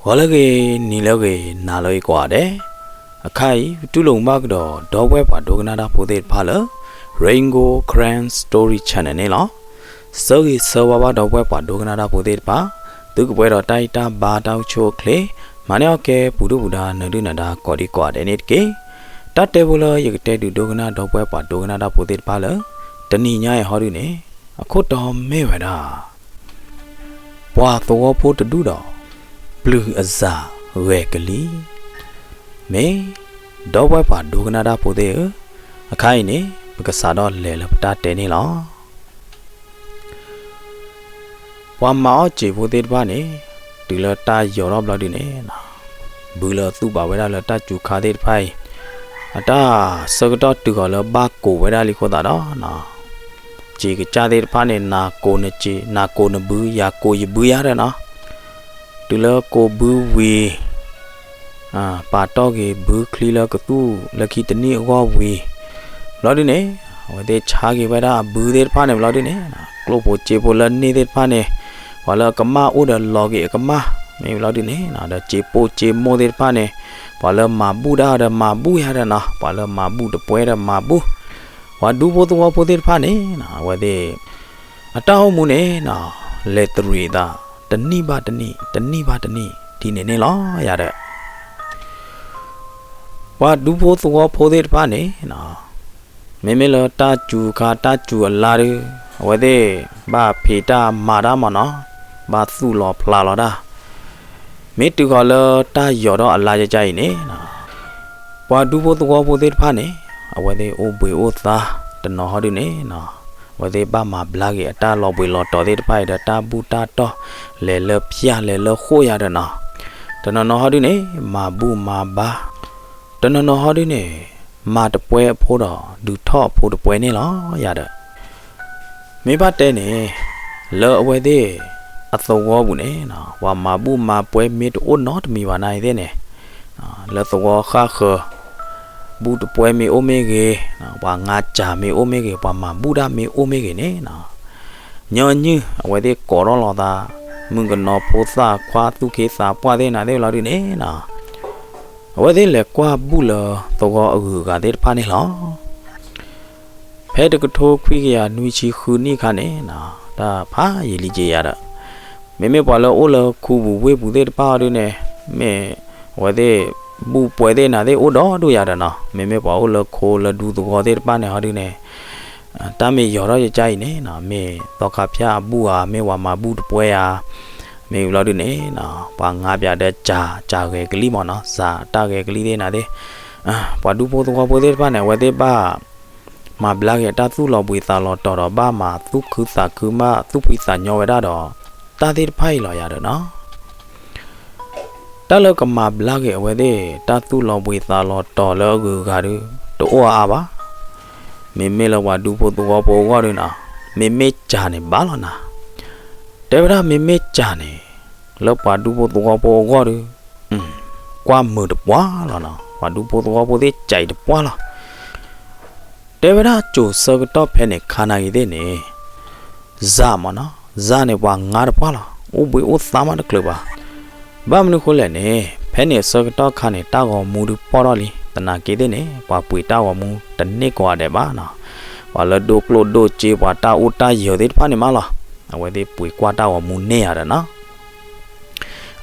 ဂီၤလၢအဂ့ၤ, နံၤလၢအဂ့ၤ, နၤလၢအဂ့ၤကိးဂၤဒဲး, အခါအံၤ ပတူၢ်လိာ်မုာ်ဘၣ်ကဒီး ဒီပုၢ်ဝဲၢ်ပှၤဒိကနၣ်တၢ်ဖိသ့ၣ်တဖၣ်လၢ Rain Gold Karen Story Channel န့ၣ်လီၤ. ဆၢဂ့ၤဆၢဝါဘၣ်ဒီပုၢ်ဝဲၢ်ပှၤဒိကနၣ်တၢ်ဖိသ့ၣ်တဖၣ်, သုကပှဲၤဒီးတၢ်အံၣ်တၢ်ဘါတၢ်အိၣ်ဆူၣ်အိၣ်ချ့, မၤန့ၢ်အီၣ်ကဲပူၤဒုၣ်ပူၤဒါနၢၤဒုၣ်နၢၤဒါကိးဒံကိးဂၤဒဲးန့ၣ်တက့ၢ်. တၢ်တဲဖိလၢယကတဲဒုးဒိကနၣ်ဒီပုၢ်ဝဲၢ်ပှၤဒိကနၣ်တၢ်ဖိသ့ၣ်တဖၣ်လၢ တနံၤညါအံၤဟီဒုန့ၣ်, အခိၣ်တီမ့ၢ်ဝဲဒၣ် ပှၤသဝီဖိတဒူၣ်ဒီး ပျုၤအစၢ်ဂဲၤကလံၤ, မ့ၢ် ဒီပုၢ်ဝဲၢ်ပှၤဒိကနၣ်တၢ်ဖိသ့ၣ်ဧၢ, အခါအံၤန့ၣ် ပကစးထီၣ်လဲၤလၢပတၢ်တဲန့ၣ်လီၤ. ပှၤမၤအီၣ်စ့ဖိသ့ၣ်တဖၣ်န့ၣ် တုၤလၢတၢ်ယီၤထီၣ်ဘျီဒုန့ၣ် ဘုလၢသူၣ်ဘၣ်ဝဲဒၣ်လၢတၢ်စူၤခါသ့ၣ်တဖၣ်အံၤ အတၢ်ဆၢကတီၢ်တုၤဃီၤလၢဘၣ်ကိးဝဲဒၣ်လံအဃိသတးဒီး စ့ကစၢ်သ့ၣ်တဖၣ်န့ၣ် နၤကိးနစ့, နၤကိးနဘု, ယၤကိးယဘုယၤဒီးနီၤ, တုၤလၢကိးဘုဝံၤ ပာ်တီၢ်က့ၤဘုချံလၢကသူၣ်လၢခံတနံၣ်အဂီၢ်ဝံၤ ဘျီဒုန့ၣ် အဝဲသ့ၣ်ဆါက့ၤဝဲဒၣ်အဘုသ့ၣ်တဖၣ်န့ၣ် ဘျီဒုန့ၣ် ကျိၣ်ဖိစ့ဖိလၢန့ၢ်သ့ၣ်တဖၣ်န့ၣ် ပှၤလၢအကမၣ်အိၣ်ဒီးလီၤက့ၤအကမၣ် မ့ၢ်ဘျီဒုန့ၣ် ဒီးစ့ပိၢ်စ့မိၢ်သ့ၣ်တဖၣ်န့ၣ် ပှၤလၢမၤဘူၣ်တၢ်ဒီးမၤဘူၣ်ယၤဒီးနီၤ, ပှၤလၢမၤဘူၣ်တပှဲၤဒီးမၤဘူၣ်, ပှၤဒူဖိသဝီဖိသ့ၣ်တဖၣ်န့ၣ် အဝဲသ့ၣ် အတၢ်အိၣ်မူန့ၣ် လဲၤတရံးအသး တနံၣ်ဘၣ်တနံၣ် တနံၣ်ဘၣ်တနံၣ် ဒ်န့ၣ်န့ၣ်လီၤယၤဒီး ပှၤဒူဖိသဝီဖိသ့ၣ်တဖၣ်န့ၣ် မ့မ့ၢ်လၢတၢ်စူၤခါတၢ်စူၤအလါဒု အဝဲသ့ၣ်ဘၣ်ဖံးတၢ်မၤတၢ်မ့ၢ်နီၤ, ဘၣ်သူၣ်လီၤဖျးလီၤတၢ်, မ့ၢ်တုၤဃီၤလၢတၢ်ယီၤထီၣ်အလါကကါအံၤန့ၣ် ပှၤဒူဖိသဝီဖိသ့ၣ်တဖၣ်န့ၣ် အဝဲသ့ၣ်အိၣ်ဘှံးအိၣ်သါ တနီၤဟီဒုန့ၣ် အဝဲသ့ၣ်ဘၣ်မၤဘျါက့ၤအတၢ်လီၤဘှံးလီၤတီၤသ့ၣ်တဖၣ်အံၤဒီးတၢ်ဘူၣ်တၢ်တီၢ် လဲၤလၢဖၠၣ်လဲၤလၢဃိၣ်ယၤဒီးနီၤ, တနီၤနီၤဟီဒုန့ၣ် မၤဘူၣ်မၤဘါ တနီၤနီၤဟီဒုန့ၣ် မၤတပှဲၤအဖိဒီး ဒုးထီၣ်အဖိတပှဲၤန့ၣ်လီၤယၤဒီး မ့ၢ်ဘၣ်တဲန့ၣ် လၢအဝဲသ့ၣ်အသဝီပူၤန့ၣ် ပှၤမၤဘူၣ်မၤပှဲၤမ့ၢ်တအိၣ်နီတမံၤဘၣ်နာ်အံၤသ့ၣ်န့ၣ် လၢသဝီဃၣ်ဃၢၤ ဘူၣ်တပှဲၤမ့ၢ်အိၣ်မ့ၢ်ဂ့ၤ, ပှၤငါစၢ်မ့ၢ်အိၣ်မ့ၢ်ဂ့ၤ, ပှၤမၤဘူၣ်တၢ်မ့ၢ်အိၣ်မ့ၢ်ဂ့ၤန့ၣ် ညီနုၢ်အဝဲသ့ၣ်ကိးထီၣ်လီၤသး မုၣ်ကနီၤဖိသၣ်ခွါသူၣ်က့သးပှၢ်သ့ၣ်နၤသ့ၣ်လီၤဒုန့ၣ် အဝဲသ့ၣ်လဲၤကွၢ်ဘူၣ်လၢသဝီအဂုၤအဂၤသ့ၣ်တဖၣ်န့ၣ်လီၤ. ဖဲတကထိခွံကယၤနွံဆံဃုနံၣ်အခါန့ၣ် တၢ်ဖးယံာ်လံက့ၤယၤဒီး မ့မ့ၢ်ပှၤလၢအိၣ်လၢခူပူၤဝ့ၢ်ပူၤသ့ၣ်တဖၣ်အီၤဒုန့ၣ် မ့ၢ်အဝဲသ့ၣ် ဘူၣ်ပှဲၤသ့ၣ်နၤသ့ၣ်အိၣ်ဒီးဒိၣ်ယၤဒီးနီၤ, မ့မ့ၢ်ပှၤအိၣ်လၢခိလၢဒူသဝီသ့ၣ်တဖၣ်န့ၣ်ဟီဒုန့ၣ် တၢ်မ့ၢ်ယီၤထီၣ်ယကါအံၤန့ၣ် မ့ၢ်သီခါဖၠၣ်အဘူၣ်ဧါ, မ့ၢ်ပှၤမၤဘူၣ်တပှဲၤဧါ, မ့ၢ်ဘျီဒုန့ၣ် ပှၤငါပၠးဒီးစၢ် စၢ်ဂဲၤကလံၣ်မ့ၢ်နီၤ, စၢ်တၢ်ဂဲၤကလံၣ်သ့ၣ်နၤသ့ၣ် ပှၤဒူဖိသဝီဖိသ့ၣ်တဖၣ်န့ၣ် အဝဲသ့ၣ်ဘၣ် မၤဘျါက့ၤအတၢ်သူၣ်လီၤဘှံးသးလီၤတီၤဒီး ဘၣ်မၤသူၣ်ခုသးခု ဘၣ်သူၣ်ဖှံသးညီဝဲဒၣ်ဒီး တၢ်သ့ၣ်တဖၣ်အံၤလီၤယၤဒီးနီၤ. တၢ်လၢကမၤဘျါက့ၤအဝဲသ့ၣ် တၢ်သူၣ်လီၤဘှံးသးလီၤတီၤလၢအဂုၤအဂၤဒု တအိၣ်အါအါဘၣ်. မ့မ့ၢ်လၢပှၤဒူဖိသဝီဖိအဂီၢ်ဒုနီၤ, မ့မ့ၢ်စၢ်န့ၣ်ဘၣ်လီၤနၤ. တဲဝဲဒၣ်မ့မ့ၢ်စၢ်န့ၣ် လၢပှၤဒူဖိသဝီဖိအဂီၢ်ဒု ကွၢ်မုာ်တပှၢ်လီၤနီၤ, ပှၤဒူဖိသဝီဖိသ့ၣ်စဲးတပှၢ်လီၤ. တဲဝဲဒၣ်စိၤဆၢကတီၢ်ဖဲန့ၣ်ခါနာ်ဂ့ၤသ့ၣ်န့ၣ် စၢ်မ့ၢ်နီၤ, စၢ်န့ၣ်ပှၤငါတပှၢ်လီၤ, အိၣ်ဘှံးအိၣ်သါမးတချုးဘၣ်. ဘၣ်မနုၤဃိလဲၣ်န့ၣ် ဖဲန့ၣ်အဆၢကတီၢ်ခါန့ၣ် တၢ်ဂီၤမူဒုပီၢ်ထီၣ်လံ, သနာ်က့သ့ၣ်န့ၣ် ပှၤပှ့ၤတၢ်ဂီၤမူတန့ၢ်ကိးဂၤဒဲးဘၣ်နီၤ, ပှၤလၢဒိၣ်ကျိၣ်ဒိၣ်စ့ ပှၤတၢ်အိၣ်တၢ်ယၢၤသ့ၣ်တဖၣ်န့ၣ်မးလီၤ, အဝဲသ့ၣ်ပှ့ၤကွၢ်တၢ်ဂီၤမူန့ၢ်ယၤဒီးနီၤ.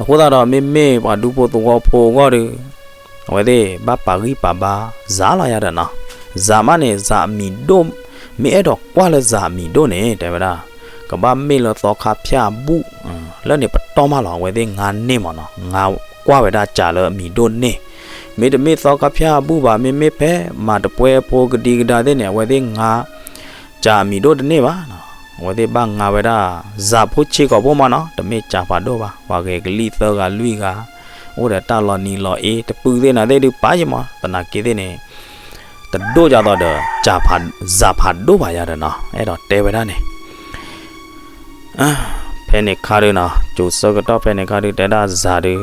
အဃိသတးဒီး မ့မ့ၢ်ပှၤဒူဖိသဝီဖိအဂီၢ်ဒီး အဝဲသ့ၣ်ဘၣ်ပာ်ဂံၢ်ပာ်ဘါစၢ်လီၤယၤဒီးနီၤ. စၢ်မးန့ၣ် စၢ်အမံၤဒိၣ်, မ့ၢ်အဲၣ်ဒိးကွၢ်လၢစၢ်အမံၤဒိၣ်န့ၣ် တဲဝဲဒၣ် ကဘၣ်မ့ၢ်လၢသီခါဖၠၣ်အဘူၣ်, လၢန့ၣ်ပတီၢ်မးလီၤ, အဝဲသ့ၣ်ငါန့ၢ်မ့ၢ်နီၤ, ငါကွၢ်ဝဲဒၣ်စၢ်လၢအမံၤဒိၣ်န့ၢ်, မ့တမ့ၢ်သီခါဖၠၣ်အဘူၣ်ဘၣ်, မ့မ့ၢ်ဖဲမၤတပှဲၤအဖိကဒံကဒါသ့ၣ်န့ၣ် အဝဲသ့ၣ်ငါ စၢ်အမံၤဒိၣ်တန့ၢ်ဘၣ်နီၤ, အဝဲသ့ၣ်ဘၣ်ငါဝဲဒၣ် စၢ်ဖိဆံးကိာ်ဖိမးနီၤ, တမ့ၢ်စၢ်ဖးဒိၣ်ဘၣ်, ပှၤဂဲၤကလံၣ်သၢဂၤလွံၢ်ဂၤ, အိၣ်ဒီးတၢ်လီၤနံၤလီၤအ့ တပုၢ်သ့ၣ်နၤသ့ၣ်ဒုးပာ်ယံာ်မး, သနာ်က့သ့ၣ်န့ၣ် တဒိၣ်ဒ်သိးဒီး စၢ်ဖးဒိၣ်ဘၣ်ယၤဒီးနီၤ, အဲၣ်ဒိးတဲဝဲဒၣ်န့ၣ် ဖဲန့ၣ်ခါဒုနီၤ, စိၤဆၢကတီၢ်ဖဲန့ၣ်ခါဒု တဲဒၣ်စၢ်ဒု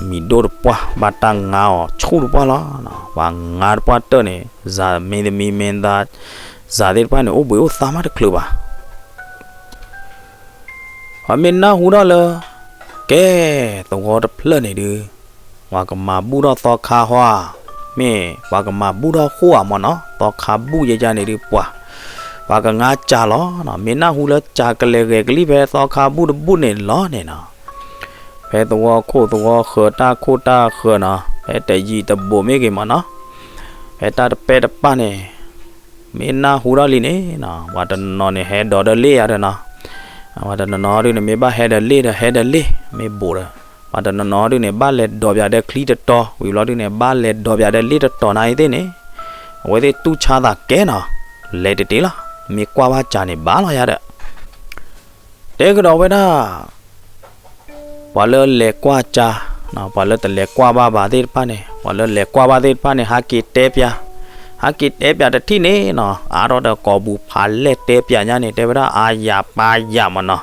မံၤဒိၣ်တပှၢ် ဘၣ်တၢ်ငါအီၤဆူၣ်တပှၢ်လီၤ. ပှၤငါတပှၢ်တၢၢ်န့ၣ် စၢ်မ့တမံၤမ့ၢ်သး စၢ်သ့ၣ်တဖၣ်န့ၣ် အိၣ်ဘှံးအိၣ်သါမးတချုးဘၣ်. ပှၤမ့ၢ်နၢ်ဟူထီၣ်လၢ ကဲ, သဝီတဖျၢၣ်န့ၣ်ဒုး ပှၤကမၤဘူၣ်ထီၣ်သီခါဟီဧါ, မ့ၢ်ပှၤကမၤဘူၣ်ထီၣ်ဃိဧါမၢ်နီၤ, သီခါဘူၣ်ယဲယါန့ၣ်ဒုးပှၤ, ပှၤကငါစၢ်လီၤနီၤ, မ့ၢ်နၢ်ဟူလၢစၢ်ကလဲၤဂဲၤကလံၣ်ဖဲသီခါဘူၣ်တဘူၣ်န့ၣ်လီၤန့ၣ်နီၤ, ဖဲသဝီခိၣ်သဝီဃၢၤတၢ်ခိၣ်တၢ်ဃၢၤနီၤ, ဖဲတယံာ်တဘူးမ့ၢ်ဂ့ၤမၢ်နီၤ, ဖဲတၢ်တပဲာ်တပၢ်န့ၣ် မ့ၢ်နၢ်ဟူထီၣ်လံန့ၣ်နီၤ, ပှၤတနီၤနီၤန့ၣ်ဟဲဒိးဒီးလ့ၣ်ယါဒီးနီၤ, ပှၤတနီၤနီၤဒုးန့ၣ် မ့ၢ်ဘၣ်ဟဲဒီးလ့ၣ်ဒီးဟဲဒီးလ့ၣ် မ့ၢ်ဘူးဒီး, ပှၤတနီၤနီၤဒုးန့ၣ် ဘၣ်လဲၤဒိးပၠးဒီးချံတတီၤ ဝံၤဘျီဒုးန့ၣ် ဘၣ်လဲၤဒိးပၠးဒီးလ့ၣ်တတီၤနၤအံၤသ့ၣ်န့ၣ်, အဝဲသ့ၣ်တူၢ်ဆါသးကဲနီၤ, လဲၤတတ့လီၤ, မ့ၢ်ကွၢ်ဘၣ်စၢ်န့ၣ်ဘၣ်လီၤယါဒီး တဲကဒီးဝဲဒၣ် ပှၤလၢလဲၤကွၢ်စၢ်, ပှၤလၢတလဲၤကွၢ်ဘၣ်ဘၣ်သ့ၣ်တဖၣ်န့ၣ်, ပှၤလၢလဲၤကွၢ်ဘၣ်သ့ၣ်တဖၣ်န့ၣ် ဟးက့ၤတဲပၠး, ဟးက့ၤတဲပၠးတထံၣ်န့ၣ်နီၤ, အါထီၣ်ဒီးကိာ်ပူၤဖးလဲၢ်တဲပၠးညါန့ၣ် တဲဝဲဒၣ်အါယၤပါယၤမၢ်နီၤ,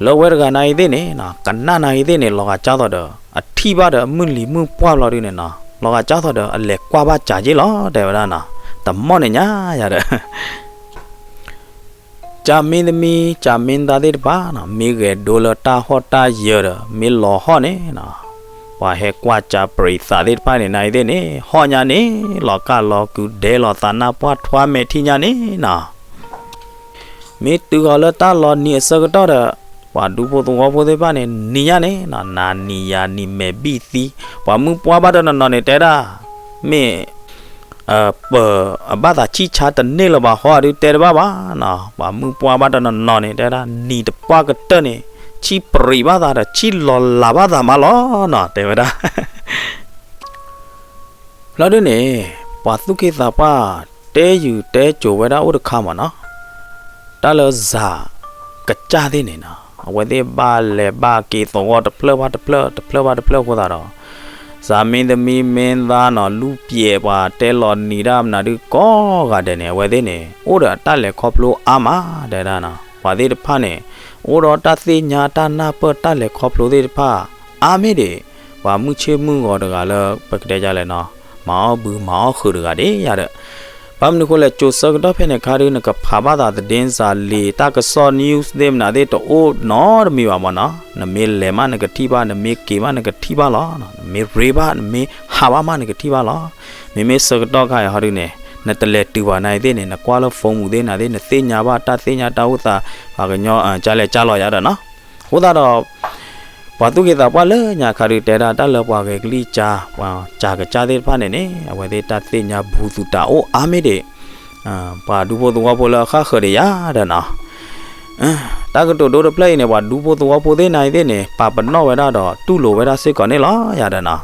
လၢဝဲတဂၤနၤအံၤသ့ၣ်န့ၣ် ကနၣ်နၤအံၤသ့ၣ်န့ၣ် လီၤဂာ်ကၢ်သိးဒီး အထံၣ်ဘၣ်ဒီးမုၢ်လံၤမုၢ်ပှၢ်ဘျီဒုးန့ၣ်နီၤ, လီၤဂာ်ကၢ်သိးဒီးအလဲၤကွၢ်ဘၣ်စၢ်က့လီၤ တဲဝဲဒၣ်နီၤ, တမီၢ်န့ၣ်ညါယၤဒီး ကၠၢ်မ့ၢ်သမံ ကၠၢ်မ့ၢ်သါသ့ၣ်တဖၣ်နီၤ, မ့ၢ်ဂဲၤဒိလၢတၢ်ဟီၣ်တၢ်ယၢၤဒီး မ့ၢ်လီၤဟီၣ်န့ၣ်နီၤ, ပှၤဟဲကွၢ်ကၠၢ်ပြံးသးသ့ၣ်တဖၣ်န့ၣ် နၤအံၤသ့ၣ်န့ၣ် ဟီၣ်ညါန့ၣ် လီၤကၢ်လီၤကုၤဒဲလီၤသးနၢ်ပှၢ်ထွါမဲာ်ထံၣ်ညါန့ၣ်နီၤ မ့ၢ်တုၤဃီၤလၢတၢ်လီၤနံၤအဆၢကတီၢ်ဒီး ပှၤဒူဖိသဝီဖိသ့ၣ်တဖၣ်န့ၣ် နံၤညါန့ၣ်နီၤ, နၤနံၤယၤနံၤမဲာ်ဘံၣ်သံ, ပှၤမုၢ်ပှၢ်ဘၣ်တနီၤနီၤန့ၣ် တဲဒၣ် မ့ၢ် ပၢၤအဘၣ်သးဆံၣ်ဆါတန့ၢ်လၢၤဘၣ်ဟီဒုးတဲတဘၣ်ဘၣ်, ပှၤမုၢ်ပှၢ်ဘၣ်တနီၤနီၤန့ၣ် တဲဒၣ်နံၤတပှၢ်ကတၢၢ်န့ၣ် ဆံၣ်ပြံးဘၣ်သးဒီးဆံၣ်လီၤလးဘၣ်သးမးလီၤနီၤ တဲဝဲဒၣ် ဘျီဒုန့ၣ် ပှၤသူၣ်က့သးပှၢ်တဲယုာ်တဲစိၤဝဲဒၣ်အိၣ်တခါမၢ်နီၤ, တၢ်လၢစၤကစၢ်သ့ၣ်န့ၣ်နီၤ, အဝဲသ့ၣ်ဘၣ်လဲၤဘၣ်က့ၤသဝီတဖျၢၣ်ဘၣ်တဖျၢၣ် တဖျၢၣ်ဘၣ်တဖျၢၣ်အဃိသတးဒီး စၤမ့ၢ်သမံမ့ၢ်သါနီၤ လူၢ်ပျဲးပှၤတဲလီၤနံၤဒၣ်မနုၤဒုးကိးဂၤဒဲးန့ၣ် အဝဲသ့ၣ်န့ၣ် အိၣ်ဒီးအတၢ်လဲၤခီဖျိအါမး တဲဒၣ်နီၤ, ပှၤသ့ၣ်တဖၣ်န့ၣ် အိၣ်ဒီးတၢ်သ့ၣ်ညါတၢ်နၢ်ပၢၢ်တၢ်လဲၤခီဖျိသ့ၣ်တဖၣ် အါမ့ၢ်ဒံး ပှၤမုၢ်ဆ့ၣ်မုၢ်ဂီၤတဂၤလၢ ပကတဲဒ်လဲၣ်နီၤ, မၤအီၣ်ဘုမၤအီၣ်ဟုးတဂၤဒ်ယၤဒီး ဘၣ်မနုၤအဃိလဲၣ် စိၤဆၢကတီၢ်ဖဲန့ၣ်အခါဒုး နကဖးဘၣ်သးသဒ့စၤလ့ၤ တၢ်ကစီၣ် news သ့ၣ်မနုၤသ့ၣ်တအိၣ်နီတမံၤဘၣ်မၢ်နီၤ, နမ့ၢ်လဲၤမးနကထံၣ်ဘၣ် နမ့ၢ်က့ၤမးနကထံၣ်ဘၣ်လီၤ, နမ့ၢ်ရ့ဘၣ် နမ့ၢ်ဟးဘၣ်မးနကထံၣ်ဘၣ်လီၤ, မ့မ့ၢ်ဆၢကတီၢ်ခါအံၤဟီဒုးန့ၣ် နတလဲၤတုၤဘၣ်နၤအံၤသ့ၣ်န့ၣ် နကွၢ်လၢ phone ပူၤသ့ၣ်နၤသ့ၣ် နသ့ၣ်ညါဘၣ်တၢ်သ့ၣ်ညါတၢ်အိၣ်သး ပှၤကညီကလဲၤကၢ်လီၤယၤဒီးနီၤ အဃိသတးဒီး ပှၤသူၣ်က့သးပှၢ်လၢညါခါဒုးတဲဒၣ် တၢ်လၢပှၤဂဲၤကလံၣ်ကၠါ ပှၤစၤကစၢ်သ့ၣ်တဖၣ်န့ၣ်န့ၣ် အဝဲသ့ၣ်တၢ်သ့ၣ်ညါဘူးသူတၢ်အိၣ်အါမ့ၢ်ဒံး ပှၤဒူဖိသဝီဖိလၢအဃၣ်ဃၢၤဒံးယၤဒီးနီၤ တၢ်ကတိၤဒိတဖျၢၣ်အံၤန့ၣ် ပှၤဒူဖိသဝီဖိသ့ၣ်နၤအံၤသ့ၣ်န့ၣ် ပာ်ပနီၣ်ဝဲဒၣ်ဒီးတူၢ်လိာ်ဝဲဒၣ်စ့ၢ်ကီးန့ၣ်လီၤယၤဒီးနီၤ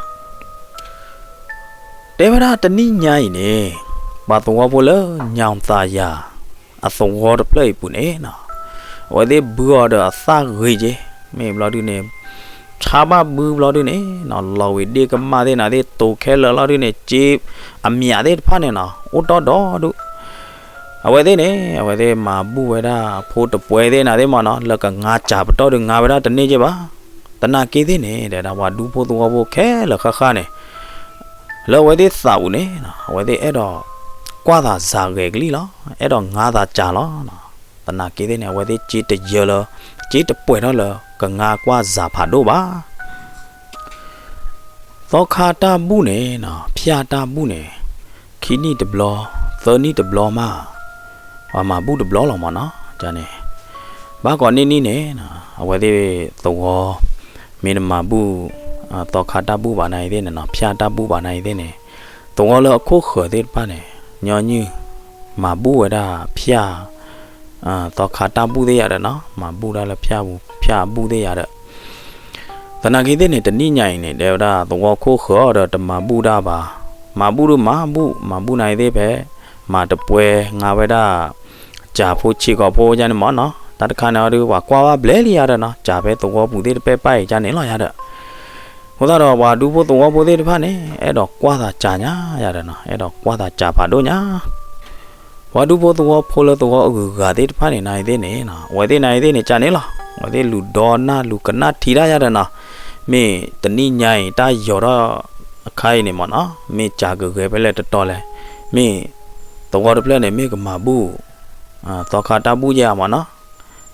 တဲဝဲဒၣ်တနံၣ်ညါအံၤန့ၣ် ပှၤသဝီဖိလၢညါသးယၤ အသဝီတဖျၢၣ်အံၤပူၤန့ၣ်နီၤ အဝဲသ့ၣ်ဘုအီၤဒီးအသၣ်ဂ့ၤက့ မ့ၢ်ဘျီဒုန့ၣ် ဆါဘၣ်ဘုဘျီဒုန့ၣ်နီၤ လီၤဝံၤဒ့ၣ်ကမၣ်သ့ၣ်နၤသ့ၣ် တိၤခဲလၢာ်လီၤဒုန့ၣ် စ့အမျးသ့ၣ်တဖၣ်န့ၣ်နီၤ အိၣ်တီၢ်ဒီဒူၣ် အဝဲသ့ၣ်န့ၣ် အဝဲသ့ၣ်မၤဘူၣ်ဝဲဒၣ်ဖိတပှဲၤသ့ၣ်နၤသ့ၣ်မးနီၤ လၢကငါစၢ်ပတီၢ်ဒုးငါဝဲဒၣ်တန့ၢ်က့ဘၣ် သနာ်က့သ့ၣ်န့ၣ် တဲဒၣ်ပှၤဒူဖိသဝီဖိခဲလၢာ်ဃၣ်ဃၣ်န့ၣ် လၢအဝဲသ့ၣ်သးပူၤန့ၣ် အဝဲသ့ၣ်အဲၣ်ဒိးကွၢ်သးစၤဂဲၤကလံၣ်လီၤ အဲၣ်ဒိးငါသးစၢ်လီၤ သနာ်က့သ့ၣ်န့ၣ် အဝဲသ့ၣ်စ့တယၢလၢ စ့တပှဲၤထီၣ်လၢကငါကွၢ်စၤဖးဒိၣ်ဘၣ် သီခါတၢ်ဘူၣ်န့ၣ်နီၤ ဖၠၣ်တၢ်ဘူၣ်န့ၣ် ခံနံၣ်တဘျီ သၢနံၣ်တဘျီမး ပှၤမၤဘူၣ်တဘျီလီၤမးနီၤ န့ၣ် ဘၣ်ကိးနံၣ်နံၣ်န့ၣ် အဝဲသ့ၣ်သဝီ မ့ၢ်တမၤဘူၣ် သီခါတၢ်ဘူၣ်ဘၣ်နၤအံၤသ့ၣ်န့ၣ်နီၤ ဖၠၣ်တၢ်ဘူၣ်ဘၣ်နၤအံၤသ့ၣ်န့ၣ် သဝီလၢအခိၣ်ဃၢၤသ့ၣ်တဖၣ်န့ၣ် ညီနုၢ် မၤဘူၣ်ဝဲဒၣ်ဖၠၣ် သီခါတၢ်ဘူၣ်သ့ၣ်ယၤဒီးနီၤ မၤဘူၣ်တၢ်လၢဖၠၣ်ပူၤ ဖၠၣ်အဘူၣ်သ့ၣ်ယၤဒီး သနာ်က့သ့ၣ်န့ၣ် တနံၣ်ညါအံၤန့ၣ် တဲဝဲဒၣ် သဝီခိၣ်ဃၢၤအီၤဒီးတမၤဘူၣ်တၢ်ဘၣ်, မၤဘူၣ်ဒုးမၤဘူၣ် မၤဘူၣ်နၤအံၤသ့ၣ်ဖဲ မၤတပှဲၤငါဝဲဒၣ် ကၠၢ်ဖိဆံးကီးဖိယါန့ၣ်မ့ၢ်နီၤ, တၢ်တခါန့ၣ်အီၤဒုး ပှၤကွၢ်ဘၣ်ဘျဲလံယၤဒီးနီၤ, ကၠၢ်ဖဲသဝီပူၤသ့ၣ်တဖၣ်ပၢ်အံၤယါန့ၣ်လီၤယၤဒီး, အဃိသတးဒီး ပှၤဒူဖိသဝီဖိသ့ၣ်တဖၣ်န့ၣ် အဲၣ်ဒိးကွၢ်သးကၠၢ်ညါယၤဒီးနီၤ, အဲၣ်ဒိးကွၢ်သးကၠၢ်ဖးဒိၣ်ညါ ပှၤဒူဖိသဝီဖိလၢသဝီအဂုၤအဂၤသ့ၣ်တဖၣ်န့ၣ် နၤအံၤသ့ၣ်န့ၣ် အဝဲသ့ၣ်နၤအံၤသ့ၣ်န့ၣ် ကၠၢ်န့ၣ်လီၤ, အဝဲသ့ၣ်လူၤဒီနၢ်လူၤကနၣ်ထံတၢ်ယၤဒီးနီၤ, မ့ၢ်တနံၣ်ညါအံၤ တၢ်ယီၤထီၣ်အခါအံၤန့ၣ်မ့ၢ်နီၤ, မ့ၢ်ကၠၢ်ကဂဲၤဖဲလဲၣ်တတီၤလဲၣ်, မ့ၢ်သဝီတဖျၢၣ်န့ၣ် မ့ၢ်ကမၤဘူၣ် သီခါတၢ်ဘူၣ်ယၤမ့ၢ်နီၤ,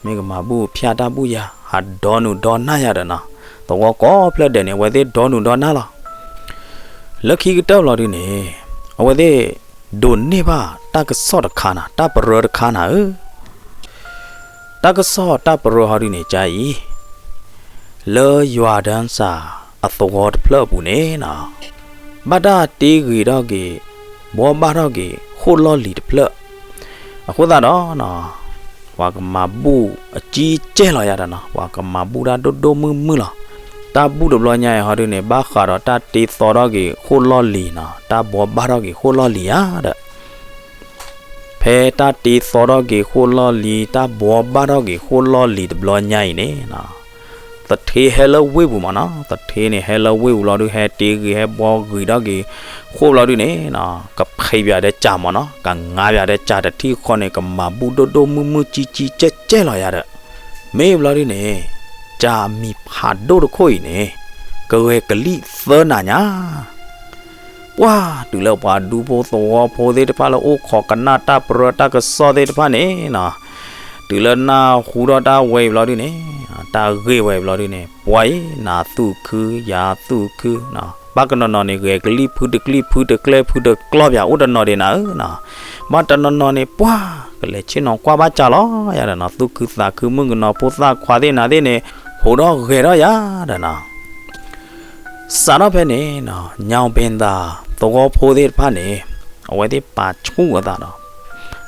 မ့ၢ်ကမၤဘူၣ်ဖၠၣ်တၢ်ဘူၣ်ယၤ ဟးဒီနုာ်ဒီနၢ်ယၤဒီးနီၤ, သဝီကိးဖျၢၣ်ဒဲးန့ၣ် အဝဲသ့ၣ်ဒီနုာ်ဒီနၢ်လီၤ. လၢခံကတၢၢ်ဘျီဒုန့ၣ် အဝဲသ့ၣ်ဒိးန့ၢ်ဘၣ်တၢ်ကစီၣ်တခါနၤ, တၢ်ပရၢတခါနၤဧၢ. တၢ်ကစီၣ်တၢ်ပရၢဟီဒုန့ၣ် ကါအံၤ လၢယွၤဒၢစၢ်အသဝီတဖျၢၣ်အပူၤန့ၣ်နီၤ, ဘၣ်တၢ်တ့ဂ့ၤထီၣ်က့ၤ ဘှီဘၣ်ထီၣ်က့ၤ ဃိၣ်လီၢ်လံၤတဖျၢၣ်. အဃိသတးဒီး ပှၤကမၤဘူၣ်အကံကဲလီၤယၤဒီးနီၤ, ပှၤကမၤဘူၣ်တၢ်ဒိၣ်ဒိၣ်မုၢ်မုၢ်လီၤ. တၢ်ဘူၣ်တဘျီညါအံၤဟီဒုန့ၣ် ဘၣ်ဃးဒီးတၢ်တ့သီထီၣ်က့ၤဃိၣ်လီၢ်လံၤနီၤ, တၢ်ဘှီဘၣ်ထီၣ်က့ၤဃိၣ်လီၢ်လံၤယၤဒီး ဖဲတၢ်တ့သီထီၣ်က့ၤဃိၣ်လီၢ်လံၤ တၢ်ဘှီဘၣ်ထီၣ်က့ၤဃိၣ်လီၢ်လံၤတဘျီညါအံၤန့ၣ်နီၤ, သထ့ဟဲလၢဝ့ၢ်ပူၤမးနီၤ, သထ့န့ၣ် ဟဲလၢဝ့ၢ်ပူၤလီၤဒု ဟဲတ့ဂ့ၤ ဟဲဘှီဂ့ၤထီၣ်က့ၤ ဃိၣ်ဘျီဒုန့ၣ်နီၤ, ကဖံးပၠးဒီးကၢ်မးနီၤ, ကငါပၠးဒီးကၢ်တထံၣ်ဃီန့ၣ် ကမၤဘူၣ်ဒိၣ်ဒိၣ်မုၢ်မုၢ်ကံကံကဲကဲလီၤယၤဒီး မ့ၢ်ဘျီဒုန့ၣ် ကၢ်မံၤဖးဒိၣ်တခိၣ်အံၤန့ၣ် ကဂဲၤကလံၣ်သၢနၤညါ ပှၢ်တုၤလၢပှၤဒူဖိသဝီဖိသ့ၣ်တဖၣ်လၢအိၣ်ခိးကနၣ်တၢ်ပရၢတၢ်ကစီၣ်သ့ၣ်တဖၣ်န့ၣ်နီၤ, တုၤလၢနၢ်ဟူထီၣ်တၢ်ဝဲအံၤဘျီဒုန့ၣ် တၢ်ဂ့ၢ်ဝဲအံၤဘျီဒုန့ၣ် ပှၤအံၤ နၤသူၣ်ခု ယၤသူၣ်ခုနီၤ, ဘၣ်ကနီၤနီၤန့ၣ် ဂဲၤကလံၣ်ဖုတကလံၣ် ဖုတကျဲ ဖုတကျီပၠး အိၣ်တနီၤဒံးနၤဧၢနီၤ, ဘၣ်တနီၤနီၤန့ၣ် ပှၤကလဲၤဆ့ၣ်နီၤကွၢ်ဘၣ်ကၢ်လီၤယၤဒီးနီၤ, သူၣ်ခုသးခု မုၣ်ကနီၤဖိသၣ်ခွါသ့ၣ်နၤသ့ၣ်န့ၣ် ဟူးထီၣ်ဂဲၤထီၣ်ယၤဒီးနီၤ စးထီၣ်ဖဲန့ၣ်နီၤ ညောင်ပင်သာ သဝီဖိသ့ၣ်တဖၣ်န့ၣ် အဝဲသ့ၣ်ပာ်ဆူၣ်အသးဒီး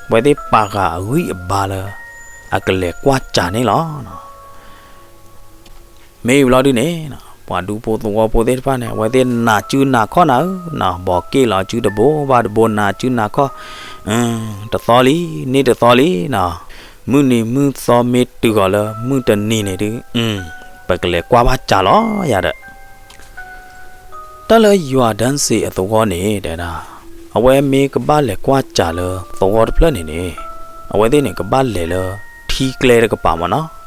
အဝဲသ့ၣ်ပာ်ဃာ်အဂံၢ်အဘါလၢ အကလဲၤကွၢ်ကၢ်န့ၣ်လီၤ. မ့ၢ်ဘျီဒုန့ၣ် ပှၤဒူဖိသဝီဖိသ့ၣ်တဖၣ်န့ၣ် အဝဲသ့ၣ်နးစုနးခီၣ်နၤဧၢနီၤ, ဘီးက့ၣ်လီၤစုတဘိဘၣ်တဘိ နးစုနးခီၣ်, တသီလံ န့ၢ်တသီလံနီၤ, မုၢ်နံၤမုၢ်သီမ့ၢ်တုၤဃီၤလၢမုၢ်တနံၤန့ၣ်ဒု ပကလဲၤကွၢ်ဘၣ်ကၢ်လီၤယၤဒီး တၢ်လၢယွၤဒၢစ့အသဝီန့ၣ် တဲဒၣ် အဝဲမ့ၢ်ကဘၣ်လဲၤကွၢ်ကၢ်လၢသဝီတဖျၢၣ်န့ၣ်န့ၣ် အဝဲသ့ၣ်န့ၣ် ကဘၣ်လဲၤလၢထံကျဲတကပၤမးနီၤ,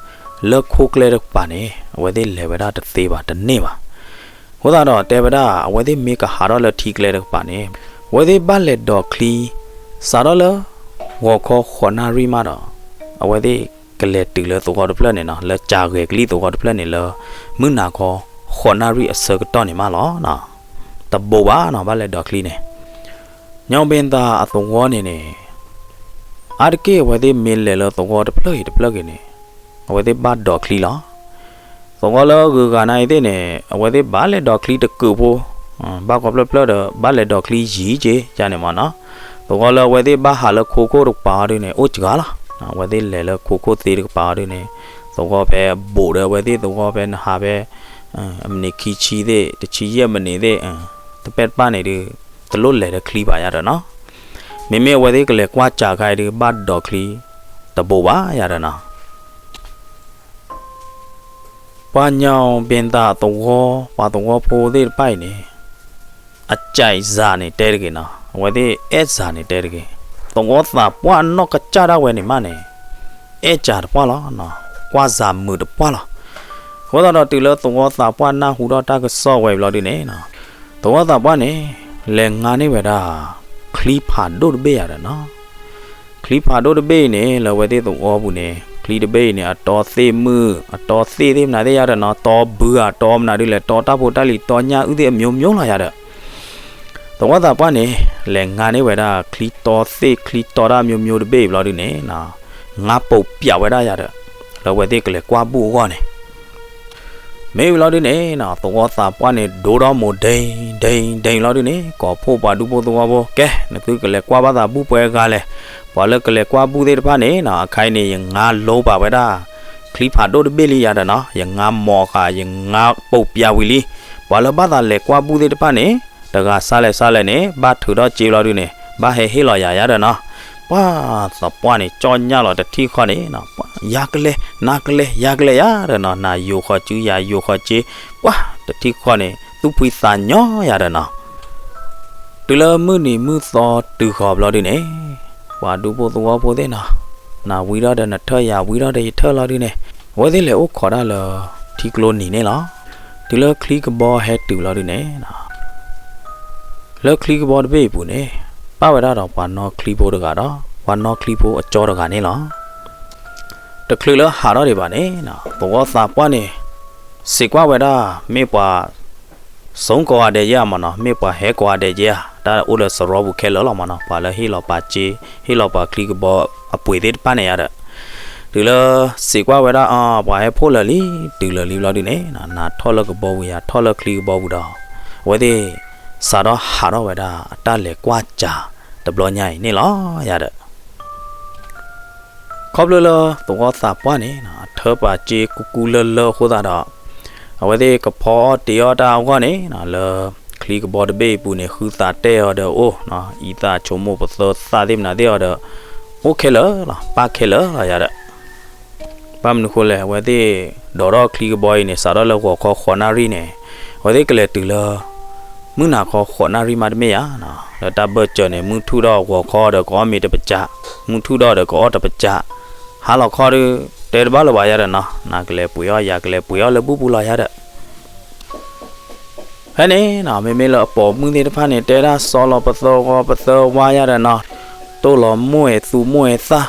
လၢခိကျဲတကပၤန့ၣ် အဝဲသ့ၣ်လဲၤဝဲဒၣ်တသ့ဘၣ် တန့ၢ်ဘၣ်. အဃိသတးဒီးတဲဝဲဒၣ် အဝဲသ့ၣ်မ့ၢ်ကဟးထီၣ်လၢထံကျဲတကပၤန့ၣ် အဝဲသ့ၣ်ဘၣ်လဲၤဒိးချံ စးထီၣ်လၢ ဂီၤခီဃိးနၣ်ရံၣ်မးဒီး အဝဲသ့ၣ်ကလဲၤတုၤလၢသဝီတဖျၢၣ်န့ၣ်နီၤ, လၢကၢ်ဂဲၤကလံၣ်သဝီတဖျၢၣ်န့ၣ်လၢ မုၢ်နၤခီဃိးနၣ်ရံၣ်အဆၢကတီၢ်န့ၣ်မးလီၤ. တဘိးဘၣ်နီၤ ဘၣ်လဲၤဒိးချံန့ၣ် ညောင်ပင်သာအသဝီန့ၣ်န့ၣ် အါတက့ၢ်အဝဲသ့ၣ်မ့ၢ်လဲၤလၢသဝီတဖျၢၣ်အံၤတဖျၢၣ်ဂ့ၤန့ၣ် အဝဲသ့ၣ်ဘၣ်ဒိးချံလီၤ. သဝီလၢအဂုၤအဂၤနာ်အံၤသ့ၣ်န့ၣ် အဝဲသ့ၣ်ဘၣ်လဲၤဒိးချံတကုးဖိ, ဘၣ်ခီဖျၢၣ်ဖျၢၣ်ဒီး ဘၣ်လဲၤဒိးချံယံၤက့ၤယါန့ၣ်မးနီၤ. သဝီလၢအဝဲသ့ၣ်ဘၣ်ဟးလၢခိခိၣ်တကပၤအီၤဒုန့ၣ် အိၣ်စှၤလီၤ. အဝဲသ့ၣ်လဲၤလၢခိခိၣ်သ့တကပၤအီၤဒုန့ၣ် သဝီဖဲအဘူးဒီးအဝဲသ့ၣ် သဝီဖဲနဟးဖဲ အမံးနံးခံဆံသ့ၣ် တဆံယဲၢ်မံးနံးသ့ၣ် တပဲတပၢ်န့ၣ်ဒု တလိၣ်လဲၤဒီးချံဘၣ်ယါဒီးနီၤ. မ့မ့ၢ်အဝဲသ့ၣ်ကလဲၤကွၢ်စၢခါအံၤဒု ဘၣ်ဒိးချံ တဘိးဘၣ်ယါဒီးနီၤ. ပှၤညောင်ပင်သာသဝီ ပှၤသဝီဖိသ့ၣ်တဖၣ်အံၤန့ၣ် အစံးစၢ်န့ၣ်တဲတဂ့ၤနီၤ, အဝဲသ့ၣ်အဲၣ်စၢ်န့ၣ်တဲတဂ့ၤ. သဝီသးပှၢ်နီၢ်ကစၢ်ဒၣ်ဝဲန့ၣ်မးန့ၣ် အဲၣ်စၢ်တပှၢ်လီၤ, ကွၢ်စၢ်မုာ်တပှၢ်လီၤ. အဃိသတးဒီးတုၤလၢသဝီသးပှၢ်နၢ်ဟူထီၣ်တၢ်ကစီၣ်ဝဲအံၤဘျီဒုန့ၣ် သဝီသးပှၢ်န့ၣ် လဲၤငါန့ၢ်ဝဲဒၣ် ချံဖးဒိၣ်တဘ့ၣ်ယါဒီးနီၤ. ချံဖးဒိၣ်တဘ့ၣ်အံၤန့ၣ် လၢအဝဲသ့ၣ်သဝီပူၤန့ၣ် ချံတဘ့ၣ်အံၤန့ၣ် အတီသ့ၣ်မုၢ် အတီသ့ၣ်သ့ၣ်မနုၤသ့ၣ်ယါဒီးနီၤ, တီဘုဧါ တီမနုၤဒုလဲၣ်, တီတၢ်ဖိတၢ်လံၤ တီညၣ်အုၣ်သ့ၣ်အမျိုးမျိုးလီၤယါဒီး သဝီသးပှၢ်န့ၣ် လဲၤငါန့ၢ်ဝဲဒၣ် ချံတီသ့ၣ် ချံတီတၢ်မျိုးမျိုးတဘ့ၣ်အံၤဘျီဒုန့ၣ် ငါပိာ်ပၠးဝဲဒၣ်ယါဒီး လၢအဝဲသ့ၣ်ကလဲၤကွၢ်ဘူၣ်အဂီၢ်န့ၣ် မ့ၢ်ဝံၤလီၤဒုန့ၣ် သဝီသးပှၢ်န့ၣ် ဒိထီၣ်မိၢ်ဒ့ဒ့ဒ့လီၤဒုန့ၣ် ကိးဖှိၣ်ပှၤဒူဖိသဝီဖိ ကဲ နသုကလဲၤကွၢ်ဘၣ်သးဘူၣ်ပှဲၤဂၤလဲၣ်. ပှၤလၢကလဲၤကွၢ်ဘူၣ်သ့ၣ်တဖၣ်န့ၣ် အခါအံၤန့ၣ် ယငါလိပာ်ဝဲဒၣ် ချံဖးဒိၣ်တဘ့ၣ်လံယါဒီးနီၤ, ယငါမိၢ်ဃာ် ယငါပိာ်ပၠးဝံၤလံ. ပှၤလၢဘၣ်သးလဲၤကွၢ်ဘူၣ်သ့ၣ်တဖၣ်န့ၣ် တဂၤစါလဲၣ်စါလဲၣ်န့ၣ် ဘၣ်ထုးထီၣ်စ့လီၤဒုန့ၣ် ဘၣ်ဟဲဟ့ၣ်လီၤယၤယါဒီးနီၤ. ပှၤသးပှၢ်န့ၣ် ကၠီညၣ်လီၤတထံၣ်ဃီန့ၣ် ယၤကလဲၤ နၤကလဲၤ ယၤကလဲၤယါဒီးနီၤ, နၤယိၤဃီၤစု ယၤယိၤဃီၤစ့, ပှၤတထံၣ်ဃီန့ၣ် သူၣ်ဖှံသးညီယါဒီးနီၤ. တုၤလၢမုၢ်နံၤမုၢ်သီတုၤဃီၤဘျီဒုန့ၣ် ပှၤဒူဖိသဝီဖိသ့ၣ်နီၤ, နၤဝံထီၣ်ဒီးနထၢၣ် ယၤဝံထီၣ်ဒီးယထၢၣ်လီၤဒုန့ၣ် အဝဲသ့ၣ်လဲၤအိၣ်ခိးတၢ်လၢထံကျိနံၤန့ၣ်လီၤ. တုၤလၢချံကဘီဟဲတုၤလီၤဒုန့ၣ် လၢချံကဘီတဘ့ၣ်အံၤပူၤန့ၣ် ပၣ်ဝဲဒၣ်ဒီးပှၤနီၣ်ချံဖိတဂၤဒီး ပှၤနီၣ်ချံဖိအကၠီတဂၤန့ၣ်လီၤ. တချုးလၢဟးထီၣ်ဒံးဘၣ်န့ၣ် သဝီသးပှၢ်န့ၣ် စံးကွၢ်ဝဲဒၣ် မ့ၢ်ပှၤ စိကီးဂၤဒဲးယဲမ့ၢ်နီၤ, မ့ၢ်ပှၤဟဲကီးဂၤဒဲးယဲဧါ, တၢ်အိၣ်ဒီးစရီပူၤခဲလၢာ်လီၤမ့ၢ်နီၤ, ပှၤလၢဟ့ၣ်လီၤပာ်စ့ ဟ့ၣ်လီၤပှၤချံကဘီအပှ့ၤသ့ၣ်တဖၣ်န့ၣ်ယါဒီး, တုၤလၢ စံးကွၢ်ဝဲဒၣ် အ ပှၤဟဲဖှိၣ်လၢာ်လံ တုၤလၢာ်လံဘျီဒုန့ၣ် နထီၣ်လၢကဘီပူၤယၤ ထီၣ်လၢချံကဘီပူၤဒီး အဝဲသ့ၣ် စးထီၣ်ဟးထီၣ်ဝဲဒၣ်အတၢ်လဲၤကွၢ်စၢ်တဘျီညါအံၤန့ၣ်လီၤယါဒီး ခီဖျိလၢသဝီသးပှၢ်န့ၣ် အထၢပာ်စ့ကူကူလၢလၢအဃိသတးဒီး အဝဲသ့ၣ်ကဖီအီၣ်တ့ၤအီၣ်တၢ်အဂီၢ်န့ၣ် လၢချံကဘီတဘ့ၣ်အပူၤန့ၣ် ဃုသးတဲအီၤဒီးအိၣ်, အံသၣ်ဆိကမိၣ်ပသၢသၣ်သ့ၣ်မနုၤသ့ၣ်အီၤဒီး အိၣ်ခဲလၢာ်လီၤ, ပၢ်ခဲလၢာ်လီၤယါဒီး ဘၣ်မနုၤဃိလဲၣ်, အဝဲသ့ၣ်ဒိးထီၣ်ချံကဘီအံၤန့ၣ် စးထီၣ်လၢဂီၤခီဃိးနၣ်ရံၣ်န့ၣ် အဝဲသ့ၣ်ကလဲၤတုၤလၢ မုၢ်နၤခီဃိးနၣ်ရံၣ်မးတမ့ၢ်ဧါ, လၢတၢ်ဘၢၣ်စၢၤန့ၣ် မုၢ်ထူၣ်ဒီးဂီၤခီဒီးကအီၣ်မ့ၤတပစး, မုၢ်ထူၣ်ဒီးဒီးကအီၣ်တပစး, ဟါလီၤခီဒီး တဲတဘၣ်လၢၤဘၣ်ယါဒီးနီၤ, နကလဲၤပှ့ၤအီၣ်ယၤကလဲၤပှ့ၤအီၣ်လၢဘူပူၤလီၤယါဒီး ဖဲန့ၣ်နီၤ မ့မ့ၢ်လၢအပိာ်မုၣ်သ့ၣ်တဖၣ်န့ၣ် တဲဒၣ်စီလီၤပသၢဂီၤပသၢဝါယါဒီးနီၤ, တိၢ်လီၤမိၢ်အဲၣ်သူမိၢ်အဲၣ်သၣ်,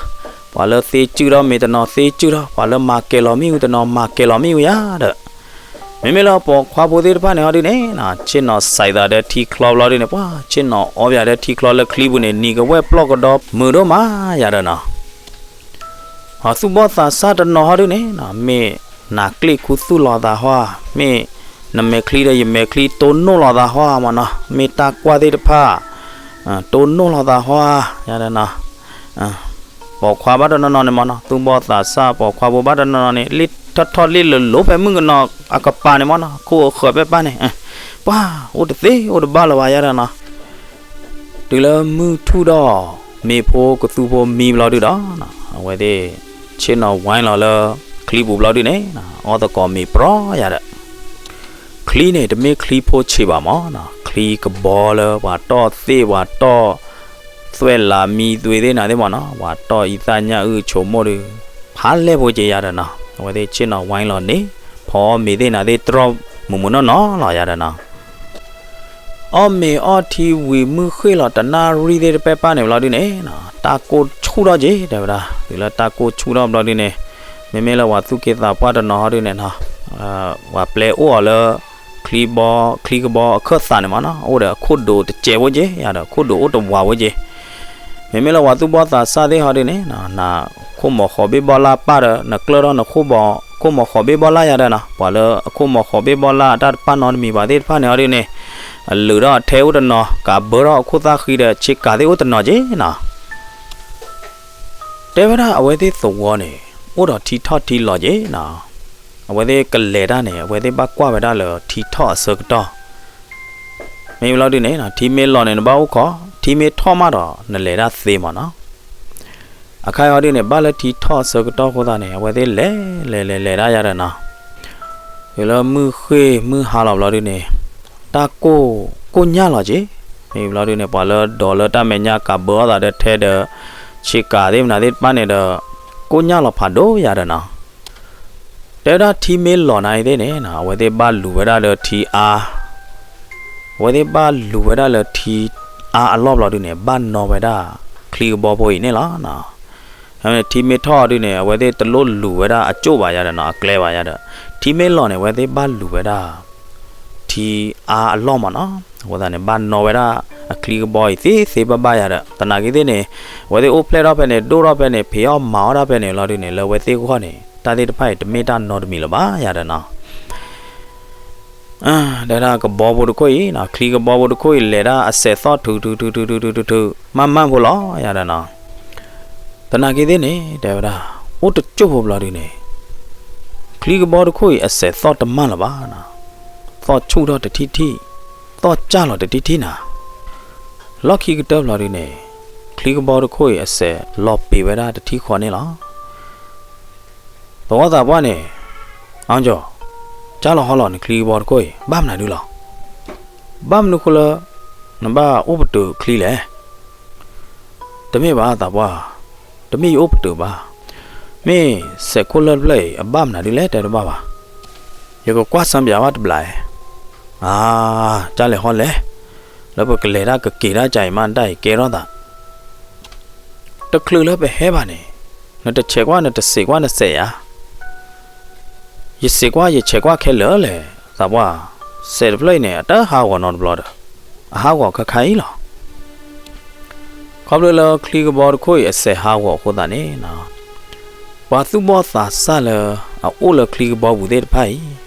ပှၤလၢသ့စုၣ်ထီၣ်မ့ၤတနီၤသ့စုၣ်ထီၣ်, ပှၤလၢမၤကဲၤလီၤမ့ၣ်အူတနီၤမၤကဲၤလီၤမ့ၣ်အူယါဒီး မ့မ့ၢ်လၢပိာ်ခွါဖိသ့ၣ်တဖၣ်န့ၣ်ဟီဒုန့ၣ်နီၤ, ဆ့ၣ်နီၤစဲးသးဒီးထံချီဘျီဒုန့ၣ် ပှၤဆ့ၣ်နီၤအီပယၤဒီးထံချီလၢချံပူၤန့ၣ် နံၤကဝဲၢ်ပျီၢ်ကဒီမုာ်ဒိၣ်မးယါဒီးနီၤ အသူၣ်ဘီၣ်သးစၢ်တနီၤဟီဒုန့ၣ်နီၤ, မ့ၢ်နကျ့ၣ်ခူသူၣ်လီၤသးဟီဧါ, မ့ၢ်နမဲာ်ချံဒီးယမဲာ်ချံတိၢ်နီၣ်လီၤသးဟီဧါမ့ၢ်နီၤ, မ့ၢ်တၢ်ကွၢ်သ့ၣ်တဖၣ် တိၢ်နီၣ်လီၤသးဟီဧါ ယါဒီးနီၤ ပိာ်ခွါဘၣ်တနီၤနီၤန့ၣ်မ့ၢ်နီၤ, သူၣ်ဘီၣ်သးစၢ်ပိာ်ခွါဖိဘၣ်တနီၤနီၤန့ၣ် လ့ၣ်ထီၣ်ထီၣ်လ့ၣ်လၢလိၤဖဲမုၣ်ကနီၤအကပၤန့ၣ်မ့ၢ်နီၤ, ခိၣ်အဃၢၤပဲပၢ်န့ၣ် ပှၤအိၣ်တသ့အိၣ်တဘၣ်လၢၤဘၣ်ယါဒီးနီၤ, တုၤလၢမုၢ်ထူၣ်ဒီး မ့ၤဖိကသူဖိမံဘျီဒုဒီး အဝဲသ့ၣ် ဆ့ၣ်နီၤဝါလီၤလၢ ချံပူၤဘျီဒုန့ၣ် အီၣ်သကိးမ့ၤပြီယါဒီး ချံန့ၣ် တမ့ၢ်ချံဖိဆံးဘၣ်မ့ၢ်နီၤ, ချံကဘီလၢပှၤတီၢ်သ့ၣ်ပှၤတီၢ် သွဲၣ်လးမံသွံသ့ၣ်နၤသ့ၣ်မ့ၢ်နီၤ, ပှၤတီၢ်အံသၣ်ညၣ်အုၣ်ဆိကမိၣ်ဒီး ဖးလဲၢ်ဖိက့ယါဒီးနီၤ, အဝဲသ့ၣ်ဆ့ၣ်နီၤဝါလီၤန့ၣ် ဖီအီၣ်မ့ၤသ့ၣ်နၤသ့ၣ်တြီၢ်မုာ်မုာ်နီၢ်နီၢ်လီၤယါဒီးနီၤ အီၣ်မ့ၤအီၣ်ထံဝံၤမုၢ်ဃ့ၢ်လီၤတနၣ်ရံၣ်သ့ၣ်တဖၣ်ပၢ်န့ၣ်ဘျီဒုန့ၣ် တၢ်ကိၢ်ဆူၣ်ထီၣ်က့ တဲဝဲဒၣ်, တုၤလၢတၢ်ကိၢ်ဆူၣ်ထီၣ်ဘျီဒုန့ၣ် မ့မ့ၢ်လၢပှၤသူၣ်က့သးပှၢ်တနီၤဟီဒုန့ၣ်နီၤ ပှၤပျဲအိၣ်အီၤလၢ ချံဘီ ချံကဘီအခၢၣ်သးန့ၣ်မ့ၢ်နီၤ အိၣ်ဒီးအခိၣ်ဒိးတစဲးဖိက့ ယါဒီးခိၣ်ဒိးအိၣ်တဝးဖိက့ မ့မ့ၢ်လၢပှၤသူၣ်ဘီၣ်သးစၢ်သ့ၣ်ဟီဒုန့ၣ် နခိၣ်မီၤဃီၤဘ့ၣ်ဘီလၢ်ပၢ်ဒီး နကျၢၢ်ထီၣ်နခိၣ်ဘီ ခိၣ်မီၤဃီၤဘ့ၣ်ဘီလၢ်ယါဒီးနီၤ ပှၤလၢအခိၣ်မီၤဃီၤဘ့ၣ်ဘီလၢ်အတၢ်တပၢ်နီတမံၤဘၣ်သ့ၣ်တဖၣ်န့ၣ်ဟီဒုန့ၣ် အလုာ်ထီၣ်အထဲအိၣ်တနီၤ ကးဘၢထီၣ်အခိၣ်သၣ်ဃံဒီးဆ့ကၤသ့ၣ်အိၣ်တနီၤက့နီၤ တဲဝဲဒၣ်အဝဲသ့ၣ်သဝီန့ၣ် အိၣ်ဒီးထံထီၣ်ထံလီၤက့နီၤ အဝဲသ့ၣ်ကလဲၤတၢ်န့ၣ် အဝဲသ့ၣ်ဘၣ်ကွၢ်ဝဲဒၣ်လၢထံထီၣ်အဆၢကတီၢ် မ့ၢ်ဘျီဒုန့ၣ် ထံမ့ၢ်လီၤန့ၣ် နဘၣ်အိၣ်ခိး ထံမ့ၢ်ထီၣ်မးဒီး နလဲၤတၢ်သ့မ့ၢ်နီၤ အခါအံၤဟီဒုန့ၣ် ဘၣ်လၢထံထီၣ်အဆၢကတီၢ်အဃိသတးန့ၣ် အဝဲသ့ၣ်လဲၤလဲၤလဲၤလဲၤတၢ်ယါဒီးနီၤ တုၤလၢမုၢ်ဃ့ၢ်မုၢ်ဟါလီၤဘျီဒုန့ၣ် တၢ်ကိၢ်ကိၢ်ညၣ်လီၤက့ မ့ၢ်ဘျီဒုန့ၣ် ပှၤလၢဒိးလၢတၢ်မဲာ်ညါကးဘၢအီၣ်သးဒီးထဲဒီး ဆ့ကၤသ့ၣ်မနုၤသ့ၣ်တဖၣ်န့ၣ်ဒီး ကိၢ်ညၣ်လီၤဖးဒိၣ်ယါဒီးနီၤ တဲဝဲဒၣ်ထံမ့ၢ်လီၤနၤအံၤသ့ၣ်န့ၣ် အဝဲသ့ၣ်ဘၣ်လူၤဝဲဒၣ်လၢထံအါ အဝဲသ့ၣ်ဘၣ်လူၤဝဲဒၣ်လၢထံအါအလီၢ်ဘျီဒုန့ၣ် ဘၣ်နီၣ်ဝဲဒၣ် ချံကဘီဖိအံၤန့ၣ်လီၤ. ထံမ့ၢ်ထီၣ်ဒုန့ၣ် အဝဲသ့ၣ်တလိၣ်လူၤဝဲဒၣ်အကၠိၣ်ဘၣ်ယါဒီးနီၤ အကျဲဘၣ်ယါဒီး ထံမ့ၢ်လီၤန့ၣ် အဝဲသ့ၣ်ဘၣ်လူၤဝဲဒၣ် ထံအါအလီၢ်မ့ၢ်နီၤ အဃိသတးန့ၣ် ဘၣ်နီၣ်ဝဲဒၣ်အချံကဘီအံၤသ့သ့ဘၣ်ဘၣ်ယါဒီး သနာ်က့သ့ၣ်န့ၣ် အဝဲသ့ၣ်အိၣ်ဖျဲၣ်ထီၣ်ဖဲန့ၣ် ဒိၣ်ထီၣ်ဖဲန့ၣ် ဖံးအီၣ်မၤအီၣ်တၢ်ဖဲန့ၣ်လီၤဒုန့ၣ် လၢအဝဲသ့ၣ်ဂီၢ်န့ၣ် တၢ်သ့ၣ်တဖၣ်အံၤ တမ့ၢ်တၢ်နီတမံၤလၢၤဘၣ်ယါဒီးနီၤ တဲဒၣ်ကဘီဖိတခိၣ်အံၤ ချံကဘီဖိတခိၣ်အံၤ လဲၤဒၣ်အစဲးသီၣ်ထုးထုးထုးထုးထုးထုးထုး မၢ်မၢ်ဖိလီၤယါဒီးနီၤ သနာ်က့သ့ၣ်န့ၣ် တဲဝဲဒၣ် အိၣ်တကၠိၢ်ဖိဘျီဒုန့ၣ် ချံကဘီတခိၣ်အံၤအစဲးသီၣ်တမၢ်လၢၤဘၣ်နီၤ သီၣ်ဆူၣ်ထီၣ်တထံၣ်ထံၣ် သီၣ်ကၢ်လီၤတထံၣ်ထံၣ်နၤ လီၢ်ခံကတၢၢ်ဘျီဒုန့ၣ် ချံကဘီတခိၣ်အံၤအစဲးလီၤပ့ၤဝဲဒၣ်တထံၣ်ဃီန့ၣ်လီၤ သဝီသးပှၢ်န့ၣ် အီကၠီၤ ကၢ်လီၤဟီလီၤနချံကဘီတခိၣ်အံၤ ဘၣ်မနုၤဒုလီၤ ဘၣ်မနုၤဃိလၢ နဘၣ်အိၣ်ပတုာ်ချံလဲၣ် တမ့ၢ်ဘၣ်သးပှၢ် တမ့ၢ်ယအိၣ်ပတုာ်ဘၣ် မ့ၢ်စဲးခိၣ်လၢၢ်တဖျၢၣ်အံၤ အဘၣ်မနုၤဒုလဲၣ်တဲတဘၣ်ဘၣ် ယကကွၢ်စၢဘၣ်ဘၣ်တဘျီ အါ ကၢ်လဲၤဟီလဲၣ် လၢပကလဲၤတၢ်ကက့ၤတၢ်ကါအံၤမး တၢ်အံၤကဲထီၣ်သး တချုးလၢပဟဲဘၣ်န့ၣ် နတဆဲးကွၢ်နတစံးကွၢ်နစဲးယါ ယစံးကွၢ်ယဆဲးကွၢ်ခဲလၢာ်လဲၣ်, သးပှၢ်, စဲးတဖျၢၣ်အံၤန့ၣ် အတဟးဂီၤနီတဘျီဒီး, အဟးဂီၤခါခါအံၤလီၤ. ခီဖျိလၢချံကဘီတခိၣ်အံၤအစဲးဟးဂီၤအဃိသတးန့ၣ်, ပှၤသူၣ်ဘီၣ်သးစၢ်လၢအအိၣ်လၢချံကဘီပူၤသ့ၣ်တဖၣ်အံၤ,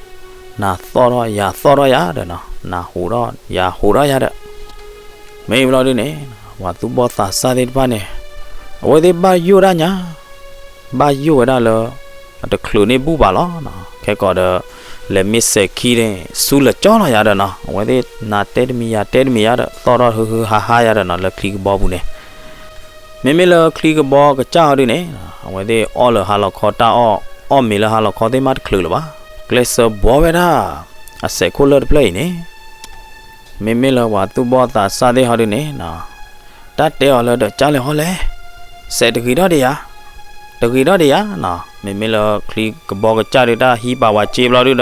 နၤသီၣ်ထီၣ်ယၤသီၣ်ထီၣ်ယၤဒီးနီၤ, နၤဟူးထီၣ်ယၤဟူးထီၣ်ယၤဒီး, မ့ၢ်ဘျီဒုန့ၣ်, ပှၤသူၣ်ဘီၣ်သးစၢ်သ့ၣ်တဖၣ်န့ၣ်, အဝဲသ့ၣ်ဘၣ်ယိၣ်ဒၣ်ညါ, ဘၣ်ယိၣ်ဝဲဒၣ်လၢ အတချုးန့ၢ်ဘူၣ်ဘၣ်လီၤ. ခဲကီးဒီး လဲၤမ့ၢ်စဲးခံန့ၣ် ဆူလဲၤကၠီလီၤယၤဒီးနီၤ, အဝဲသ့ၣ်နၤတဲတမံၤယၤတဲတမံၤယၤဒီး သီၣ်ထီၣ်ဟုဟုဟးဟးယၤဒီးနီၤ လၢချံကဘီပူၤန့ၣ်, မ့မ့ၢ်လၢချံကဘီကစၢ်ဟီဒုန့ၣ်, အဝဲသ့ၣ်အီၣ်လၢဟါလီၤခီတၢ်အီၣ်, အီၣ်မ့ၤလၢဟါလီၤခီသ့ၣ်မးတချုးလၢၤဘၣ်. ကျဲးစၢးဘှီဝဲဒၣ် အစဲးခိၣ်လၢၢ်တဖျၢၣ်အံၤန့ၣ်, မ့မ့ၢ်လၢပှၤသူၣ်ဘီၣ်သးစၢ်သ့ၣ်ဟီဒုန့ၣ်, တၢ်တဲအီၤလၢဒီးကၢ်လဲၣ်ဟီလဲၣ်, စဲးတဂ့ၤထီၣ်ဒံးယၤ, တဂ့ၤထီၣ်ဒံးယၤနီၤ, မ့မ့ၢ်လၢချံကဘီကစၢ်ဒု တၢ်ဟံးပာ်ဝဲစ့ဘျီဒုဒီး,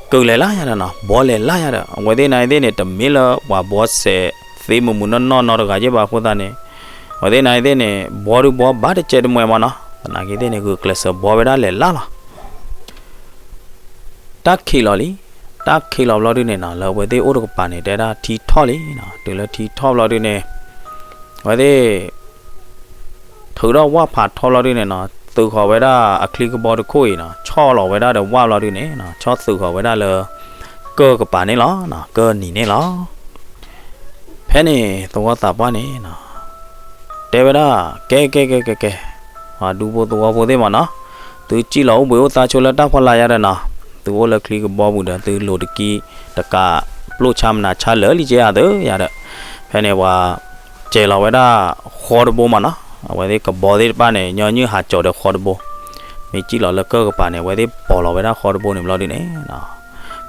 ကလဲၤလၢယၤဒီးနီၤ, ဘှီလဲၤလၢယၤဒီး အဝဲသ့ၣ်နၤအံၤသ့ၣ်န့ၣ် တမ့ၢ်လၢပှၤဘှီစဲးသ့မုၢ်မုၢ်နီၢ်နီၢ်နီတဂၤယဲၢ်ဘၣ်အဃိသတးန့ၣ်, အဝဲသ့ၣ်နၤအံၤသ့ၣ်န့ၣ် ဘှီဒုဘှီဘၣ်တစဲးတမှဲၤမးနီၤ, သနာ်က့သ့ၣ်န့ၣ် ဂုာ်ကျဲးစၢးဘှီဝဲဒၣ်လဲၤလၢလီၤ. တၢ်ခံးလီၤလံ, တၢ်ခံးလီၤဘျီဒုန့ၣ်နီၤ လၢအဝဲသ့ၣ်အိၣ်တကပၤန့ၣ် တဲဒၣ်ထံထီၣ်လံနီၤ, တုၤလၢထံထီၣ်ဘျီဒုန့ၣ်, အဝဲသ့ၣ် ထုးထီၣ်ဝၣ်ဖးထီဘျီဒုန့ၣ်နီၤ, သုးဃီၤဝဲဒၣ်အချံကဘီတခိၣ်အံၤနီၤ, ဆီၣ်လီၤဝဲဒၣ်ဒီးဝၣ်ဘျီဒုန့ၣ်နီၤ, ဆီၣ်သုးဃီၤဝဲဒၣ်လၢ ကၢၢ်ကပၤန့ၣ်လီၤ, ကၢၢ်နံၤန့ၣ်လီၤ. ဖဲန့ၣ်သဝီသးပှၢ်န့ၣ်နီၤ, တဲဝဲဒၣ်, ကဲကဲကဲကဲကဲ, ပှၤဒူဖိသဝီဖိသ့ၣ်မးနီၤ, သုစံၣ်လီၤအိၣ်ဘှံးအိၣ်သါဆိလၢတၢ်ဖီလာ်ယၤဒီးနီၤ, သုအိၣ်လၢချံကဘီပူၤဒီး သုလိၤတကံတကး, ပျိၢ်ဆါမနၤဆါလၢာ်လံကဲဧါသၢယၤဒီး, ဖဲန့ၣ်ပှၤ ကဲၤလီၤဝဲဒၣ်ဃီတဘိမးနီၤ, အဝဲသ့ၣ်ကဘီသ့ၣ်တဖၣ်န့ၣ် ညီနုၢ်ဟးကၠီၤဒီးဃီတဘိ, မ့ၢ်စံၣ်လီၤလၢကၢၢ်ကပၤန့ၣ် အဝဲသ့ၣ်ပိာ်လီၤဝဲဒၣ်ဃီတဘိန့ၣ်ဘျီဒုန့ၣ်,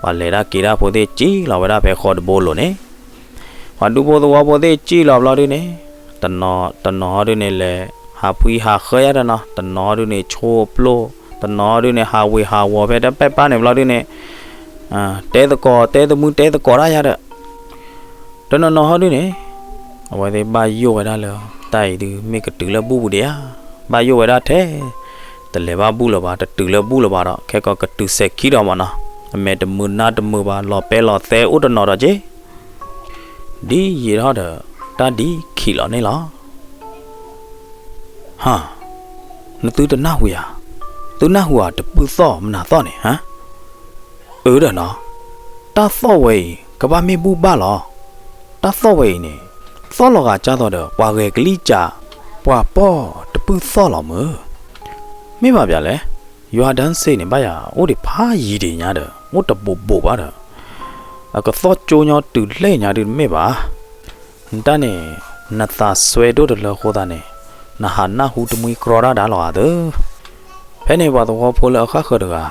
ပှၤလဲၤတၢ်က့ၤတၢ်ဖိသ့ၣ်စံၣ်လီၤဝဲဒၣ်ဖဲဃီတဘိလိၤန့ၣ်, ပှၤဒူဖိသဝီဖိသ့ၣ်စံၣ်လီၤဘျီဒုန့ၣ်, တနီၤတနီၤဟီဒုန့ၣ် လဲၤဟးဖှံဟးဃၢယၤဒီးနီၤ, တနီၤဟီဒုန့ၣ် ဆိပျိၢ်, တနီၤဟီဒုန့ၣ် ဟးဝ့ၤဟးဝီၤဖဲတၢ်ပဲၢ်ပၢ်န့ၣ်ဘျီဒုန့ၣ်, တဲသကိးတဲသမုၢ်တဲသကိးတၢ်ယၤဒီး တနီၤနီၤဟီဒုန့ၣ်, အဝဲသ့ၣ်ဘၣ်ယိၣ်ဝဲဒၣ်လၢ တၢ်အံၤဒုမ့ၢ်ကတုၤလၢဘူၣ်ပူၤဒံးဧါ, ဘၣ်ယိၣ်ဝဲဒၣ်ထဲ, တလဲၤဘၣ်ဘူၣ်လၢၤဘၣ်, တတုၤလၢဘူၣ်လၢၤဘၣ်ဒီး ခဲကီးကတုၤစဲးခံဒီးမးနီၤ, အမဲာ်တမုာ်နါတမုာ်ဘၣ်, လီၤပဲလီၤသဲအိၣ်တနီၤဒီးက့ၤ ဒ်ယံာ်ထီၣ်ဒီး တၢ်ဒ်ခံးလီၤန့ၣ်လီၤ. ဟါ, နသုတနၢ်ဟူဧါ, သုနၢ်ဟူဧါ တပုၢ်သီၣ်မနုၤသီၣ်န့ၣ်, ဟါ, အၢဒီးနီၤ, တၢ်သီၣ်ဝဲအံၤ ကဘၣ်မ့ၢ်ဘူၣ်ဘၣ်လီၤ. တၢ်သီၣ်ဝဲအံၤန့ၣ် သီၣ်လီၤဂာ်ကၢ်သိးဒီး ပှၤဂဲၤကလံၣ်ကၢ်, ပှၤပီၢ်တပုၢ်သီၣ်လီၤမၢ်. မ့ၢ်ဘၣ်ပၠးလဲၣ်, ယွၤဒၢစ့န့ၣ် ဘၣ်ယၤအိၣ်ဒံးဖးယံၤဒံးညါဒီး အိၣ်တဘူးဘူးဘၣ်ဒီး အကသီၣ်ကၠိညီတုၤလဲၣ်ညါဒုတမ့ၢ်ဘၣ်. နတၢ်န့ၣ် နသးစွဲဒိၣ်တလၢအဃိသတးန့ၣ် နဟးနၢ်ဟူတမှံကြီတၢ်ဒၣ်လီၤဧါသၢ. ဖဲန့ၣ်ပှၤသဝီဖိလၢအဃၣ်ဃၢၤတဂၤ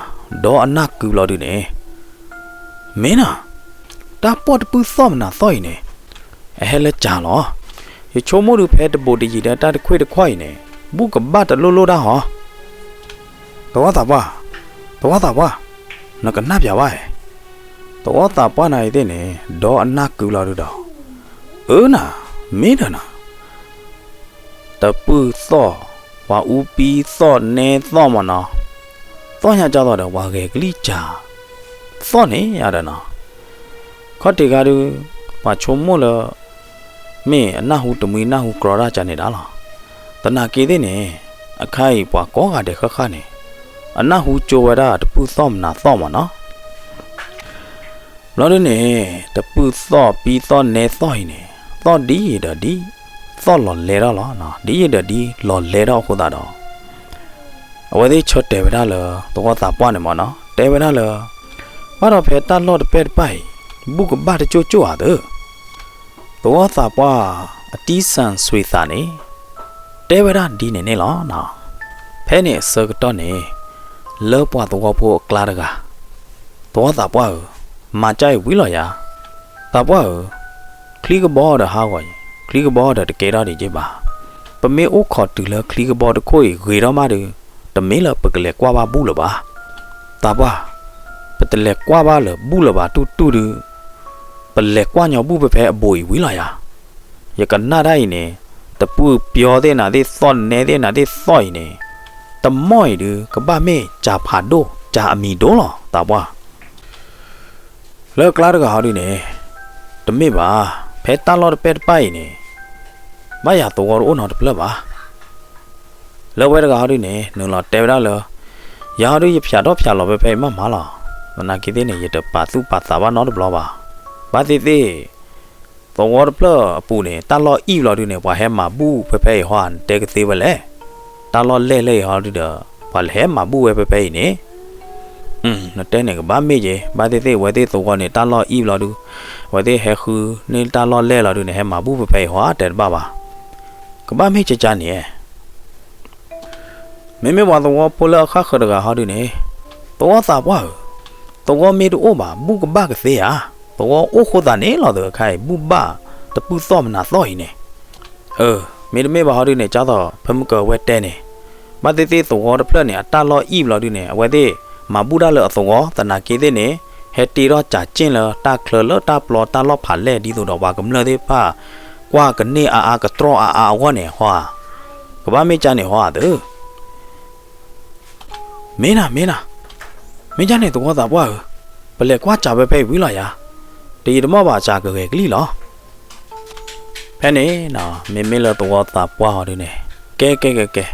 ဒီးအနၢ်ကုဘျီဒုန့ၣ်, မ့ၢ်နီၤ, တၢ်ပီၢ်တပုၢ်သီၣ်မနုၤသီၣ်အံၤန့ၣ် အဟဲလၢကၢ်လီၤ. ယဆိကမိၣ်ဒုဖဲတဘူးတယံၤဒီးတၢ်တခွ့ၣ်တခွါအံၤန့ၣ် ဘူၣ်ကဘၣ်တလိၣ်လိၣ်တၢ်ဟီ. သဝီသးပှၢ်, သဝီသးပှၢ်, နကနၣ်ပၠးဘၣ်ဧါ. သဝီသးပှၢ်နၤအံၤသ့ၣ်န့ၣ် ဒီးအနၢ်ကုလီၤဒုဒီး, အၢနၤ, မ့ၢ်ဒီးနၤ, တပုၢ်သီၣ်, ပှၤအူပံသီၣ်နဲသီၣ်မးနီၤ, သီၣ်ညါကၢ်သိးဒီးပှၤဂဲၤကလံၣ်ကၢ်, သီၣ်န့ၣ်ယၤဒီးနီၤ. ခီၣ်ထံးခါဒု, ပှၤဆိကမိၣ်လၢ မ့ၢ်အနၢ်ဟူတမှံနၢ်ဟူကြီတၢ်ကန့ၣ်ဒၣ်လီၤ. သနာ်က့သ့ၣ်န့ၣ်, အခါအံၤပှၤကိးဂၤဒဲးဃၣ်ဃၣ်န့ၣ်, အနၢ်ဟူကၠိဝဲဒၣ်တပုၢ်သီၣ်မနုၤသီၣ်မးနီၤ. ဘျီဒုန့ၣ်, တပုၢ်သီၣ်ပံသီၣ်နဲသီၣ်အံၤန့ၣ်, သီၣ်ဒ်ယံာ်ဒီးဒ်, သီၣ်လီၤလဲထီၣ်လီၤ, ဒ်ယံာ်ဒီးဒ်လီၤလဲထီၣ်အဃိသတးဒီး အဝဲသ့ၣ်ဆၢတဲာ်ဝဲဒၣ်လၢ သဝီသးပှၢ်န့ၣ်မးနီၤ, တဲဝဲဒၣ်လၢ ဘၣ်ဒီးဖဲတၢ်လီၢ်တပဲၢ်တပၢ်အံၤ, ဘူၣ်ကဘၣ်တကၠိၣ်ကၠိၣ်ဧါသၢ. သဝီသးပှၢ်အတံၢ်စၣ်စွံသးန့ၣ် တဲဝဲဒၣ်ဒ်န့ၣ်န့ၣ်လီၤ. ဖဲန့ၣ်အဆၢကတီၢ်န့ၣ်, လၢပှၤသဝီဖိအကျါတဂၤ, သဝီသးပှၢ်ဧၢ, မၤကၢ်အံၤဝံၤလီၤယၤ. သးပှၢ်ဧၢ, ချံကဘီဒီးဟးဂီၤအံၤ, ချံကဘီဒီးတကဲထီၣ်ဒံးက့ဘၣ်. ပမ့ၢ်အိၣ်ခိးတုၤလၢချံကဘီတခိၣ်အံၤဂ့ၤထီၣ်မးဒီး, တမ့ၢ်လၢပကလဲၤကွၢ်ဘၣ်ဘူၣ်လၢၤဘၣ်. သးပှၢ်, ပတလဲၤကွၢ်ဘၣ်လၢၤဘူၣ်လၢၤဘၣ်တူၢ်တူၢ်ဒီး, ပလဲၤကွၢ်ညီဘူၣ်ဖဲဖဲအဘူးအံၤဝံၤလီၤယၤ. ယကနၣ်တၢ်အံၤန့ၣ်, တပုၢ်ပျီသ့ၣ်နၤသ့ၣ်သီၣ်နဲသ့ၣ်နၤသ့ၣ်သီၣ်အံၤန့ၣ်, တမီၢ်အံၤဒုး ကဘၣ်မ့ၢ်ကၢ်ဖးဒိၣ် ကၢ်အမံၤဒိၣ်လီၤ သးပှၢ်. လၢကျါတဂၤဟီဒုန့ၣ်, တမ့ၢ်ဘၣ်, ဖဲတၢ်လီၢ်တပဲတပၢ်အံၤန့ၣ်, ဘၣ်ယၤသဝီတအိၣ်နီတဖျၢၣ်ဘၣ်. လၢဝဲတဂၤဟီဒုန့ၣ် နုာ်လီၤတဲဝဲဒၣ်လၢ, ယၤဟီဒု ယဖၠးထီၣ်ဖၠးလီၤဖဲဖဲအံၤမးမးလီၤ. သနာ်က့သ့ၣ်န့ၣ် ယတပာ်သူၣ်ပာ်သးဘၣ်နီတဘျီဘၣ်. ဘၣ်သ့ၣ်သ့ၣ် သဝီတဖျၢၣ်အပူၤန့ၣ် တၢ်လီၢ်အံၣ်ဘျီဒုန့ၣ် ပှၤဟဲမၤဘူၣ်ဖဲဖဲအံၤဟီဧါ, နတဲကသ့ဝဲလဲၣ်. တၢ်လီၢ်လဲၢ်လၢအံၤဟီဒုဒီး ပှၤလဲၤဟဲမၤဘူၣ်ဝဲဖဲဖဲအံၤန့ၣ်. နတဲန့ၣ်ကဘၣ်မ့ၢ်က့ၤ, ဘၣ်သ့ၣ်သ့ၣ် အဝဲသ့ၣ်သဝီန့ၣ် တၢ်လီၢ်အံၣ်ဘျီဒု, အဝဲသ့ၣ်ဟဲဃုန့ၢ်တၢ်လီၢ်လဲၢ်လီၤဒုန့ၣ် ဟဲမၤဘူၣ်ဖဲဖဲအံၤဟီဧါ တဲတဘၣ်ဘၣ်. ကဘၣ်မ့ၢ်ကကါန့ၣ် မ့မ့ၢ်ပှၤသဝီဖိလၢအဃၣ်ဃၢၤတဂၤဟီဒုန့ၣ်, သဝီသးပှၢ်ဧၢ, သဝီမ့ၢ်တအိၣ်ဘၣ် ဘူၣ်ကဘၣ်ကသ့ဧါ. သဝီအိၣ်ဃိသးန့ၣ်လီၤသ့ၣ်ခါအံၤ ဘူၣ်ဘၣ်တပုၢ်သီၣ်မနုၤသီၣ်အံၤန့ၣ်. အၢ, မ့တမ့ၢ်ဘၣ်ဟီဒုန့ၣ် ကၢ်သိးဖဲမုၢ်ကဝဲတဲန့ၣ်, ဘၣ်သ့ၣ်သ့ၣ်သဝီတဖျၢၣ်န့ၣ် အတၢ်လီၢ်အံၣ်ဘျီဒုန့ၣ် အဝဲသ့ၣ်မၤဘူၣ်တၢ်လၢအသဝီ သနာ်က့သ့ၣ်န့ၣ်, ဟဲတ့ထီၣ်စးက့ၣ်လၢတၢ်ချၢလၢတၢ်ပျီတၢ်လီၢ်ဖးလဲၢ် ဒ်သိးဒီးပှၤကမျၢၢ်သ့ၣ်တဖၣ် ကွၢ်ကန့ၢ်အါအါကတြီၢ်အါအါအဂီၢ်န့ၣ် ဟီဧါ. ကဘၣ်မ့ၢ်ကၢ်န့ၣ်ဟီဧါသ့ၣ် မ့ၢ်နၤ မ့ၢ်နၤ, မ့ၢ်ကၢ်န့ၣ်သဝီသးပှၢ်ဧၢ, ပလဲၤကွၢ်စးဝဲဖဲအံၤဝံၤလီၤယၤ, တယံာ်တမီၢ်ဘၣ်စးကဂဲၤကလံၣ်လီၤ. ဖဲန့ၣ် မ့မ့ၢ်လၢသဝီသးပှၢ်ဟီဒုန့ၣ်, ကဲ ကဲ ကဲ ကဲ,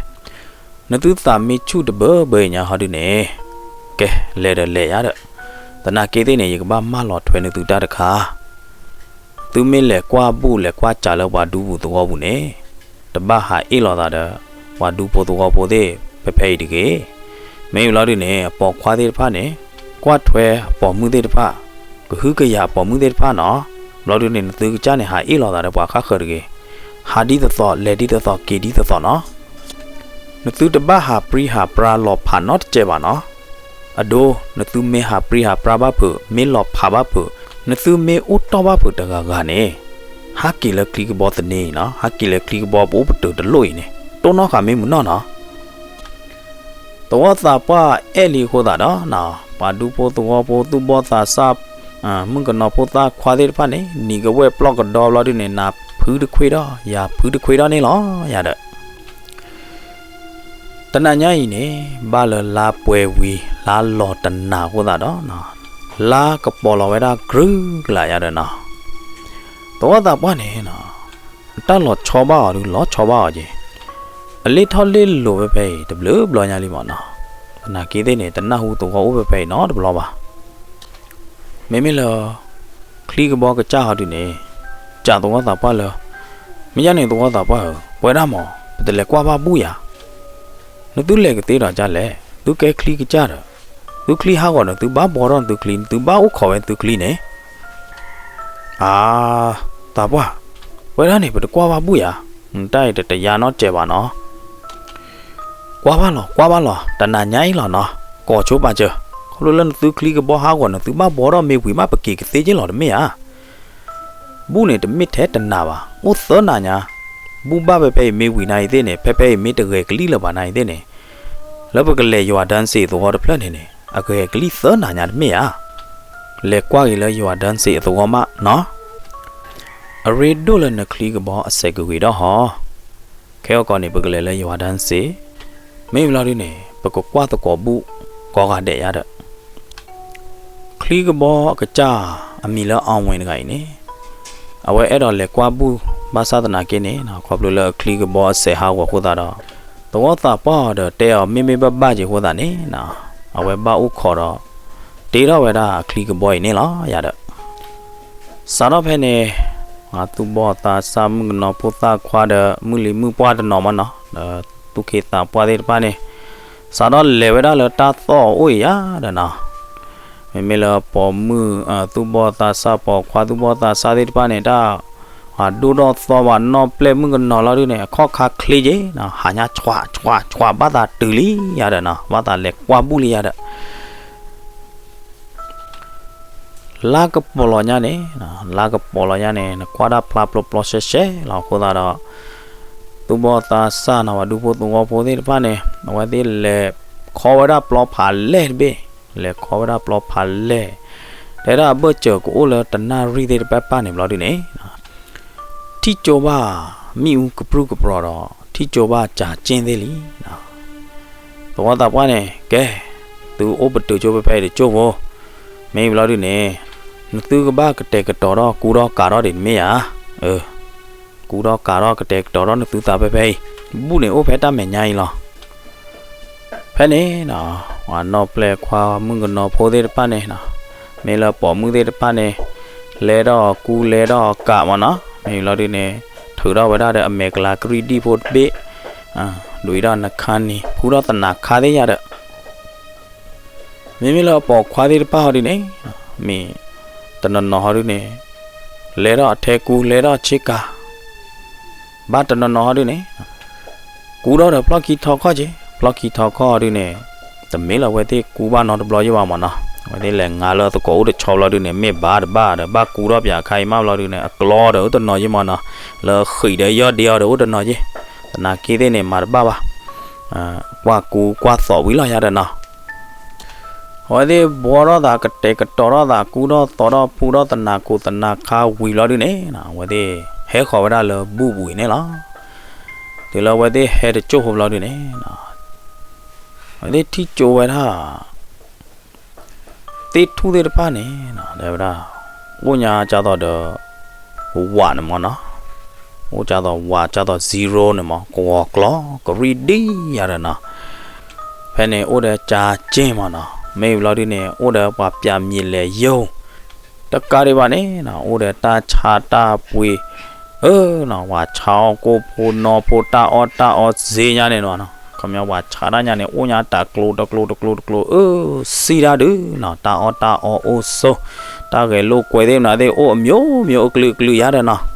နသုသးမ့ၢ်ဆူၣ်တဘၢဘၢအံၤညါဟီဒုန့ၣ်, ကဲ လဲၤဒီးလဲၤယၤဒီး, သနာ်က့သ့ၣ်န့ၣ် ယကဘၣ်မၢလီၤထွဲနသုတၢ်တခါ သုမ့ၢ်လဲၤကွၢ်ဘူၣ်လဲၤကွၢ်စးလၢပှၤဒူပူၤသဝီပူၤန့ၣ်, တဘၣ်ဟးအ့ၣ်လိာ်သးဒီး ပှၤဒူဖိသဝီဖိသ့ၣ်ဖဲဖဲအံၤတဂ့ၤ. မ့ၢ်ဘျီဒုန့ၣ် အပိာ်ခွါသ့ၣ်တဖၣ်န့ၣ်, ကွၢ်ထွဲအပိာ်မုၣ်သ့ၣ်တဖၣ်, ကဟုကယာ်အပိာ်မုၣ်သ့ၣ်တဖၣ်နီၤ. ဘျီဒုန့ၣ် နသုကစၢ်န့ၣ် ဟးအ့ၣ်လိာ်သးဒီးပှၤဃၣ်ဃၢၤတဂ့ၤ. ဟးဒ်သိးသိး လဲၤဒ်သိးသိး က့ၤဒ်သိးသိးနီၤ. နသုတဘၣ်ဟးပြံဟးပြါလီၤဖးနီတစဲးဘၣ်နီၤ. အဒိ, နသုမ့ၢ်ဟးပြံဟးပြါဘၣ်ဖုး, မ့ၢ်လီၤဖးဘၣ်ဖုး, နသုမ့ၢ်အိၣ်တီၢ်ဘၣ်ဖုးတဂၤဂၤန့ၣ်, ဟးက့ၤလၢချံကဘီသန့အံၤနီၤ, ဟးက့ၤလၢချံကဘီပအိၣ်ပတုာ်တလိၣ်အံၤန့ၣ်, တိၢ်နီၣ်ဃာ်မ့ၢ်မုာ်နီၢ်နီၤ. သဝီသးပှၢ်အဲၣ်လံအဃိသတးဒီး, ပှၤဒူဖိသဝီဖိ သူၣ်ဘီၣ်သးစၢ်, မုၣ်ကနီၤဖိသၣ်ခွါသ့ၣ်တဖၣ်န့ၣ် နံၤကဝဲၢ်ပျီၢ်ကဒီဘျီဒုန့ၣ် နၤဖုတခွ့ဒီး ယၤဖုတခွ့ဒီးန့ၣ်လီၤ ယၤဒီး တနၤညါအံၤန့ၣ် ဘၣ်လၢလါပှဲၤဝံၤ လါလီၤတနၤအဃိသတးဒီး, လါကပီၤလီၤဝဲဒၣ်ကြုးကလးယၤဒီးနီၤ. သဝီသးပှၢ်န့ၣ်, တၢ်လီၤဆီဘၣ်အီၤဒုး လီၤဆီဘၣ်အီၤက့ၤ, အလ့ၣ်ထီၣ်လ့ၣ်လီၤဖဲဖဲအံၤ တဘျုးဘျီညါလံမးနီၤ. သနာ်က့သ့ၣ်န့ၣ် တနၢ်ဟူသဝီအိၣ်ဖဲဖဲအံၤနီတဘျီဘၣ်. မ့မ့ၢ်လၢ ချံကဘီကစၢ်ဟီဒုန့ၣ်, ကးသဝီသးပှၢ်လၢ, မ့ၢ်ယါန့ၣ်သဝီသးပှၢ်ဧၢ, ပဝဲဒၣ်မး ပတလဲၤကွၢ်ဘၣ်ဘူၣ်ယၤ. နသုလဲၤကသ့ဒီးကၢ်လဲၣ်, သုကဲချံကစၢ်ဒီး, သုချံဟးဂီၤဒီး သုဘၣ်ဘှီထီၣ်သုချံ, သုဘၣ်အိၣ်ခိးဝဲသုချံန့ၣ် အါ, သးပှၢ်, ဝဲဒၣ်န့ၣ် ပတကွၢ်ဘၣ်ဘူၣ်ယၤ, တၢ်အံၤတတယါနီတစဲးဘၣ်နီၤ. ကွၢ်ဘၣ်လီၤ, ကွၢ်ဘၣ်လီၤ, တနၤညါအံၤလီၤနီၤ, ကိးဆိပာ်စၢၤ, ခီဖျိလၢနသုချံကဘီဟးဂီၤ နသုဘၣ်ဘှီထီၣ်မ့ၢ်ဝံၤမး ပက့ၤကသ့က့ၤလီၤတမ့ၢ်ဧါ. ဘူၣ်န့ၣ်တမ့ၢ်ထဲတနၤဘၣ်, အိၣ်သၢနၤညါ, ဘူၣ်ဘၣ်ဖဲဖဲအံၤမ့ၢ်ဝံၤနၤအံၤသ့ၣ်န့ၣ်, ဖဲဖဲအံၤမ့ၢ်တဂဲၤကလံၣ်လၢၤဘၣ်နၤအံၤသ့ၣ်န့ၣ်, လၢပကလဲၤယွၤဒၢစ့းသဝီတဖျၢၣ်န့ၣ်န့ၣ် အဂဲၤကလံၣ်သၢနၤညါတမ့ၢ်ဧါ. လဲၤကွၢ်က့ၤလၢယွၤဒၢစ့းအသဝီမးနီၤ. အရ့ဒိၣ်လၢနချံကဘီအစဲးကဂ့ၤဒီးဟီ, ခဲအကီန့ၣ် ပကလဲၤလၢယွၤဒၢစ့း, မ့ၢ်ဘျီဒုန့ၣ် ပကကွၢ်သကိးဘူၣ်ကိးဂၤဒဲးယါဒီး ချံကဘီအကစၢ် အမံၤလၢအဝ့ၢ်တဂၤအံၤန့ၣ်, အဝဲအဲၣ်ဒိးလဲၤကွၢ်ဘူၣ်ဘၣ်ဆၣ်သနာ်က့န့ၣ် ခီဖျိလၢအချံကဘီအစဲးဟးဂီၤအဃိသတးဒီး, သဝီသးပှၢ်အီၤဒီးတဲအီၤမ့မ့ၢ်ဘၣ်ဘၣ်က့ၤအဃိသတးန့ၣ်, အဝဲဘၣ်အိၣ်ခိးဒီး တ့ထီၣ်ဝဲဒၣ်အချံကဘီအံၤန့ၣ်လီၤယၤဒီး စးထီၣ်ဖဲန့ၣ်, သူၣ်ဘီၣ်သးစၢ် မုၣ်ကနီၤဖိသၣ်ခွါဒီး မုၢ်လံၤမုၢ်ပှၢ်တနီၤမးနီၤ, ဒီးသူၣ်က့သးပှၢ်သ့ၣ်တဖၣ်န့ၣ်, စးထီၣ်လဲၤဝဲဒၣ်လၢတၢ်သီၣ်အအိၣ်အံၤယါဒီးနီၤ, မ့မ့ၢ်လၢပိာ်မုၣ်သူၣ်ဘီၣ်သးစၢ် ပိာ်ခွါ သူၣ်ဘီၣ်သးစၢ်သ့ၣ်တဖၣ်န့ၣ် တၢ်ဒိၣ်ထီၣ်သီဘၣ်နီၢ်ပျဲၢ် မုၣ်ကနီၤလီၤဒုန့ၣ် အခီၣ်ခါချ့က့ၤ, ဟးညါဆွးဆွးဆွး ဘၣ်သးတုၤလံယါဒီးနီၤ, ဘၣ်သးလဲၤကွၢ်ဘူၣ်လံယါဒီး လါကပီၤလီၤညါန့ၣ်, လါကပီၤလီၤညါန့ၣ် နကွၢ်တၢ်ဖျါပျီပျီရှဲရှဲလီၤအဃိသတးဒီး, သူၣ်ဘီၣ်သးစၢ်နီၤ ပှၤဒူဖိသဝီဖိသ့ၣ်တဖၣ်န့ၣ် အဝဲသ့ၣ်လဲၤခီဝဲဒၣ်ပျီဖးလဲၢ်တဘ့ၣ်, လဲၤခီဝဲဒၣ်ပျီဖးလဲၢ်, တဲဒၣ်အဘၢၣ်စၢၤကအိၣ်လၢတနၣ်ရံၣ်သ့ၣ်တဖၣ်ပၢ်န့ၣ်ဘျီဒုန့ၣ် ထံၣ်ကၠိဘၣ်မ့ၣ်အူကပြုၢ်ကပြီၤဒီး ထံၣ်ကၠိဘၣ်စးက့ၣ်သ့ၣ်လံ. သဝီသးပှၢ်န့ၣ် ကဲ, သုအိၣ်ပတုာ်ကၠိဖဲဖဲအံၤတကၠိၢ်ဖိ, မ့ၢ်ဘျီဒုန့ၣ် နသုကဘၣ်ကတဲာ်ကတီၤထီၣ်ကူထီၣ်ကၤထီၣ်ဒံးတမ့ၢ်ဧါ, ကူထီၣ်ကၤထီၣ်ကတဲာ်ကတီၤထီၣ်နသုသးဖဲဖဲအံၤ, ဘူၣ်န့ၣ်အိၣ်ဖဲတၢ်မဲာ်ညါအံၤလီၤ. ဖဲန့ၣ် ပှၤနီၢ်ပျဲၢ်ခွါမုၣ်ကနီၤဖိသ့ၣ်တဖၣ်န့ၣ် မ့ၢ်လၢပိာ်မုၣ်သ့ၣ်တဖၣ်န့ၣ် လဲၤထီၣ်ကူလဲၤထီၣ်ကၤမ့ၢ်နီၤ, မ့ၢ်ဘျီဒုန့ၣ် ထုးထီၣ်ဝဲဒၣ်ဒီးအမဲာ်ကလၤကရံၣ်ဒံၣ်ဖိတဘ့ၣ်, ဒွံးထီၣ်နခါနံၤ ဖူထီၣ်သနၤခါသ့ၣ်ယၤဒီး မ့မ့ၢ်လၢအပိာ်ခွါသ့ၣ်တဖၣ်ဟီဒုန့ၣ် မ့ၢ်တနီၤနီၤဟီဒုန့ၣ် လဲၤထီၣ်အထဲကူ လဲၤထီၣ်ဆ့ကၤ, ဘၣ်တနီၤနီၤဟီဒုန့ၣ် ကူထီၣ်ဒီးဖျီၣ်ခံထီခီၣ်က့, ဖျီၣ်ခံထီခီၣ်ဟီဒုန့ၣ် တမ့ၢ်လၢအဝဲသ့ၣ်ကူဘၣ်နီတဘျီယ့ၢ်ဘၣ်မ့ၢ်နီၤ, အဝဲသ့ၣ်လဲၤငါလၢသကိးအိၣ်တဆီဘျီဒုန့ၣ် မ့ၢ်ဘၣ်တဘၣ်ဒီး ဘၣ်ကူထီၣ်ပၠးခါအံၤမးဘျီဒုန့ၣ် အကျီဒီးအိၣ်တနီၤယ့ၢ်မ့ၢ်နီၤ, လၢဃံးဒီးယီၢ်ဒ့အီၤဒီးအိၣ်တနီၤယ့ၢ်, သနာ်က့သ့ၣ်န့ၣ် မၤတဘၣ်ဘၣ် ကွၢ်ကူကွၢ်သိးဝံၤလီၤယၤဒီးနီၤ, အဝဲသ့ၣ်ဘှီထီၣ်သး ကတဲာ်ကတီၤထီၣ်သး ကူထီၣ်သိးထီၣ် ဖူထီၣ်သနၤခိၣ်သနၤခါဝံၤလီၤဒုန့ၣ် အဝဲသ့ၣ်ဟဲဃီၤဝဲဒၣ်လၢဘူၣ်ပူၤအံၤန့ၣ်လီၤ. တုၤလၢအဝဲသ့ၣ်ဟဲတကၠိၢ်ဖိဘျီဒုန့ၣ် အဝဲသ့ၣ်ထံၣ်ကၠိဝဲဒၣ် သ့ၣ်ထူၣ်သ့ၣ်တဖၣ်န့ၣ် တဲဝဲဒၣ် အိၣ်ညါကၢ်သိးဒီး ဝးန့ၣ်မ့ၢ်နီၤ, အိၣ်ကၢ်သိးဝး ကၢ်သိး zero န့ၣ်မ့ၢ် ကဝီၤကျီ ကရံၣ်ဒံၣ်ယၤဒီးနီၤ, ဖဲန့ၣ်အိၣ်ဒီးကၠါက့ၢ်မ့ၢ်နီၤ, မ့ၢ်ဘျီဒုန့ၣ် အိၣ်ဒီးပှၤပၠးမံၤလဲၤယိာ် တကးဒံးဘၣ်န့ၣ် အိၣ်ဒီးတၢ်ဆါတၢ်ပှ့ၤ အၢ ဝၤဆါအီၣ်ကိၣ်ဖိနီဖိ တၢ်အီၣ်တၢ်အီစ့ညါန့ၣ်နီၤ, ခီပညီဝၤဆါတၢ်ညါန့ၣ် အိၣ်ညါတကျိၤတကျိၤတကျိၤတကျိၤ အၢ စံၣ်တၢ်ဒုးနီၤ, တၢ်အီၣ်တၢ်အီအိၣ်ဆိး, တၢ်ဂဲၤလိာ်ကွဲသ့ၣ်မနုၤသ့ၣ် အိၣ်အမျိုးမျိုးအကလုာ်ကလုာ်ယါဒီးနီၤ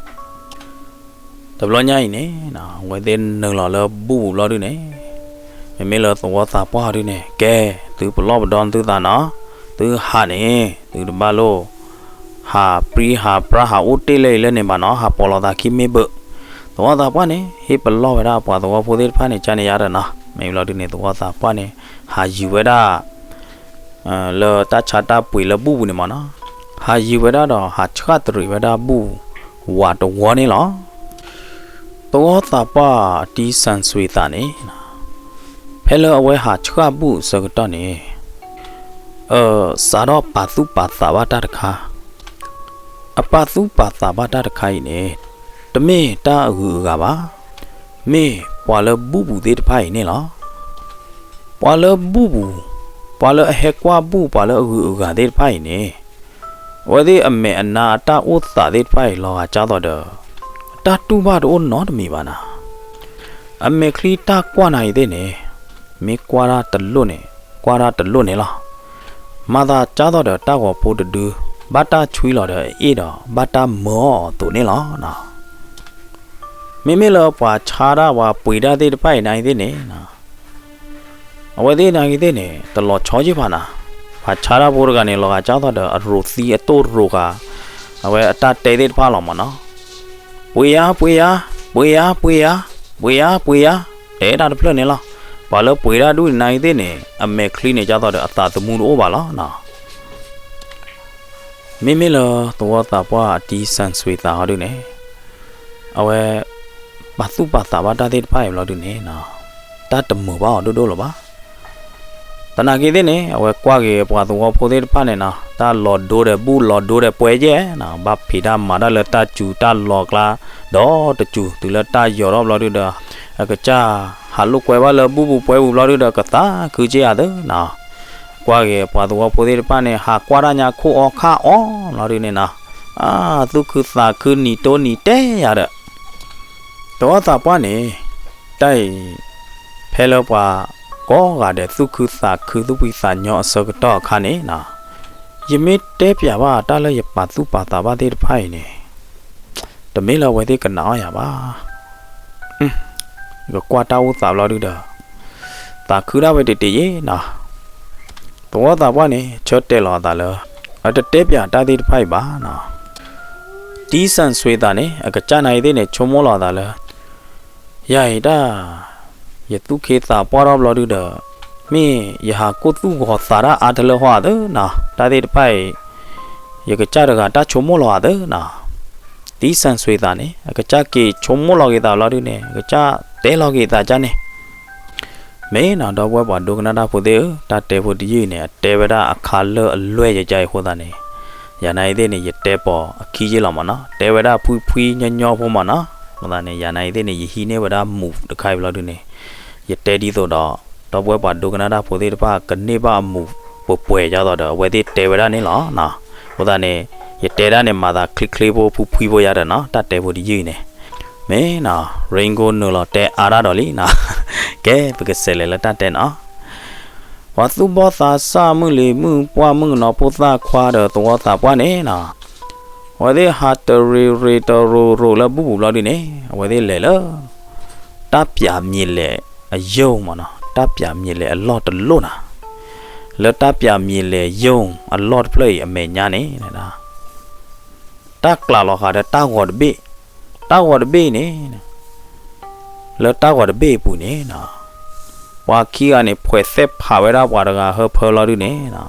တဘျီညါအံၤန့ၣ် အဝဲသ့ၣ်နုာ်လီၤလၢဘူၣ်ပူၤဘျီဒုန့ၣ် မ့မ့ၢ်လၢသဝီသးပှၢ်ဒုန့ၣ် ကဲ သုပလီၢ်ပဒီသုသးနီၤ, သုဟးန့ၣ် သုတဘၣ်လိၣ် ဟးပြံဟးပြါဟးအိၣ်တ့ၢ်လၢအံၤလၢန့ၣ်ဘၣ်နီၤ, ဟးပိာ်လီၤသးခံမ့ၢ်ဘၢၣ်, သဝီသးပှၢ်န့ၣ် ဟ့ၣ်ပလီၢ်ဝဲဒၣ်ပှၤသဝီဖိသ့ၣ်တဖၣ်န့ၣ် ကန့ၣ်ယါဒီးနီၤ, မ့ၢ်ဘျီဒုန့ၣ် သဝီသးပှၢ်န့ၣ် ဟးယုာ်ဝဲဒၣ် လၢတၢ်ဆါတၢ်ပှ့ၤလၢဘူၣ်ပူၤန့ၣ်မ့ၢ်နီၤ, ဟးယုာ်ဝဲဒၣ်ဒီးဟးဆှၣ်တရံးဝဲဒၣ်ဘူၣ်ဝးတဝီန့ၣ်လီၤ. သဝီသးပှၢ်အတံစၣ်စွ့ၤသးန့ၣ် ဖဲလၢအဝဲဟးဆှၣ်ဘူၣ်အဆၢကတီၢ်န့ၣ် အစးထီၣ်ပာ်သူၣ်ပာ်သးဘၣ်တၢ်တခါ, အပာ်သူၣ်ပာ်သးဘၣ်တၢ်တခါအံၤန့ၣ် တမ့ၢ်တၢ်အဂုၤအဂၤဘၣ်, မ့ၢ်ပှၤလၢဘူၣ်ပူၤသ့ၣ်တဖၣ်အံၤန့ၣ်လီၤ. ပှၤလၢဘူၣ်ပူၤ, ပှၤလၢအဟဲကွၢ်ဘူၣ် ပှၤလၢအဂုၤအဂၤသ့ၣ်တဖၣ်အံၤန့ၣ် အဝဲသ့ၣ်အမဲာ်အနါအတၢ်အိၣ်သးသ့ၣ်တဖၣ်အံၤ လီၤဂာ်ကၢ်သိးဒီး တၢ်တူၢ်ဘၣ်တအိၣ်နီတမံၤဘၣ်နၤ, အမဲာ်ချံတၢ်ကွၢ်နၤအံၤသ့ၣ်န့ၣ် မ့ၢ်ကွၢ်တၢ်တလိၣ်န့ၣ် ကွၢ်တၢ်တလိၣ်န့ၣ်လီၤ. မၤသးကၢ်သိးဒီးတၢ်ဂီၤဖိတဒု ဘၣ်တၢ်ဆွံလီၤဒီးအ့ၣ်ဒီး ဘၣ်တၢ်မၢအီၤအသိးန့ၣ်လီၤ. မ့မ့ၢ်လၢပှၤဆါတၢ်ပှၤပှ့ၤတၢ်သ့ၣ်တဖၣ်အံၤနၤအံၤသ့ၣ်န့ၣ် အဝဲသ့ၣ်နၤအံၤသ့ၣ်န့ၣ် တလီၤဆီယ့ၢ်ဖးနၤ, ပှၤဆါတၢ်ဖိတဂၤန့ၣ် လီၤဂာ်ကၢ်သိးဒီးအရိၤသံအတိၢ်ရိၤဂၤ, အဝဲအတၢ်တဲသ့ၣ်တဖၣ်လီၤမ့ၢ်နီၤ. ပှ့ၤယါ ပှ့ၤယါ, ပှ့ၤယါ ပှ့ၤယါ, ပှ့ၤယါ ပှ့ၤယါ, တဲတၢ်တဖျၢၣ်န့ၣ်လီၤ. ပှၤလၢပှ့ၤတၢ်ဒူၣ်နၤအံၤသ့ၣ်န့ၣ် အမဲာ်ချံန့ၣ်ကၢ်သိးဒီးအသးသမူတအိၣ်ဘၣ်လီၤနီၤ. မ့မ့ၢ်လၢသဝီသးပှၢ်အတံစၣ်စွ့ၤသးဟီဒုန့ၣ် အဝဲ ပာ်သူၣ်ပာ်သးဘၣ်တၢ်သ့ၣ်တဖၣ်အံၤဘျီဒုန့ၣ်နီၤ တၢ်တမုာ်ဘၣ်အီၤဒိၣ်ဒိၣ်လၢၤဘၣ်. သနာ်က့သ့ၣ်န့ၣ် အဝဲကွၢ်က့ၤပှၤသဝီဖိသ့ၣ်တဖၣ်န့ၣ်နီၤ တၢ်လီၤဒိဒီးဘူၣ်လီၤဒိဒီးပှဲၤယဲၢ်နီၤ ဘၣ်ဖံးတၢ်မၤတၢ်လၢတၢ်စူၤတၢ်လီၤကျါ ဒီးတစူၤ တုၤလၢတၢ်ယီၤထီၣ်ဘျီဒုဒီး အကစၢ်ဟးလိာ်ကွဲဘၣ်လၢဘူၣ်ပူၤပှဲၤပူၤဘျီဒုဒီး ကသးခုက့ၤအသးနီၤ ကွၢ်က့ၤပှၤသဝီဖိသ့ၣ်တဖၣ်န့ၣ် ဟးကွၢ်တၢ်ညါခိၣ်အီခါအီဘျီဒုန့ၣ်နီၤ အသူၣ်ခုသးခုနံၤတိနံၤတဲယၤဒီး သဝီသးပှၢ်န့ၣ် တၢ်အံၤ ဖဲလၢပှၤကိးဂၤဒဲးသူၣ်ခုသးခုသူၣ်ဖှံသးညီအဆၢကတီၢ်အခါန့ၣ်နီၤ ယမ့ၢ်တဲပၠးဘၣ်တၢ်လၢယပာ်သူၣ်ပာ်သးဘၣ်သ့ၣ်တဖၣ်အံၤန့ၣ် တမ့ၢ်လၢအဝဲသ့ၣ်ကနာ်အီၤယၤဘၣ်. ယကကွၢ်တၢ်အိၣ်သးဘျီဒုဒီး သးခုဒၣ်ဝဲတ့ၢ်တ့ၢ်ယ့ၢ်နီၤ. သဝီသးပှၢ်န့ၣ် ဆၢတဲာ်လီၤအသးလၢ အတတဲပၠးတၢ်သ့ၣ်တဖၣ်အံၤဘၣ်နီၤ. တံစၣ်စွ့ၤသးန့ၣ် အကစၢ်နၤအံၤသ့ၣ်န့ၣ် ဆိကမိၣ်လီၤအသးလၢ ယၤအံၤတၢ် ယသူၣ်ခ့သးပှၢ်ထီၣ်ဘျီဒုဒီး မ့ၢ်ယဟးကိၢ်သူၣ်ဂီၤသးတၢ်အါတလၢဟီဧါသၢနီၤ တၢ်သ့ၣ်တဖၣ်အံၤ ယကစၢ်တဂၤတၢ်ဆိကမိၣ်လီၤအသၢနီၤ. တံစၣ်စွ့ၤသးန့ၣ် အကစၢ်က့ၤဆိကမိၣ်လီၤက့ၤသးဘျီဒုန့ၣ် အကစၢ်တဲလီၤက့ၤသးကၢ်န့ၣ် မ့ၢ်နီၤ ဒီပုၢ်ဝဲၢ်ပှၤဒိကနၣ်တၢ်ဖိသ့ၣ်ဧၢ, တၢ်တဲဖိတယုၢ်အံၤန့ၣ် အတဲဝဲဒၣ်အခါလၢအလွဲၢ်ယကါအံၤအဃိသတးန့ၣ်, ယၤနၤအံၤသ့ၣ်န့ၣ် ယတဲပိာ်အခံယ့ၢ်လီၤမ့ၢ်နီၤ, တဲဝဲဒၣ်ဖှံဖှံညီညီဖိမ့ၢ်နီၤ, အဃိသတးန့ၣ် ယၤနၤအံၤသ့ၣ်န့ၣ် ယဟံးန့ၢ်ဝဲဒၣ်မူးတခါအံၤဘျီဒုန့ၣ်, ယတဲဒ်သိးဒီး ဒီပုၢ်ဝဲၢ်ပှၤဒိကနၣ်တၢ်ဖိသ့ၣ်တဖၣ် ကန့ၢ်ဘၣ်အမူးပှဲၤပှဲၤဒ်သိးဒီး အဝဲသ့ၣ်တဲဝဲဒၣ်န့ၣ်လီၤ. အဃိသတးန့ၣ် ယတဲဒၣ်န့ၣ် မၤသးချ့ချ့ဖိဖှံဖှံဖိယါဒီးနီၤ, တၢ်တဲဖိတယုၢ်အံၤန့ၣ်, မ့ၢ်နီၤ Ringo နုာ်လီၤတဲအါဒၣ်ဒီးလံနီၤ, ကဲ ပကစးလဲၤလၢတၢ်တဲနီၤ. ပှၤသူၣ်ဘီၣ်သးစၢ် မုၢ်လံၤမုၣ်ပှၢ် မုၣ်ကနီၤဖိသၣ်ခွါဒီးသဝီသးပှၢ်န့ၣ်နီၤ, အဝဲသ့ၣ်ဟးတရံးရံးတရူးရူးလၢဘူပူၤဘျီဒုန့ၣ် အဝဲသ့ၣ်လဲၤလၢ တၢ်ပၠးမံၤလဲၣ်အယိာ်မ့ၢ်နီၤ, တၢ်ပၠးမံၤလဲၣ်အလီၢ်တလီၢ်နီၤ, လၢတၢ်ပၠးမံၤလဲၣ်ယိာ်အလီၢ်တဖျၢၣ်အံၤအမဲာ်ညါန့ၣ် တၢ်ကျးလီၤဃာ်ဒီးတၢ်ဂီၤတဘ့ၣ်, တၢ်ဂီၤတဘ့ၣ်အံၤန့ၣ် လၢတၢ်ဂီၤတဘ့ၣ်အပူၤန့ၣ်နီၤ, ပှၤခံဂၤန့ၣ် ဖှဲးသဲးဖးဝဲဒၣ်ပှၤတဂၤဟၢဖၢလီၤဒုန့ၣ်နီၤ,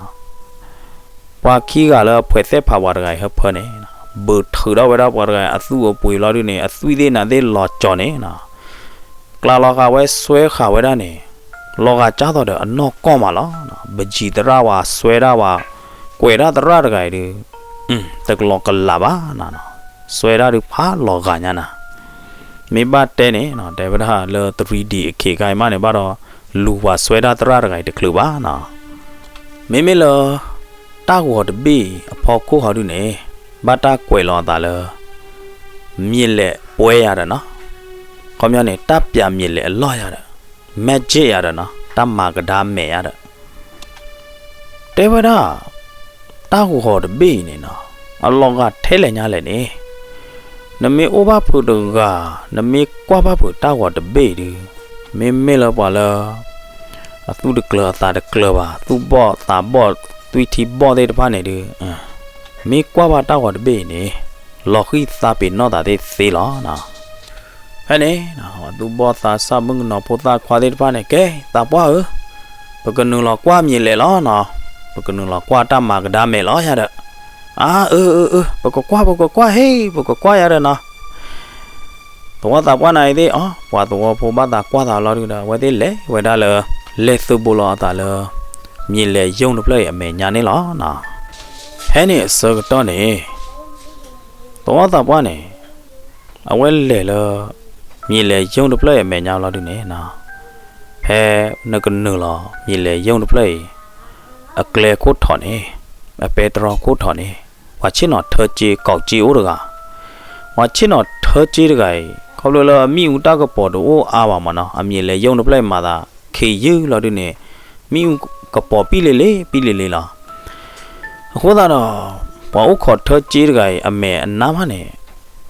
ပှၤခံဂၤလၢအဖှဲးသဲးဖးပှၤတဂၤအံၤဟၢဖၢန့ၣ်, ဘုးထုးထီၣ်ဝဲဒၣ်ပှၤတဂၤအံၤအသူၣ်အပှ့ၤလီၤဒုန့ၣ် အသွံၣ်သ့ၣ်နၤသ့ၣ်လီၤကၠီၤန့ၣ်နီၤ, ကျးလီၤဃာ်ဝဲစွဲဃာ်ဝဲဒၣ်န့ၣ်, လီၤဂာ်ကၢ်သိးဒီးအနီၢ်ကီၢ်မးလီၤ. ပယံၤသရၣ်ဝဲစွဲဒၣ်ဝဲ, ကွဲးဒၣ်သရၣ်တဂၤအံၤဒု တကလီကလးဘၣ်နီၤ, စွဲဒၣ်ဒုဖးလီၤဂာ်ညါနၤ, မ့ၢ်ဘၣ်တဲန့ၣ် တဲဝဲဒၣ်လၢ three D အခ့ခါအံၤမးန့ၣ် ဘၣ်ဒီးလူၤပှၤစွဲဒၣ်သရၣ်တဂၤအံၤတချုးဘၣ်နီၤ, မ့မ့ၢ်လၢ တၢ်ဂီၤတဘ့ၣ်အဖီခိၣ်ဟီဒုန့ၣ် ဘၣ်တၢ်ကွဲးလီၤအသးလၢ မံၤလဲၣ်ပှဲၤယၤဒီးနီၤ, ခီပညီန့ၣ် တၢ်ပၠးမံၤလဲၣ်အလီၢ်ယၤဒီး magic ယၤဒီးနီၤ, တၢ်မၤကဒါမဲာ်ယၤဒီး တဲဝဲဒၣ် တၢ်ဂီၤတဘ့ၣ်အံၤန့ၣ်နီၤ, အလီၤဂာ်ထဲလဲၣ်ညါလဲၣ်န့ၣ်, နမ့ၢ်အိၣ်ဘၣ်ဖုးတဂၤ, နမ့ၢ်ကွၢ်ဘၣ်ဖုးတၢ်ဂီၤတဘ့ၣ်အံၤဒု, မ့မ့ၢ်လၢပှၤလၢ အသူၣ်တကျၢၤအသးတကျၢၤဘၣ်, သူၣ်ဘီၣ်သးဘီၣ်သွံၣ်ထံဘီၣ်သ့ၣ်တဖၣ်န့ၣ်ဒု, မ့ၢ်ကွၢ်ဘၣ်တၢ်ဂီၤတဘ့ၣ်အံၤန့ၣ်, လီၤဃံသးပ့ၤနီၣ်သးသ့သ့လီၤနီၤ. ဖဲန့ၣ် ပှၤသူၣ်ဘီၣ်သးစၢ် မုၣ်ကနီၤဖိသၣ်ခွါသ့ၣ်တဖၣ်န့ၣ် ကဲ သးပှၢ်ဧၢ, ပကနုာ်လီၤကွၢ်မံၤလဲၣ်လီၤနီၤ, ပကနုာ်လီၤကွၢ်တၢ်မၤကဒါမဲာ်လီၤယၤဒီး, အါ အၢ အၢ အၢ ပကကွၢ် ပကကွၢ် ဟ့ၣ် ပကကွၢ်ယၤဒီးနီၤ. သဝီသးပှၢ်နၤအံၤသ့ၣ် အီ ပှၤသဝီဖိဘၣ်သးကွၢ်သးလီၤဒုဒီး အဝဲသ့ၣ်လဲၤဝဲဒၣ်လၢ လဲၤသုးဘူးလီၤအသးလၢ မံၤလဲၤယိၣ်တဖျၢၣ်အံၤအမဲာ်ညါန့ၣ်လီၤနီၤ. ဖဲန့ၣ်အဆၢကတီၢ်န့ၣ် သဝီသးပှၢ်န့ၣ် အဝဲလဲၤလၢ မံၤလဲၤယိၣ်တဖျၢၣ်အံၤအမဲာ်ညါလီၤဒုန့ၣ်နီၤ, ဖဲနကနုာ်လီၤ မံၤလဲၤယိၣ်တဖျၢၣ်အံၤ အကျဲခိၣ်ထီၣ်န့ၣ်, အပဲတြီခိၣ်ထီၣ်န့ၣ်, ပှၤဆ့ၣ်နီၤထၢကၠ့ ကီးကၠ့အိၣ်တဂၤ, ပှၤဆ့ၣ်နီၤထၢကၠ့တဂၤအံၤ ခီဖျိလၢအမ့ၣ်အူတၢ်ကပီၤတအိၣ်အါဘၣ်မးနီၤ, အမံၤလဲၤယိၣ်တဖျၢၣ်အံၤမၤသး ခ့ယုၢ်လီၤဒုန့ၣ်, မ့ၣ်အူကပီၤပံၣ်လ့လ့ ပံၣ်လ့လ့လီၤ. အဃိသတးဒီး ပှၤအိၣ်ခိးထၢကၠ့တဂၤအံၤ အမဲာ်အနါမးန့ၣ်,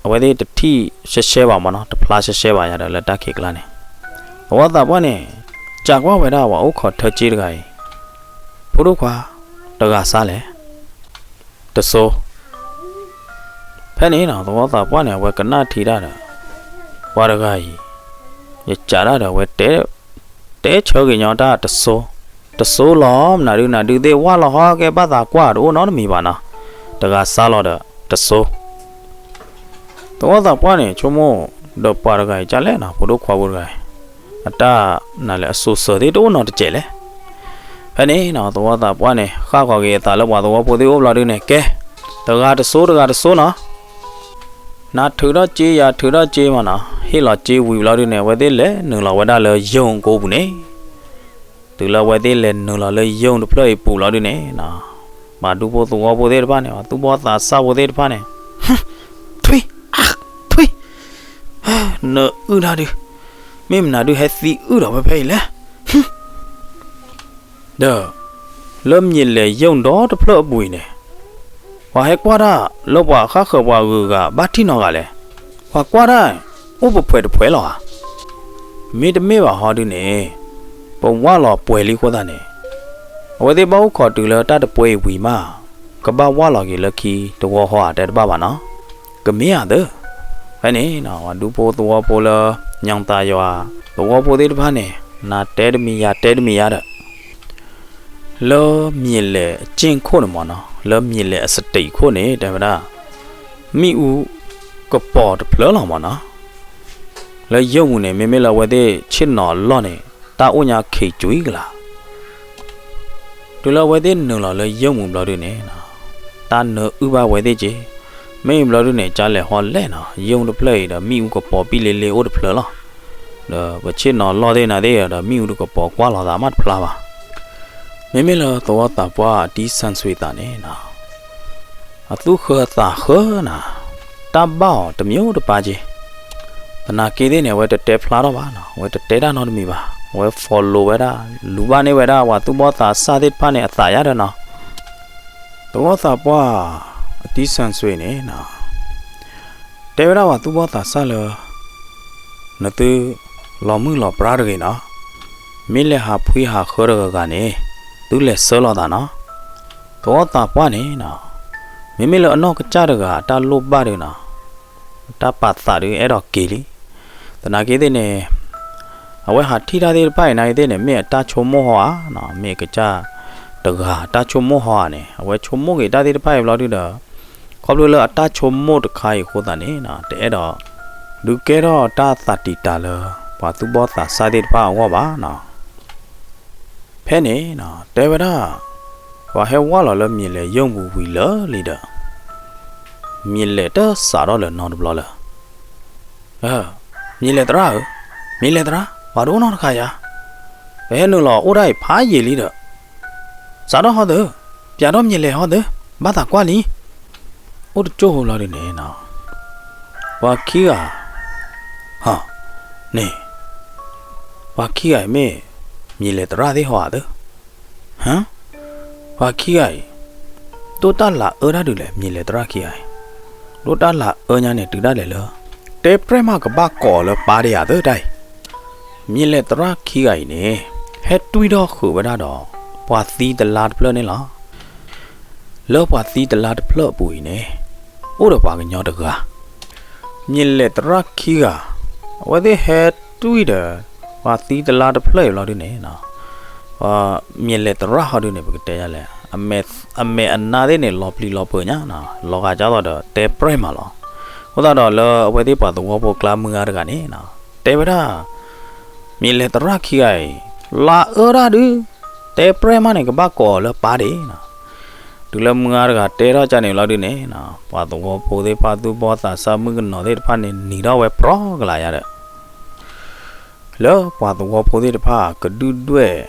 အဝဲသ့ၣ်တထံၣ်ရှဲရှဲဘၣ်မးနီၤ, တဖျါရှဲရှဲဘၣ်ယၤဒီးလၢတၢ်ခံးကျါန့ၣ်, သဝီသးပှၢ်န့ၣ် စံးကွၢ်ဝဲဒၣ်ပှၤအိၣ်ခိးထၢကၠ့တဂၤအံၤ, ဖိဒိၣ်ခွါ, တဂၤစါလဲၣ် တစိ ဖဲန့ၣ်နီၤ သဝီသးပှၢ်န့ၣ် အဝဲကနၣ်ထံတၢ်ဒီး ပှၤတဂၤအံၤ ယစံးတၢ်ဒီး အဝဲတဲ တဲဆၢက့ၤညီတၢ်တစိ, တစိလီၤ မနုၤဒု နၤဒုသ့ၣ်ဝၢ်လီၤဟီ ကဲဘၣ်သးကွၢ်တအိၣ်နီတမံၤဘၣ်နီၤ, တဂၤစါလီၤဒီးတစိ. သဝီသးပှၢ်န့ၣ် ဆိကမိၣ်ဒီးပှၤတဂၤအံၤကၢ်လဲၣ်နီၤ, ဖိဒိၣ်ခွါဖိတဂၤအံၤ အတၢ်နၤလဲၣ် အစိၤစၢၤသ့ၣ်တအိၣ်နီတစဲးလဲၣ်. ဖဲန့ၣ်နီၤ သဝီသးပှၢ်န့ၣ် ဃၣ်ဃီၤက့ၤအသးလၢပှၤသဝီဖိသ့ၣ်အိၣ်ဘျီဒုန့ၣ် ကဲ တဂၤတစိ တဂၤတစိနီၤ နၤထုးထီၣ်စ့ ယၤထုးထီၣ်စ့မးနီၤ, ဟ့ၣ်လီၤစ့ဝံၤဘျီဒုန့ၣ် အဝဲသ့ၣ်လဲၤနုာ်လီၤဝဲဒၣ်လၢယိၤကိပူၤန့ၣ်, တုၤလၢအဝဲသ့ၣ်လဲၤနုာ်လီၤလၢယိၤတဖျၢၣ်အံၤပူၤလီၤဒုန့ၣ်, ပှၤဒူဖိသဝီဖိသ့ၣ်တဖၣ်န့ၣ် ပှၤသူၣ်ဘီၣ်သးစၢ်ဖိသ့ၣ်တဖၣ်န့ၣ်, ထွံၣ်, ထွံၣ်, နအုၣ်တၢ်ဒု, မ့ၢ်မနုၤဒုဟဲသံအုၣ်ဒီးဝဲဖဲအံၤလဲၣ်. ဒီး လၢမံၤလဲၤယိၤဒီတဖျၢၣ်အပူၤအံၤန့ၣ်, ပှၤဟဲကွၢ်တၢ်လၢပှၤဃၣ်ဃၢၤပှၤဂုၤဂၤဘၣ်ထံၣ်နီတဂၤလဲၣ်, ပှၤကွၢ်တၢ် အိၣ်ပဖှဲးတဖှဲးလီၤဧါ. မ့တမ့ၢ်ဘၣ်ဟီဒုန့ၣ်, ပဝၢ်လီၤပှဲၤလံအဃိသတးန့ၣ်, အဝဲသ့ၣ်ဘၣ်အိၣ်ခိးတုၤလၢတၢ်တပှဲၤအံၤဝံၤမး, ကဘၣ်ဝၢ်လီၤက့ၤလၢခံတဝီဃီဧါ တဲတဘၣ်ဘၣ်နီၤ, ကမ့ၢ်ဧါသၢ. ဖဲန့ၣ် ပှၤဒူဖိသဝီဖိလၢ ညောင်သာရွာ သဝီဖိသ့ၣ်တဖၣ်န့ၣ် နၤတဲတမံၤယၤတဲတမံၤယၤဒီး လၢမံၤလဲၤအကျ့ၣ်ခိၣ်န့ၣ်မ့ၢ်နီၤ, လၢမံၤလဲၤအစတံးခိၣ်န့ၣ် တဲဝဲဒၣ် မ့ၣ်အူကပီၤတဖျၢၣ်လီၤမ့ၢ်နီၤ. လၢယိၤပူၤန့ၣ် မ့မ့ၢ်လၢအဝဲသ့ၣ်ဆ့ၣ်နီၤအလီၢ်န့ၣ် တၢ်အိၣ်ညါခံကွံာ်ကလး တုၤလၢအဝဲသ့ၣ်နုာ်လီၤလၢယိာ်မူဘျီဒုန့ၣ်, တၢ်နၢအုၣ်ဘၣ်ဝဲသ့ၣ်က့, မ့ၢ်ဘျီဒုန့ၣ် ကလဲၤဟီလဲၣ်နီၤ, ယိာ်မူတဖျၢၣ်အံၤဒီး မ့ၣ်အူကပီၤပံၣ်လ့လ့အိၣ်တဖျၢၣ်လီၤ. ဒီးပဆ့ၣ်နီၤလီၢ်သ့ၣ်နၤသ့ၣ်ဒီး မ့ၣ်အူတကပီၤကွၢ်လီၤသးမးတဖျါဘၣ်. မ့မ့ၢ်လၢသဝီသးပှၢ်အတံၢ်စၣ်စွ့သးန့ၣ်နီၤ, အသူၣ်ဃၢသးဃၢနီၤ, တၢ်ဘၣ်အီၤတမံၤတပၢ်က့, သနာ်က့သ့ၣ်န့ၣ် အဝဲတတဲဖျါထီၣ်ဘၣ်နီၤ, အဝဲတတဲတၢ်နီတမံၤဘၣ်, အဝဲ follow ဝဲဒၣ်, လူၤဘၣ်န့ၢ်ဝဲဒၣ် ပှၤသူၣ်ဘီၣ်သးစၢ်သ့ၣ်တဖၣ်န့ၣ် အသးယါဒီးနီၤ. သဝီသးပှၢ်အတံၢ်စၣ်စွ့န့ၣ်နီၤ တဲဝဲဒၣ်ပှၤသူၣ်ဘီၣ်သးစၢ်လၢ နသုလီၤမုၢ်လီၤပြါတဂ့ၤနီၤ, မ့ၢ်လဲၤဟးဖှံဟးဃၢတဂၤဂၤန့ၣ် သုလဲၤဆှၢလီၤသးနီၤ. သဝီသးပှၢ်န့ၣ်နီၤ, မ့မ့ၢ်လၢအနီၢ်ကစၢ်တဂၤအတၢ်လိၣ်ဘၣ်ဒုနီၤ, တၢ်ပာ်သးဒုအဲၣ်ဒိးက့ၤလံ. သနာ်က့သ့ၣ်န့ၣ် အဝဲဟးထံၣ်တၢ်သ့ၣ်တဖၣ်အံၤနာ်က့သ့ၣ်န့ၣ် မ့ၢ်အတၢ်ဆိကမိၣ်ဟီဧါနီၤ, မ့ၢ်အကစၢ်တဂၤအတၢ်ဆိကမိၣ်ဟီဧါန့ၣ်, အဝဲဆိကမိၣ်က့ၤတၢ်သ့ၣ်တဖၣ်အံၤဘျီဒုဒီး ခီဖျိလၢအတၢ်ဆိကမိၣ်တခါအံၤအဃိသတးန့ၣ် တအဲၣ်ဒိးဒုးကဲထီၣ်တၢ်သးတံာ်တာ်လၢ ပှၤသူၣ်ဘီၣ်သးစၢ်သ့ၣ်တဖၣ်အဂီၢ်ဘၣ်နီၤ. ဖဲန့ၣ်နီၤ တဲဝဲဒၣ် ပှၤဟဲဝၢ်လီၤလၢမံၤလဲၤယိာ်မူဝံၤလၢာ်လံဒီး မံၤလဲၤတစးထီၣ်လၢၤနီတဘျီလၢၤ. မံၤလဲၤသရၣ်ဧၢ, မံၤလဲၤသရၣ်, ပှၤတအိၣ်နီတခါယၤ, ပဟဲနုာ်လီၤအိၣ်ဒၣ်အံၤဖးယံာ်လံဒီး စးထီၣ်ဟီသၢ, ပၠးထီၣ်မံၤလဲၤဟီသၢ, ဘၣ်သးကွၢ်လံ. အိၣ်တကၠိၢ်ဖိလီၤဒုန့ၣ်နီၤ, ပှၤခံဂၤ, ဟ, န့ၣ်, ပှၤခံဂၤအံၤမ့ၢ် မံၤလဲၤသရၣ်သ့ၣ်ဟီဧါသၢ. ဟ, ပှၤခံဂၤအံၤ ဒိၣ်တၢ်လၤအၢတၢ်ဒုးလဲၣ်, မံၤလဲၤသရၣ်ခံဂၤအံၤ ဒိၣ်တၢ်လၤအၢညါန့ၣ် တုၤဒၣ်လဲာ်လၢ တဲပြဲၢ်မးကဘၣ်ကိးအီၤလၢပၢ်ဒံးဧါသၢတၢ်အံၤ. မံၤလဲၤသရၣ်ခံဂၤအံၤန့ၣ် ဟဲတွံၢ်ထီၣ်ဃုာ်ဝဲဒၣ်ဒီး ပှၤသံတလါတဖျၢၣ်န့ၣ်လီၤ. လၢပှၤသံတလါတဖျၢၣ်အပူၤအံၤန့ၣ် အိၣ်ဒီးပှၤကညီတဂၤ. မံၤလဲၤသရၣ်ခံဂၤ အဝဲသ့ၣ်ဟဲတွံၢ်ဒီး ပှၤသံတလါတဖျၢၣ်အံၤဘျီဒုန့ၣ်, မံၤလဲၤသရၣ်ဟီဒုန့ၣ် ပကတဲယၤလဲၣ်, အမဲာ်အနါသ့ၣ်န့ၣ် လီၤပျံၤလီၤဖုးညါ, လီၤဂာ်ကၢ်သိးဒီးတဲပြဲၢ်မးလီၤ. အဃိသတးဒီးလၢအဝဲသ့ၣ်ပှၤသဝီဖိကျါမုၢ်ဂၤတဂၤန့ၣ် တဲဝဲဒၣ် မံၤလဲၤသရၣ်ခံဂၤအံၤ လၤအၢတၢ်ဒုး, တဲပြဲၢ်မးန့ၣ် ကဘၣ်ကိးအီၤလၢပၢ်ဒံးနီၤ. တုၤလၢမုၢ်ဂၤတဂၤတဲထီၣ်ကၢ်န့ၣ်လီၤဒုန့ၣ်, ပှၤသဝီဖိသ့ၣ်တဖၣ်သူၣ်ဘီၣ်သးစၢ်မုၣ်ကနီၤသ့ၣ်တဖၣ်န့ၣ် နံၤထီၣ်ဝဲပြီကလးယါဒီး လၢပှၤသဝီဖိသ့ၣ်တဖၣ် ကဒုၣ်ဒွဲၣ်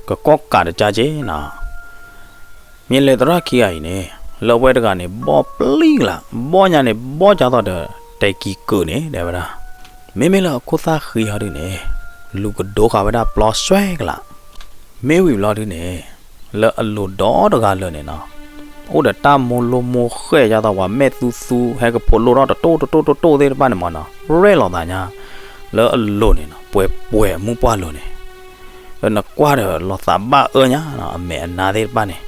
ကကိးကးတကၢ်က့နီၤ. မံၤလဲၤသရၣ်ခံဂၤအံၤန့ၣ် လၢအဝဲတဂၤန့ၣ် ဘီၣ်ပျံၤကလး, ဘီၣ်ညါန့ၣ် ဘီၣ်ကၢ်သိးဒီး တဲာ်ကံၤကၢးန့ၣ် တဲဝဲဒၣ်. မ့မ့ၢ်လၢအခိၣ်သၣ်ဃံဟီဒုန့ၣ် လူၤကဒိဃာ်ဝဲဒၣ်ပျီစွဲကလး. မ့ၢ်ဝံၤဘျီဒုန့ၣ် လၢအလိၤဒီတဂၤလၢာ်န့ၣ်နီၤ, အိၣ်ဒီးတၢ်မိၢ်လိၢ်မိၢ်ဃဲၣ်ကၢ်သိး ပှၤမဲာ်သူသူ ဟဲကဖိးလိၣ်ထီၣ်တတိၢ်တတိၢ်တတိၢ်သ့ၣ်တဖၣ်န့ၣ်မးနီၤ, ရဲၣ်လီၤသးညါ လၢအလိၤန့ၣ်နီၤ, ပှဲၤပှဲၤအမူၢ်ပှၢ်လိၤန့ၣ်, လၢနကွၢ်ဒီးလီၤသးဘၣ်အၢညါနီၤ, အမဲာ်အနါသ့ၣ်တဖၣ်န့ၣ်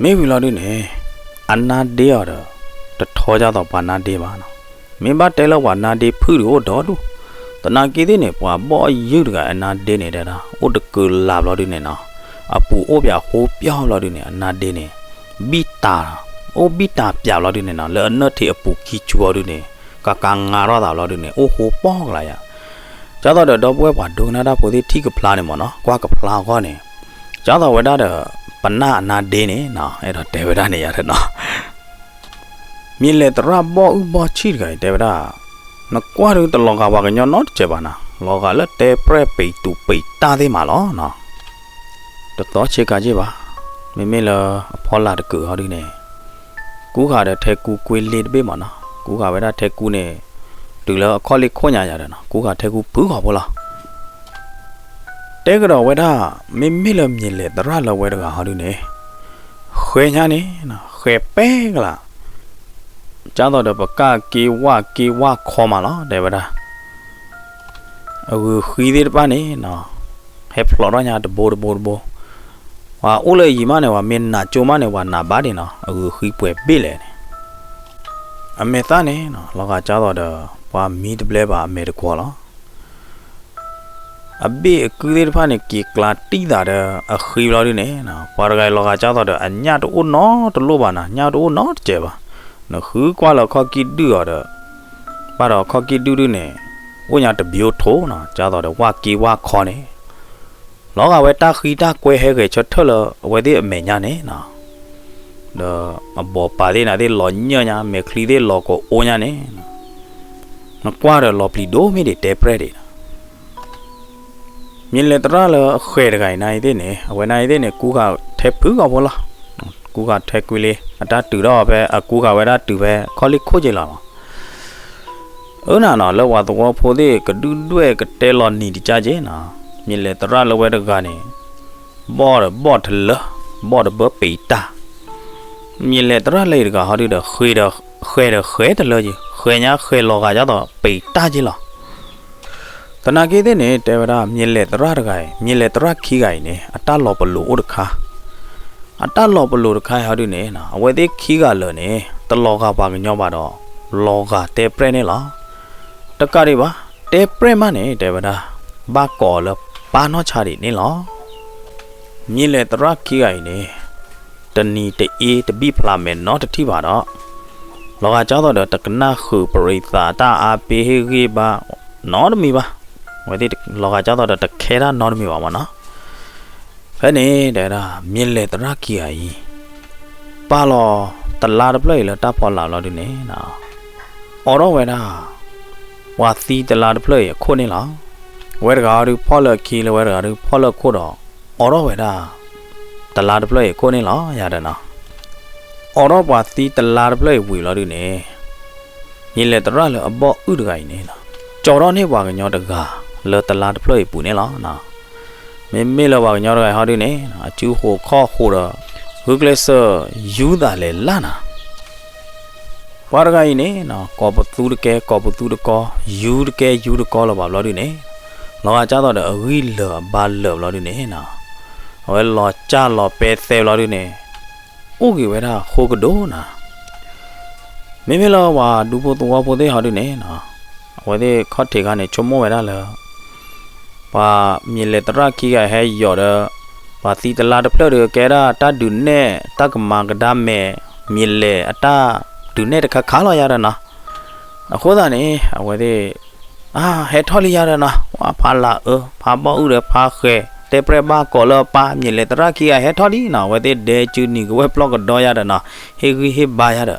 မ့ၢ်ဝံၤလီၤဒုန့ၣ် အနါဒ့အီၤဒီး တထီကၢ်သိးပှၤနါဒ့ဘၣ်နီၤ. မ့ၢ်ဘၣ်တဲလၢပှၤနါဒ့ဖုၣ်ဒုးအိၣ်ဒီဒူၣ်, သနာ်က့သ့ၣ်န့ၣ် ပှၤဘီၣ်ယုၢ်တဂၤအနါဒ့န့ၣ်တဲဒၣ် အိၣ်တကုၤလၢ်ဘျီဒုန့ၣ်နီၤ, အပူၤအိၣ်ပၠးဃိပၠီဘျီဒုန့ၣ် အနါဒ့န့ၣ် ဘံၣ်တၢ်, အိၣ်ဘံၣ်တၢ်ပၠးဘျီဒုန့ၣ်နီၤ, လၢအနၢၣ်ထံးအပူၤခံဆူဘျီဒုန့ၣ် ကကငါထီၣ်သးဘျီဒုန့ၣ် အိၣ်ဃိပီကလးယါ. ကၢ်သိးဒီးဒီပုၢ်ဝဲၢ်ပှၤဒိကနၣ်တၢ်ဖိသ့ၣ်ထံၣ်ကဖျါန့ၣ်မးနီၤ, ကွၢ်ကဖျါအဂီၢ်န့ၣ် ကၢ်သိးဝဲဒၣ်ဒီး ပနၢ်အနါဒ့န့ၣ်နီၤ, အဲၣ်ဒိးတဲဝဲဒၣ်န့ၣ်ယါဒီးနီၤ. မံၤလဲၤသရၣ်ဘီၣ်အုၣ်ဘီၣ်ဆံၣ်တဂၤအံၤတဲဝဲဒၣ်, နကွၢ်ဒုတလီၤဂာ်ပှၤကညီနီတစဲးဘၣ်နီၤ, လီၤဂာ်လၢတဲပြဲၢ်ပံာ်သူၣ်ပံာ်တၢ်သ့ၣ်မးလီၤနီၤ. တသီဆ့ကၤက့ၢ်ဘၣ်, မ့မ့ၢ်လၢအဖီလာ်တကုာ်ဟီဒုန့ၣ် ကူဃာ်ဒီးထဲကူကွ့လ့တဘ့ၣ်မးနီၤ, ကူဃာ်ဝဲဒၣ်ထဲကူန့ၣ် တုၤလၢအခီၣ်လ့ၣ်ခိၣ်ညါယၤဒီးနီၤ, ကူဃာ်ထဲကူဖုဂီၤဖိလီၤ. တဲကဒီးဝဲဒၣ် မ့မ့ၢ်လၢမံၤလဲၤသရၣ်လၢဝဲတဂၤဟီဒုန့ၣ် ဃဲၤညါန့ၣ် ဃဲၤပဲကလး, ကၢ်သိးဒီးပကၢ်က့ဝၢ်က့ဝၢ်ခီမးလီၤ တဲဝဲဒၣ်. အဂုာ်ဃံသ့ၣ်တဖၣ်န့ၣ်နီၤ ဟဲဖျိးထီၣ်ညါတဘိတဘိတဘိ, ပှၤအိၣ်လၢအယံၤမးန့ၣ် ပှၤမ့ၢ်နးကၠိမးန့ၣ် ပှၤနးဘၣ်ဒံးနီၤ, အဂုာ်ဃံပှဲၤဘ့ၣ်လဲၣ်န့ၣ်. အမဲာ်သၣ်န့ၣ်နီၤ လီၤဂာ်ကၢ်သိးဒီး ပှၤမံတဘျဲဘၣ်အမဲာ်တကွီၤလီၤ. အဘ့ၣ်အကုသ့ၣ်တဖၣ်န့ၣ် က့ၤကျါတံၢ်သးဒီးအဃံဘျီဒုန့ၣ်နီၤ, ပှၤတဂၤအံၤလီၤဂာ်ကၢ်သိးဒီး အညၣ်တအိၣ်နီတလိၣ်ဘၣ်နီၤ, ညၣ်တအိၣ်နီတစဲးဘၣ်. နဃုကွၢ်လၢအခီၣ်ကံၣ်ဒုၣ်အီၤဒီး ဘၣ်ဒီးအခီၣ်ကံၣ်ဒုၣ်ဒုန့ၣ် အိၣ်ညါတဘျီထိနီၤ, ကၢ်သိးဒီးဝၣ်က့ဝၣ်ခီန့ၣ် လီၤဂာ်ဝဲတၢ်ဃံတၢ်ကွဲဟဲဂဲၤဆၢထၢၣ်လၢအဝဲသ့ၣ်အမဲာ်ညါန့ၣ်နီၤ, ဒီးအဘီၣ်ပာ်သ့ၣ်နၤသ့ၣ်လီၤညၢၢ်ညါ, မဲာ်ချံသ့ၣ်လီၤကအိၣ်ညါန့ၣ်, နကွၢ်ဒီးလီၤပျံၤဒိၣ်မ့ၢ်ဒံးတဲပြဲၣ်ဒံးနီၤ. မ့ၢ်လဲၤသရၣ်လၢအဃဲၤတဂၤအံၤနၤအံၤသ့ၣ်န့ၣ် အဝဲနၤအံၤသ့ၣ်န့ၣ် ကူဂာ်ထဲဖုဂီၢ်ဖိလီၤ. ကူဂာ်ထဲကွံလံ, အတၢ်တုၤထီၣ်ဖဲ အကူဂာ်ဝဲဒၣ်တုၤဖဲခီၣ်လံၢ်ခိၣ်က့ၤလီၤလီၤ. အၢနၤနီၤ လၢပှၤသဝီဖိသ့ၣ်ကဒုၣ်ဒွဲၣ်ကတဲလီၤနံၤတကၢ်က့နီၤ, မ့ၢ်လဲၤသရၣ်လၢဝဲတဂၤန့ၣ် ဘီၣ်ဒီးဘီၣ်တလၢ, ဘီၣ်တဘၢပံးတၢ်, မ့ၢ်လဲၤသရၣ်လၢအံၤတဂၤဟီဒုဒီး ဃဲၤဒီးဃဲၤတလၢက့, ဃဲၤညါဃဲၤလီၤဂာ်ဒ်သိးပံးတၢ်က့လီၤ. သနာ်က့သ့ၣ်န့ၣ် တဲဝဲဒၣ် မ့ၢ်လဲၤသရၣ်တဂၤအံၤ, မ့ၢ်လဲၤသရၣ်ခံဂၤအံၤန့ၣ် အတၢ်လီၤပလိာ်အိၣ်တခါ, အတၢ်လီၤပလိာ်တခါအံၤဟီဒုန့ၣ် အဝဲသ့ၣ်ခံဂၤလၢာ်န့ၣ် တလီၤဂာ်ပှၤကညီဘၣ်ဒီး လီၤဂာ်တဲပြဲၣ်န့ၣ်လီၤ. တကးဒံးဘၣ်, တဲပြဲၣ်မးန့ၣ် တဲဝဲဒၣ် ဘၣ်ကိးအီၤလၢပၢ်နီၢ်ဆါဒံးန့ၣ်လီၤ. မ့ၢ်လဲၤသရၣ်ခံဂၤအံၤန့ၣ် တနံၤတအ့တဘံၣ်ဖျးမဲာ်နီတထံၣ်ဘၣ်ဒီး လီၤဂာ်ကၢ်သိးဒီးတကနၣ်ဃုာ်ပရံးသးတၢ်အါပ့ၤဟ့ၣ်ဂံၢ်ဘါနီတမံၤဘၣ်. အဝဲသ့ၣ်လီၤဂာ်ကၢ်သိးဒီးတခဲတၢ်နီတမံၤဘၣ်မးနီၤ. ဖဲန့ၣ်တဲဝဲဒၣ် မ့ၢ်လဲၤသရၣ်ခံဂၤအံၤ ပာ်လီၤတလါတဖျၢၣ်အံၤလၢတၢ်ဖီလာ်ဘျီဒုန့ၣ် အိးထီၣ်ဝဲဒၣ် ပှၤသံတလါတဖျၢၣ်အံၤအခိၣ်န့ၣ်လီၤ. ဝဲတဂၤဟီဒုဖီၣ်လၢအခံ လၢဝဲတဂၤဒုဖီၣ်လၢခိၣ်ဒီး အိးထီၣ်ဝဲဒၣ် တလါတဖျၢၣ်အံၤအခိၣ်န့ၣ်လီၤ ယၤဒီးနီၤ. အိးထီၣ်ပှၤသံတလါတဖျၢၣ်အံၤဝံၤဘျီဒုန့ၣ် မ့ၢ်လဲၤသရၣ်လၢအဘီၣ်အုၣ်တဂၤအံၤန့ၣ် ကၠီထီၣ်န့ၢ်ပှၤကညီတဂၤလၢတလါတဖျၢၣ်အံၤပူၤန့ၣ်လီၤ. မ့မ့ၢ်လၢပှၤကညီတဂၤအံၤဟီဒုန့ၣ် အစုဃိးခီၣ်ဃိးဒီး ဂုာ်ကျဲးစၢးယူၤသးလဲၤလၢ်နၤ ပှၤတဂၤအံၤန့ၣ် ကိးပသူတကဲ ကိးပသူတကီ, ယူၤတကဲယူၤတကီလၢၤဘၣ်ဘျီဒုန့ၣ်, လီၤဂာ်ကၢ်သိးဒီးအဂံၢ်လၢာ်အဘါလၢာ်ဘျီဒုန့ၣ်, အဝဲလီၤစၢ်လီၤပဲသဲဘျီဒုန့ၣ်, အိၣ်က့ၤဝဲဒၣ်ဃိကဒိၣ်နၤ. မ့မ့ၢ်လၢပှၤဒူဖိသဝီဖိသ့ၣ်ဟီဒုန့ၣ်, အဝဲသ့ၣ်ခီၣ်ထံးခါန့ၣ် ဆိကမိၣ်ဝဲဒၣ်လၢ ပှၤမ့ၢ်လဲၤသရၣ်ခံဂၤဟဲယီၤဒီး ပှၤသံတလါတဖျၢၣ်ဒီး ကဲဒၣ်တၢ်ဒုးနဲၣ် တၢ်ကမၤကဒါမဲာ် မ့ၢ်လဲၤအတၢ်ဒုးနဲၣ်တခါခါလီၤယၤဒီးနီၤ. အဃိသတးန့ၣ် အဝဲသ့ၣ် အါ ဟဲထီၣ်လံယၤဒီးနီၤ, ဝဲဖးလၢအၢ ဖးဘီၣ်အုၣ်ဒီးဖးဃဲၤ တဲပြဲၣ်ဘၣ်ကိးလၢပၢ် မ့ၢ်လဲၤသရၣ်ခံဂၤဟဲထီၣ်လံနီၤ. အဝဲသ့ၣ်ဒဲကၠုနံၤကဝဲၢ်ပျီၢ်ကဒီးယၤဒီးနီၤ, ဟ့ၣ်ဂံၢ်ဟ့ၣ်ဘါယၤ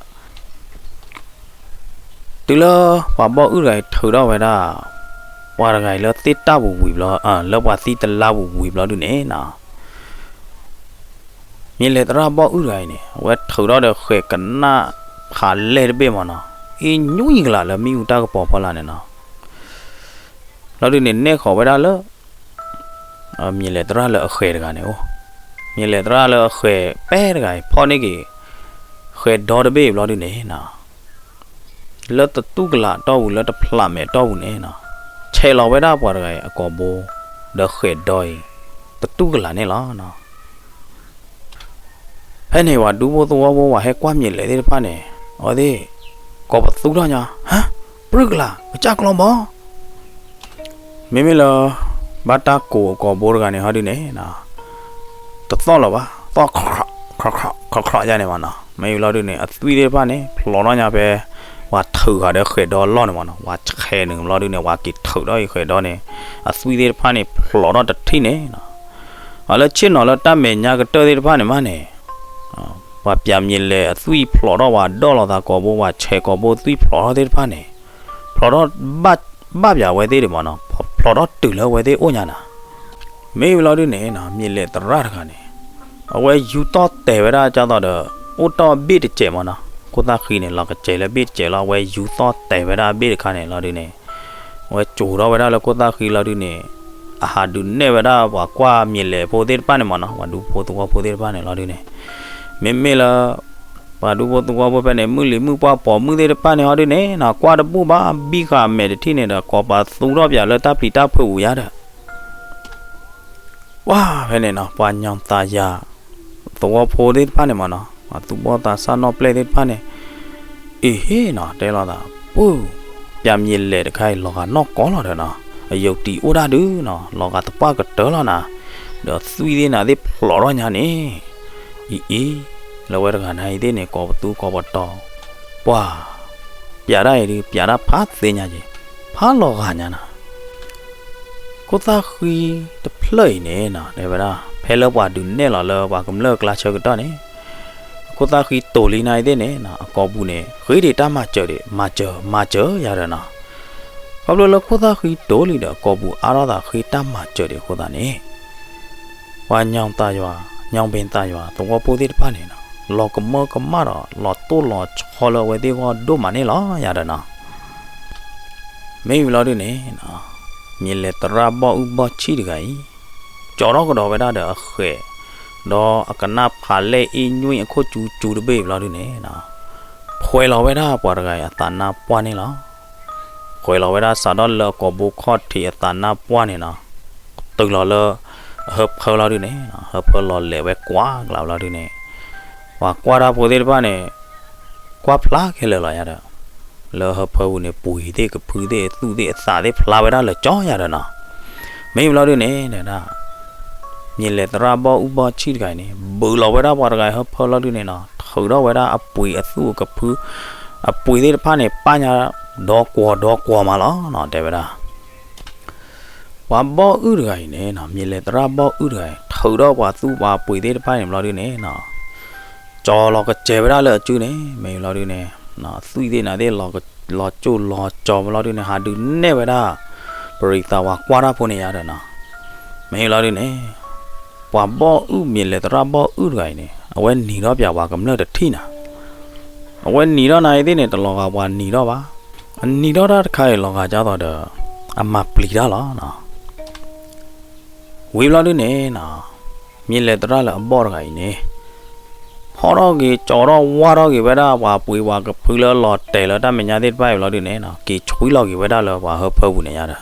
ဒီး တုၤလၢပှၤဘီၣ်အုၣ်တဂၤအံၤထုးထီၣ်ဝဲဒၣ် ပှၤတဂၤအံၤလၢသ့ၣ်တၢ်ပူၤဝံၤဘျီ, လၢပှၤသံတလါပူၤဝံၤဘျီဒုန့ၣ်နီၤ, မ့ၢ်လဲၤသရၣ်ဘီၣ်အုၣ်တဂၤအံၤန့ၣ် အဝဲထုးထီၣ်ဒီးဃဲၤကနၣ်ဖးလဲၢ်တဘ့ၣ်မးနီၤ, အံၤညူအံၤကလးလၢမ့ၣ်အူတၢ်ကပီၤဖီလာ်န့ၣ်နီၤ. လီၤဒုန့ၣ် နဲၣ်ဃီၤဝဲဒၣ်လၢ မ့ၢ်လဲၤသရၣ်လၢအဃဲၤတဂၤန့ၣ်အိၣ်, မ့ၢ်လဲၤသရၣ်လၢအဃဲၤပဲတဂၤအံၤ ဖီၣ်န့ၢ်က့ၤ ဃဲၤဒီတဘ့ၣ်အံၤဘျီဒုန့ၣ်နီၤ, လၢတတူၢ်ကလာ်တီၢ်ပူၤ လၢတဖျးမဲာ်တီၢ်ပူၤန့ၣ်နီၤ, ဆဲးလီၤဝဲဒၣ်ပှၤတဂၤအံၤအကိာ်ဘိ ဒီးဃဲၤဒီအံၤ တတူၢ်ကလာ်န့ၣ်လီၤ. ဖဲန့ၣ်ပှၤဒူဖိသဝီဖိ ပှၤဟဲကွၢ်မ့ၢ်လဲၤသ့ၣ်တဖၣ်န့ၣ် အဝဲသ့ၣ် ကိးပသူထီၣ်ညီ, ဟါ, ပြၢ်ကလာ် ကစၢ်ကျီဘီ မ့မ့ၢ်လၢ ဘၣ်တၢ်ကိးအကိာ်ဘိတဂၤန့ၣ်ဟီဒုန့ၣ် တသီၣ်လၢၤဘၣ်, သီၣ် ခီၣ်ခီၣ်ယါန့ၣ်မးနီၤ. မ့ၢ်လီၤဒုန့ၣ် အသွံၣ်သ့ၣ်တဖၣ်န့ၣ် ဖျိးထီၣ်ညါဖဲ ပှၤထုးဃာ်ဒီးဃဲၤဒီအလီၢ်န့ၣ်မးနီၤ. ပှၤဆဲးနုာ်လီၤဒုန့ၣ် ပှၤက့ၤထုးထီၣ်အံၤဃဲၤဒီန့ၣ် အသွံၣ်သ့ၣ်တဖၣ်န့ၣ် ဖျိးထီၣ်တထံၣ်န့ၣ်နီၤ. အလၢဆ့ၣ်နီၤလၢတၢ်မဲာ်ညါကတၢၢ်သ့ၣ်တဖၣ်န့ၣ်မးန့ၣ် ပှၤပျးမ့ၢ်လဲၤအသွံၣ်ဖျိးထီၣ် ပှၤဒီၣ်လီၤသးကိာ်ဘိ ပှၤဆဲးကိာ်ဘိသွံၣ်ဖျိးထီၣ်သ့ၣ်တဖၣ်န့ၣ် ဖျိးထီၣ် ဘၣ်ပျးဝဲသ့ၣ်ဒံးမးနီၤ, ဖျိးထီၣ်တုၤလၢအဝဲသ့ၣ်အိၣ်ညါနၤ. မ့ၢ်ဝံၤလီၤဒုန့ၣ်နီၤ မ့ၢ်လဲၤသရၣ်တဂၤန့ၣ် အဝဲယူၤသီၣ်တဲာ်ဝဲဒၣ်ကၢ်သိးဒီး အိၣ်တီၢ်ဘ့ၣ်တစဲးမးနီၤ, ခိၣ်သၣ်ဃံန့ၣ် လီၤကစဲးလၢဘ့ၣ်တစဲးလီၤ. အဝဲယူၤသီၣ်တဲာ်ဝဲဒၣ်ဘ့ၣ်တခါန့ၣ်လီၤဒုန့ၣ် အဝဲစိာ်ထီၣ်ဝဲဒၣ်လၢခိၣ်သၣ်ဃံလီၤဒုန့ၣ် အဟးဒုးနဲၣ်ဝဲဒၣ်ပှၤကွၢ်မ့ၢ်လဲၤဖိသ့ၣ်တဖၣ်န့ၣ်မးနီၤ, ပှၤဒူဖိသဝီဖိသ့ၣ်တဖၣ်န့ၣ်လီၤဒုန့ၣ် မ့မ့ၢ်လၢ ပှၤဒူဖိသဝီဖိဖဲန့ၣ် မုၢ်လံၤမုၢ်ပှၢ်ပိာ်မုၣ်သ့ၣ်တဖၣ်န့ၣ်ဟီဒုန့ၣ်နီၤ ကွၢ်တဘူၣ်ဘၣ် ဘံၣ်ဃာ်မဲာ်တထံၣ်န့ၣ်ဒီး ကိးပသူထီၣ်ပၠးလၢတၢ်ပျံၤတၢ်ဖုးပူၤယါဒီး ပှၤဖဲန့ၣ်နီၤ ပှၤညါသးယၤ သဝီဖိသ့ၣ်တဖၣ်န့ၣ်မးနီၤ ပှၤသူၣ်ဘီၣ်သးစၢ်နီၣ်ပျဲၢ်သ့ၣ်တဖၣ်န့ၣ် အ့ဟ့ၣ်နီၤ တဲလိာ်သး ပူၤ ပၠးမ့ၢ်လဲၤတခါအံၤ လီၤဂာ်နီၢ်ကီလီၤဒီးနီၤ အယုၢ်တံၢ်အိၣ်ဒၣ်ဒုနီၤ လီၤဂာ်သပှၢ်ကတၢၢ်လီၤနၤ ဒီးသွံၣ်သ့ၣ်နၤသ့ၣ်ဖျိးထီၣ်ညါန့ၣ် အံၤအံၤ လၢဝဲတဂၤနၤအံၤသ့ၣ်န့ၣ် ကိးပသူကိးပတီၤ ပှၤ ပၠးဒၣ်အံၤဒု ပၠးဒၣ်ဖးသ့ညါက့ၤ ဖးလီၤဂာ်ညါနီၤ. ခိၣ်သၣ်ဃံတဖျၢၣ်အံၤန့ၣ်နီၤ တဲဝဲဒၣ် ဖဲလၢပှၤဒုးနဲၣ်လီၤလၢပှၤကမျၢၢ်အကျါဆၢကတီၢ်န့ၣ် အခိၣ်သၣ်ဃံတိၤလံနၤအံၤသ့ၣ်န့ၣ်နီၤ အကိာ်ပူၤန့ၣ် ဃ့ဒံးတၢ်မၤစၢၤဒံး မၤစၢၤ မၤစၢၤယၤဒီးနီၤ. ခီဖျိလၢခိၣ်သၣ်ဃံတိၤလံဒီး အကိာ်ပူၤအါထီၣ်သးဃ့တၢ်မၤစၢၤဒံးအဃိသတးန့ၣ် ပှၤညောင်သးယွၤ ညောင်ပင်သာယွၤ သဝီဖိသ့ၣ်တဖၣ်န့ၣ်နီၤ လီၤကမၢကမၣ်ဒီး လီၤတိၢ်လီၤဆီလၢအဝဲသ့ၣ်ဂီၢ်ဒိၣ်မးန့ၣ်လီၤယၤဒီးနီၤ. မ့ၢ်ဝံၤလီၤဒုန့ၣ်နီၤ မ့ၢ်လဲၤသရၣ်ဘီၣ်အုၣ်ဘီၣ်ဆံၣ်တဂၤအံၤ ကၠီထီၣ်ကဒီးဝဲဒၣ်ဒီးအဃဲး ဒီးအကနၣ်ဖးလဲၢ်အ့ၣ်ညွံၣ်အခိၣ်ကၠူကၠူတဘ့ၣ်ဝံၤလီၤဒုန့ၣ်နီၤ ဖှဲးလီၤဝဲဒၣ်ပှၤတဂၤအံၤအသးနါပှၢ်န့ၣ်လီၤ. ဖှဲးလီၤဝဲဒၣ်စးထီၣ်လၢအကိာ်ဘိခီၣ်ထံးအသးနါပှၢ်န့ၣ်နီၤ တုၤလီၤလၢ အဟၢဖၢလီၤဒုန့ၣ်နီၤ ဟၢဖၢလီၤလဲၤဝဲကွၢ်ကျါဝံၤလီၤဒုန့ၣ် ပှၤကွၢ်တၢ်ဖိသ့ၣ်တဖၣ်န့ၣ် ကွၢ်ဖျါခဲလၢာ်လီၤယၤဒီး လၢဟၢဖၢပူၤန့ၣ် ပှ့ၤသ့ၣ်ကဖုသ့ၣ်အသူၣ်သ့ၣ်အသးသ့ၣ်ဖျါဝဲဒၣ်လၢာ်ကၠီယၤဒီးနီၤ. မ့ၢ်ဝံၤလီၤဒုန့ၣ် တဲဒၣ် မ့ၢ်လဲၤသရၣ်ဘီၣ်အုၣ်ဘီၣ်ဆံၣ်တဂၤအံၤန့ၣ် ဘုးလီၤဝဲဒၣ်ပှၤတဂၤအံၤဟၢဖၢလီၤဒုန့ၣ်နီၤ ထုးထီၣ်ဝဲဒၣ်အပှ့ၤအသူၣ်အကဖု အပှ့ၤသ့ၣ်တဖၣ်န့ၣ် ပာ်ညါဒီကွီၤဒီကွီၤမးလီၤနီၤ တဲဝဲဒၣ် ပှၤဘီၣ်အုၣ်တဂၤအံၤန့ၣ်နီၤ မ့ၢ်လဲၤသရၣ်ဘီၣ်အုၣ်တဂၤအံၤ ထုးထီၣ်ပှၤသူၣ်ပှၤပှ့ၤသ့ၣ်တဖၣ်န့ၣ်ဘျီဒုန့ၣ်နီၤ ကၠီလီၤကစဲၤဝဲဒၣ်လၢအစုန့ၣ် မ့ၢ်ဘျီဒုန့ၣ် အသွံၣ်သ့ၣ်နၤသ့ၣ် လီၤကၠိၣ်လီၤကၠီဘျီဒုန့ၣ် ဟးဒုးနဲၣ်ဝဲဒၣ် ပရံးသးဝၤကွၢ်တၢ်ဖိန့ၣ်ယၤဒီးနီၤ မ့ၢ်ဘျီဒုန့ၣ် ပှၤဘီၣ်အုၣ်မ့ၢ်လဲၤသရၣ်ဘီၣ်အုၣ်တဂၤအံၤန့ၣ် အဝဲနံၤထီၣ်ပၠးပှၤကမျၢၢ်တထံၣ်နၤ အဝဲနံၤထီၣ်နၤအံၤသ့ၣ်န့ၣ် တလီၤဂာ်ပှၤနံၤထီၣ်ဘၣ်. အနံၤထီၣ်တၢ်တခါအံၤလီၤဂာ်ဒ်သိးဒီး အမၤပျံၤတၢ်လီၤ. ဝံၤဘျီဒုန့ၣ်နီၤ မ့ၢ်လဲၤသရၣ်လၢအဘီၣ်တဂၤအံၤန့ၣ် ဖီၣ်ထီၣ်က့ၤကၠီထီၣ်ဝၢ်ထီၣ်က့ၤဝဲဒၣ်ပှၤပှ့ၤပှၤကဖုလၢလီၤတဲာ်လၢတၢ်မဲာ်ညါသ့ၣ်တဖၣ်အံၤဘျီဒုန့ၣ်နီၤ က့ၤဆွံလီၤက့ၤဝဲဒၣ်လၢပှၤဟၢဖၢပူၤန့ၣ်ယါဒီး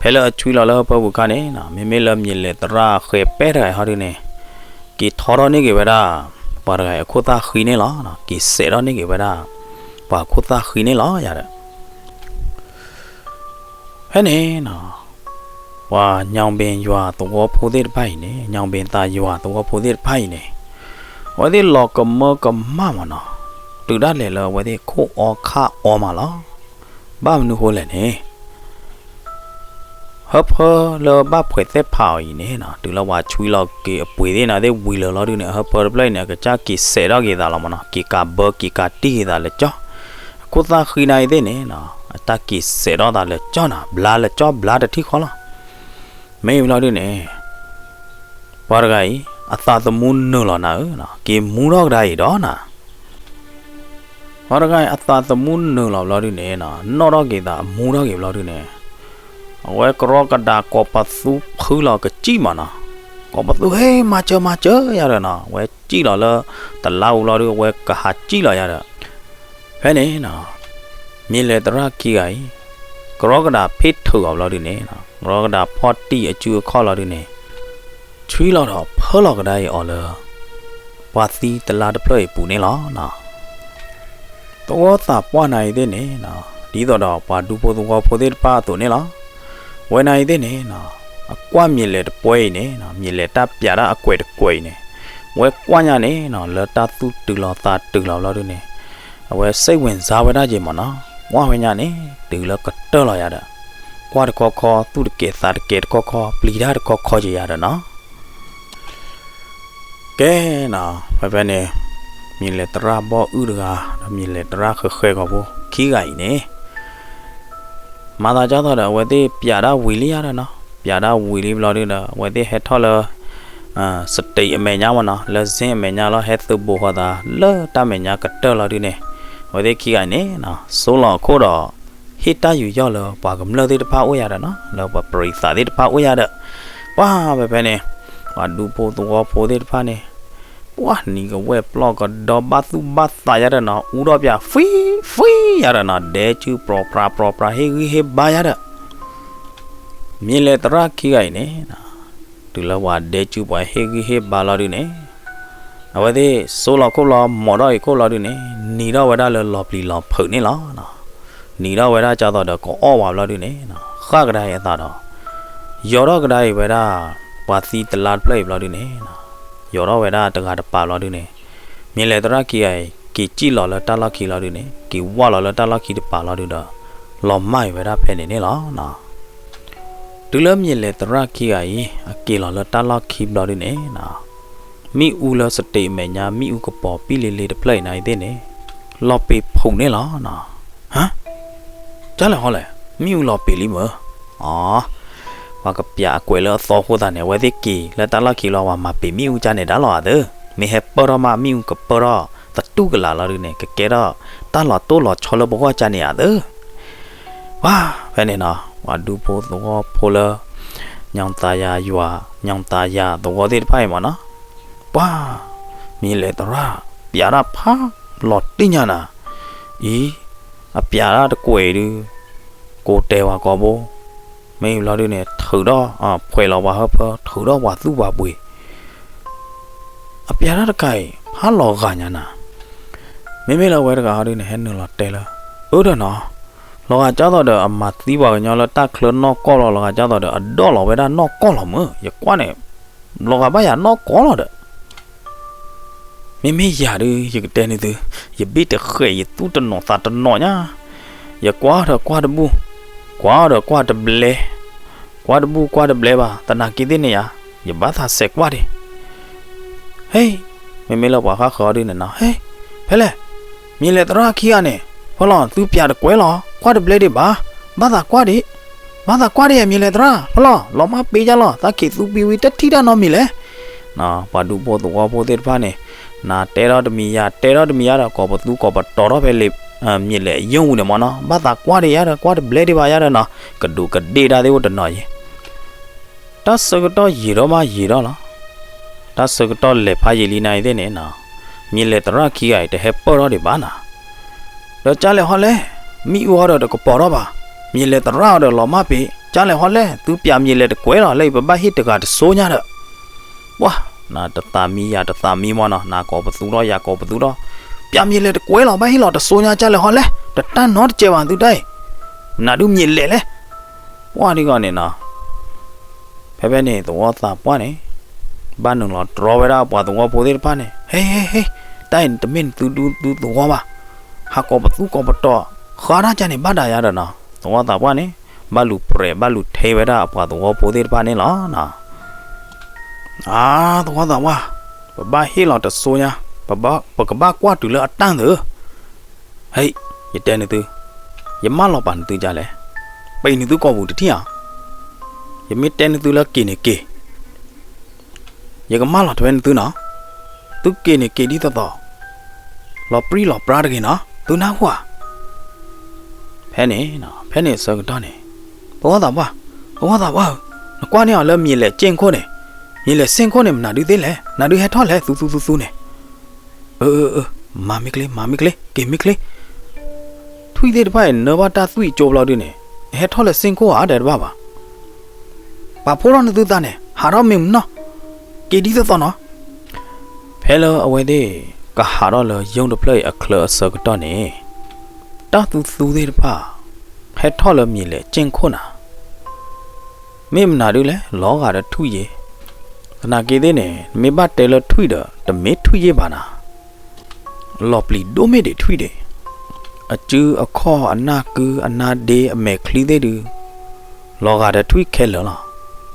ဖဲလၢအဆွံလီၤလၢဟၢဖၢပူၤအခါန့ၣ်နီၤ မ့မ့ၢ်လၢမ့ၢ်လဲၤသရၣ်ဃဲၤပဲၣ်တဂၤအံၤဟီဒုန့ၣ် က့ၤထီထီၣ်န့ၢ်က့ၤဝဲဒၣ် ပှၤတဂၤအံၤအခိၣ်သၣ်ဃံန့ၣ်လီၤ. က့ၤစဲးထီၣ်န့ၢ်က့ၤဝဲဒၣ် ပှၤခိၣ်သၣ်ဃံန့ၣ်လီၤယၤဒီး ဖဲန့ၣ်နီၤ ပှၤညောင်ပင်ယွၤသဝီဖိသ့ၣ်တဖၣ်အံၤန့ၣ် ညောင်ပင်သာယွၤသဝီဖိသ့ၣ်တဖၣ်အံၤန့ၣ် အဝဲသ့ၣ်လီၤကမၢကမၣ်မးနီၤ တုၤဒၣ်လဲာ်လၢအဝဲသ့ၣ်ခိၣ်အီခါအီမးလီၤ. ဘၣ်မနုၤဃိလဲၣ်န့ၣ် ဟၢဖၢလၢဘၣ်ဖှဲးသဲဖးအီၤအံၤန့ၣ်နီၤ တုၤလၢပှၤဆွံလီၤက့ၤအပှ့ၤသ့ၣ်နၤသ့ၣ်ဝံၤလၢာ်လီၤဒုန့ၣ် အဟၢဖၢတဖျၢၣ်အံၤန့ၣ် အကစၢ်က့ၤစဲးထီၣ်က့ၤသးလီၤမးနီၤ က့ၤကးဘၢက့ၤကးတံၢ်က့ၤသးလၢာ်ကၠီ အခိၣ်သၣ်ဃံနၤအံၤသ့ၣ်န့ၣ်နီၤ အတၢ်က့ၤစဲးထီၣ်သးလၢာ်ကၠီနီၤ ဘျါလၢာ်ကၠီဘျါတထံၣ်ဃီလီၤ. မ့ၢ်ဝံၤလီၤဒုန့ၣ် ပှၤတဂၤအံၤ အသးသမူနုာ်လီၤနၤဧၢ, က့ၤမူထီၣ်ကဒါအံၤဒီးနၤ. ပှၤတဂၤအံၤ အသးသမူနုာ်လီၤဘျီဒုန့ၣ်နီၤ နီၣ်ထီၣ်က့ၤသးအမူထီၣ်က့ၤဘျီဒုန့ၣ် အဝဲကရီကဒါကိးပသူဖုလီၤကစံၣ်မးနီၤ, ကိးပသူ ဟ့ မၤစၢၤ မၤစၢၤယၤဒီးနီၤ, အဝဲစံၣ်လီၤလၢတလါပူၤဘျီဒု အဝဲကဟးစံၣ်လီၤယၤဒီး ဖဲန့ၣ်နီၤ မ့ၢ်လဲၤသရၣ်ခံဂၤအံၤ ကရီကဒါဖ့ၣ်ထုးအီၤဘျီဒုန့ၣ်နီၤ, ကရီကဒါဖီၣ်တံၢ်အစုအခီၣ်လီၤဒုန့ၣ် ဆွံလီၤဒီးဖၢလီၤကဒါအံၤအီၤလၢ ပှၤသံတလါတဖျၢၣ်အံၤပူၤန့ၣ်လီၤနီၤ. သဝီသးပှၢ်နၤအံၤသ့ၣ်န့ၣ်နီၤ ဒ်သိးဒီးပှၤဒူဖိသဝီဖိသ့ၣ်တဖၣ်အသိးန့ၣ်လီၤ. ဝဲနၤအံၤသ့ၣ်န့ၣ်နီၤ အကွၢ်မ့ၢ်လဲၤတပှဲၤအံၤန့ၣ်နီၤ မ့ၢ်လဲၤတၢ်ပျးတၢ်အကွဲးတကွဲးအံၤန့ၣ် ဝဲကွၢ်ညါန့ၣ်နီၤ လၢတၢ်သူၣ်တုၤလီၤသးတုၤလီၤဘျီဒုန့ၣ် အဝဲစိတ်ဝင်စားဝဲဒၣ်က့ၤမးနီၤ, ကွၢ်ဝဲညါန့ၣ် တုၤလၢကတၢၢ်လီၤယၤဒီး ကွၢ်တခီခီ သူၣ်တကဲးသးတကဲးတခီခီ ပျံၤတၢ်တခီခီက့ၤယၤဒီးနီၤ. ကဲနီၤ ဖဲဖဲန့ၣ် မ့ၢ်လဲၤသရၣ်ဘီၣ်အုၣ်တဂၤ ဒီးမ့ၢ်လဲၤသရၣ်ဃဲၤဃဲၤကီၢ်ဖိ ခံဂၤအံၤန့ၣ် မၤသးဒ်သိးဒီး အဝဲသ့ၣ်ပျးတၢ်ဝံၤလံယၤဒီးနီၤ, ပျးတၢ်ဝံၤလံဘျီဒုဒီး အဝဲသ့ၣ်ဟဲထီၣ်လၢ စတ့းအမဲာ်ညါမးနီၤ, လၢစ့အမဲာ်ညါလီၤ, ဟဲသုးဘူးဃီၤသး လၢတၢ်မဲာ်ညါကတၢၢ်လီၤဒုန့ၣ်, အဝဲသ့ၣ်ခံဂၤန့ၣ်နီၤ ဆိလီၤအခိၣ်ဒီး ဟ့ၣ်တၢ်ယူးယီၣ်လၢပှၤကမျၢၢ်သ့ၣ်တဖၣ်အိၣ်ယၤဒီးနီၤ, လၢပှၤပရံးသးသ့ၣ်တဖၣ်အိၣ်ယၤဒီး ပှၤဖဲဖဲန့ၣ် ပှၤဒူဖိသဝီဖိသ့ၣ်တဖၣ်န့ၣ် ပှၤနံၤကဝဲၢ်ပျီၢ်ကဒီဘၣ်သူၣ်ဘၣ်သးယၤဒီးနီၤ, အူထီၣ်ပၠး ဖှံ ဖှံ ယၤဒီးနီၤ, ဒဲစုပြီၤပြးပြီၤပြးဟ့ၣ်ဂံၢ်ဟ့ၣ်ဘါယၤဒီး မ့ၢ်လဲၤသရၣ်ခံဂၤအံၤန့ၣ် တုၤလၢပှၤဒဲစုပှၤဟ့ၣ်ဂံၢ်ဟ့ၣ်ဘါလီၤဒုန့ၣ် အဝဲသ့ၣ်ဆိလီၤခိၣ်ဘျီ မီၣ်ထီၣ်အံၤခိၣ်လီၤဒုန့ၣ် နံၤထီၣ်ဝဲဒၣ်လၢလီၤပျံၤလီၤဖုးန့ၣ်လီၤ. နံၤထီၣ်ဝဲဒၣ်ဒ်သိးဒီးကအီၣ်ဝဲဘျီဒုန့ၣ် ဃၣ်ကဒါအံၤအသးဒီး ယီၤထီၣ်ကဒါအံၤဝဲဒၣ် ပှၤသံတလါတဖျၢၣ်အံၤဘျီဒုန့ၣ် ယီၤထီၣ်ဝဲဒၣ်တဂၤတပၤဘျီဒုန့ၣ် မ့ၢ်လဲၤသရၣ်ခံဂၤအံၤ က့ၤစံၣ်လီၤလၢတၢ်လီၢ်ခံလီၤဒုန့ၣ် က့ၤဝၢ်လီၤလၢတၢ်လီၢ်ခံတပၤလီၤဒုဒီး လီၤမၢ်အံၤဝဲဒၣ်ဖဲန့ၣ်န့ၣ်လီၤ. တုၤလၢမ့ၢ်လဲၤသရၣ်ခံဂၤအံၤ အက့ၤလီၤလၢတၢ်လီၢ်ခံဘျီဒုန့ၣ် မ့ၣ်အူလၢ stage အမဲာ်ညါ မ့ၣ်အူကပီၤပံၣ်လ့လ့တဖျၢၣ်အံၤန့ၣ်သ့ၣ်န့ၣ် လီၤပ့ၤဖုးန့ၣ်လီၤ. ဟါ, ကၢ်လဲၣ်ဟီလဲၣ်, မ့ၣ်အူလီၤပ့ၤလံမၢ်. အီ, ပှၤကပျးအကွဲးလၢအသီအဃိသတးန့ၣ် အဝဲသ့ၣ်က့ၤလၢတၢ်လီၢ်ခံလီၤ ပှၤမၤပ့ၤမ့ၣ်အူကၢ်န့ၣ်ဒၣ်လီၤအသၢ, မ့ၢ်ဟဲပၢၢ်ထီၣ်မး မ့ၣ်အူကပၢၢ်ထီၣ်သတူၢ်ကလာ်လီၤဒုန့ၣ် ကကဲထီၣ်တၢ်လီၤတိၢ်လီၤဆီလၢပဂီၢ်ကၢ်န့ၣ်အသၢ ပှၤဖဲန့ၣ်နီၤ ပှၤဒူဖိသဝီဖိလၢ ညောင်သာယာရွာ, ညောင်သာယာသဝီသ့ၣ်တဖၣ်အံၤမ့ၢ်နီၤ, ပှၤ မ့ၢ်လဲၤသရၣ် ပျးတၢ်ဖးလီၤတံၢ်ညါနၤ, အံၤ အပျးတၢ်တကွဲးဒု ကိးတဲဝဲကိးဘိ, မ့ၢ်ဘျီဒုန့ၣ် ထုးထီၣ် ဖှဲးလီၤပှၤဟၢဖၢ ထုးထီၣ်ပှၤသူၣ်ပှၤပှ့ၤ အပျးတၢ်တခါအံၤ ဖးလီၤဂာ်ညါနၤ, မ့မ့ၢ်လၢအဝဲတဂၤဟီဒုန့ၣ် ဟဲနုာ်လီၤတဲလၢ အၢဒီးနီၤ, လီၤဂာ်ကၢ်သိးဒီး အမၤသံပှၤကညီလၢတၢ်ချၢနီၢ်ကီၢ်လီၤ, လီၤဂာ်ကၢ်သိးဒီး အဒိးလီၤဝဲဒၣ်နီၢ်ကီၢ်လီၤမၢ်, ယကွၢ်န့ၣ် လီၤဂာ်ဘၣ်ယၤနီၢ်ကီၢ်လီၤဒီး မ့မ့ၢ်ယၤဒု ယကတဲန့ၢ်သု, ယဘ့ၣ်တဃဲး ယသူၣ်တနီၤသးတနီၤညါ, ယကွၢ်ဒီးကွၢ်တဘူၣ်, ကွၢ်ဒီးကွၢ်တဘျဲ, ကွၢ်တဘူၣ်ကွၢ်တဘျဲဘၣ်, သနာ်က့သ့ၣ်န့ၣ်ယါ, ယဘၣ်သးစဲးကွၢ်ဒံး, ဟဲ, မ့မ့ၢ်လၢပှၤဃၣ်ဃၢၤအီၤဒုန့ၣ်နီၤ, ဟဲ, ဖဲလဲၣ်, မ့ၢ်လဲၤသရၣ်ခံဂၤန့ၣ်, ဖဲလီၤ သုပျးတကွဲးလီၤ, ကွၢ်တဘျဲဒံးဘၣ်, ဘၣ်သးကွၢ်ဒံး ဘၣ်သးကွၢ်ဒံး မ့ၢ်လဲၤသရၣ် ဖဲလီၤ လီၤမၢ်ပ့ၤယါလီၤ သးက့ၤသူပံဝံၤ တထံၣ်တၢ်နီတမံၤလဲၣ်, ပှၤဒူဖိသဝီဖိသ့ၣ်တဖၣ်န့ၣ်, နၤတဲထီၣ်တမံၤယၤတဲထီၣ်တမံၤယါဒီး ကိးပသူကိးပတီၤထီၣ်ဖဲလံာ် မ့ၢ်လဲၤယိၣ်ဝံၤန့ၣ်မ့ၢ်နီၤ ဘၣ်သးကွၢ်ဒံးယါဒီး ကွၢ်တဘျဲဒံးဘၣ်ယါဒီးနီၤ ကဒူးကဒ့ၣ်တၢ်သ့ၣ်အိၣ်တနီၤယံၤ တၢ်ဆၢကတီၢ်ယံာ်ထီၣ်မးယံာ်ထီၣ်လီၤ. တၢ်ဆၢကတီၢ်လဲၤဖးယံာ်လံနၤအံၤသ့ၣ်န့ၣ်, မ့ၢ်လဲၤသရၣ်ခံဂၤအံၤ တဟဲပၢၢ်ထီၣ်ဒံးဘၣ်နၤ, ဒီးကၢ်လဲၣ်ဟီလဲၣ်, မ့ၣ်အူဟီဒီးတကပီၤထီၣ်ဘၣ်, မ့ၢ်လဲၤသရၣ်ဟီဒီးလီၤမၢ်ပ့ၤ, ကၢ်လဲၣ်ဟီလဲၣ်, သုပျးမ့ၢ်လဲၤတကွဲးလီၤ လၢအံၤပဘၣ်ဟ့ၣ်တဂၤတစိညါဒီး, ပှၤ, နတသးမံယၤတသးမံမ့ၢ်နီၤ, နကိးပသူထီၣ်ယၤကိးပသူထီၣ်, ပျးမ့ၢ်လဲၤတကွဲးလီၤ ဘၣ်ဟ့ၣ်လီၤတစိညါ ကၢ်လဲၣ်ဟီလဲၣ်, တတၢ်နီတစဲးဘၣ်သုတၢ်အံၤ, နဒုးမ့ၢ်လဲၤလဲၣ်, ပှၤဒ်ဂီၢ်န့ၣ်နီၤ ဖဲဖဲန့ၣ် သဝီသးပှၢ်န့ၣ်, ဘၣ်နုာ်လီၤတြီဝဲဒၣ်ပှၤသဝီဖိသ့ၣ်တဖၣ်န့ၣ်, ဟ့ ဟ့ ဟ့ တၢ်အံၤတမ့ၢ်နသုဒူသုသဝီဘၣ်, ဟးကိးပသူကိးပတီၤ, ဃါတၢ်ကၢ်န့ၣ်ဘၣ်ဒၣ်ယါဒီးနီၤ, သဝီသးပှၢ်န့ၣ်, ဘၣ်လူၤပြဲးဘၣ်လူၤထဲဝဲဒၣ်အပှၤသဝီဖိသ့ၣ်တဖၣ်န့ၣ်လီၤ. အါ, သဝီသးပှၢ်, ပဘၣ်ဟ့ၣ်လီၤတစိညါ, ပကဘၣ်ကွၢ်တုၤလၢအတၢ်သၢ ဟဲ, ယတဲနသု, ယမၢလီၤပာ်နသုကၢ်လဲၣ်, ပံးနသုကိာ်ပူၤတထံၣ်ဧါ, ယမ့ၢ်တဲနသုလၢက့ၤန့ၣ်က့ၤ, ယကမၢလီၤထွဲနသုနီၤ, သုက့ၤန့ၣ်က့ၤဒ်သိးသိး, လီၤပြံလီၤပြါတဂ့ၤနီၤ, သုနၢ်ဟူဧါ. ဖဲန့ၣ်, ဖဲန့ၣ်အဆၢကတီၢ်န့ၣ်, သဝီသးပှၢ်, သဝီသးပှၢ်ဧၢ, နကွၢ်န့ၢ်အီၤလၢမ့ၢ်လဲၤစ့ၣ်ခိၣ်န့ၣ်, မ့ၢ်လဲၤစ့ၣ်ခိၣ်န့ၣ် မနုၤဒုသ့လဲၣ်, နၤဒုဟဲထီၣ်လဲၣ် သူသူသူသူန့ၣ် အၢ အၢ အၢ မၤမ့ၢ်ချ့ မၤမ့ၢ်ချ့ က့ၤမ့ၢ်ချ့, ထွံၣ်သ့ၣ်တဖၣ်အံၤ နၢဘၣ်တၢ်သွံၣ်ကၠိဘျီဒုန့ၣ်, ဟဲထီၣ်လၢစ့ၣ်ခိၣ်ဧါ တဲတဘၣ်ဘၣ်, ပာ်ဖှိၣ်ထီၣ်နသုသးန့ၣ် ဟးထီၣ်မ့ၢ်မနီၤ, က့ၤဒ်သိးသိးနီၤ. ဖဲလၢအဝဲသ့ၣ် ကဟးထီၣ်လၢယိၣ်တဖျၢၣ်အံၤအချၢအဆၢကတီၢ်န့ၣ်, တၢ်သူသူသ့ၣ်တဖၣ် ဟဲထီၣ်လၢမ့ၢ်လဲၤစ့ၣ်ခိၣ်နၤ မ့ၢ်မနုၤဒုလဲၣ် လီၤဂာ်ဒီးထွံၣ်ယ့ၢ်, သနာ်က့သ့ၣ်န့ၣ် နမ့ၢ်ဘၣ်တဲလၢထွံၣ်ဒီး တမ့ၢ်ထွံၣ်ယ့ၢ်ဘၣ်နၤ, လီၤပျံၤဒိၣ်မ့ၢ်ဒံးထွံၣ်ဒံး, အစုအခီၣ်အနၢ်ကုအနၢ်ဒ့အမဲာ်ချံသ့ၣ်ဒု, လီၤဂာ်ဒီးထွံၣ်ခဲလၢာ်လီၤ.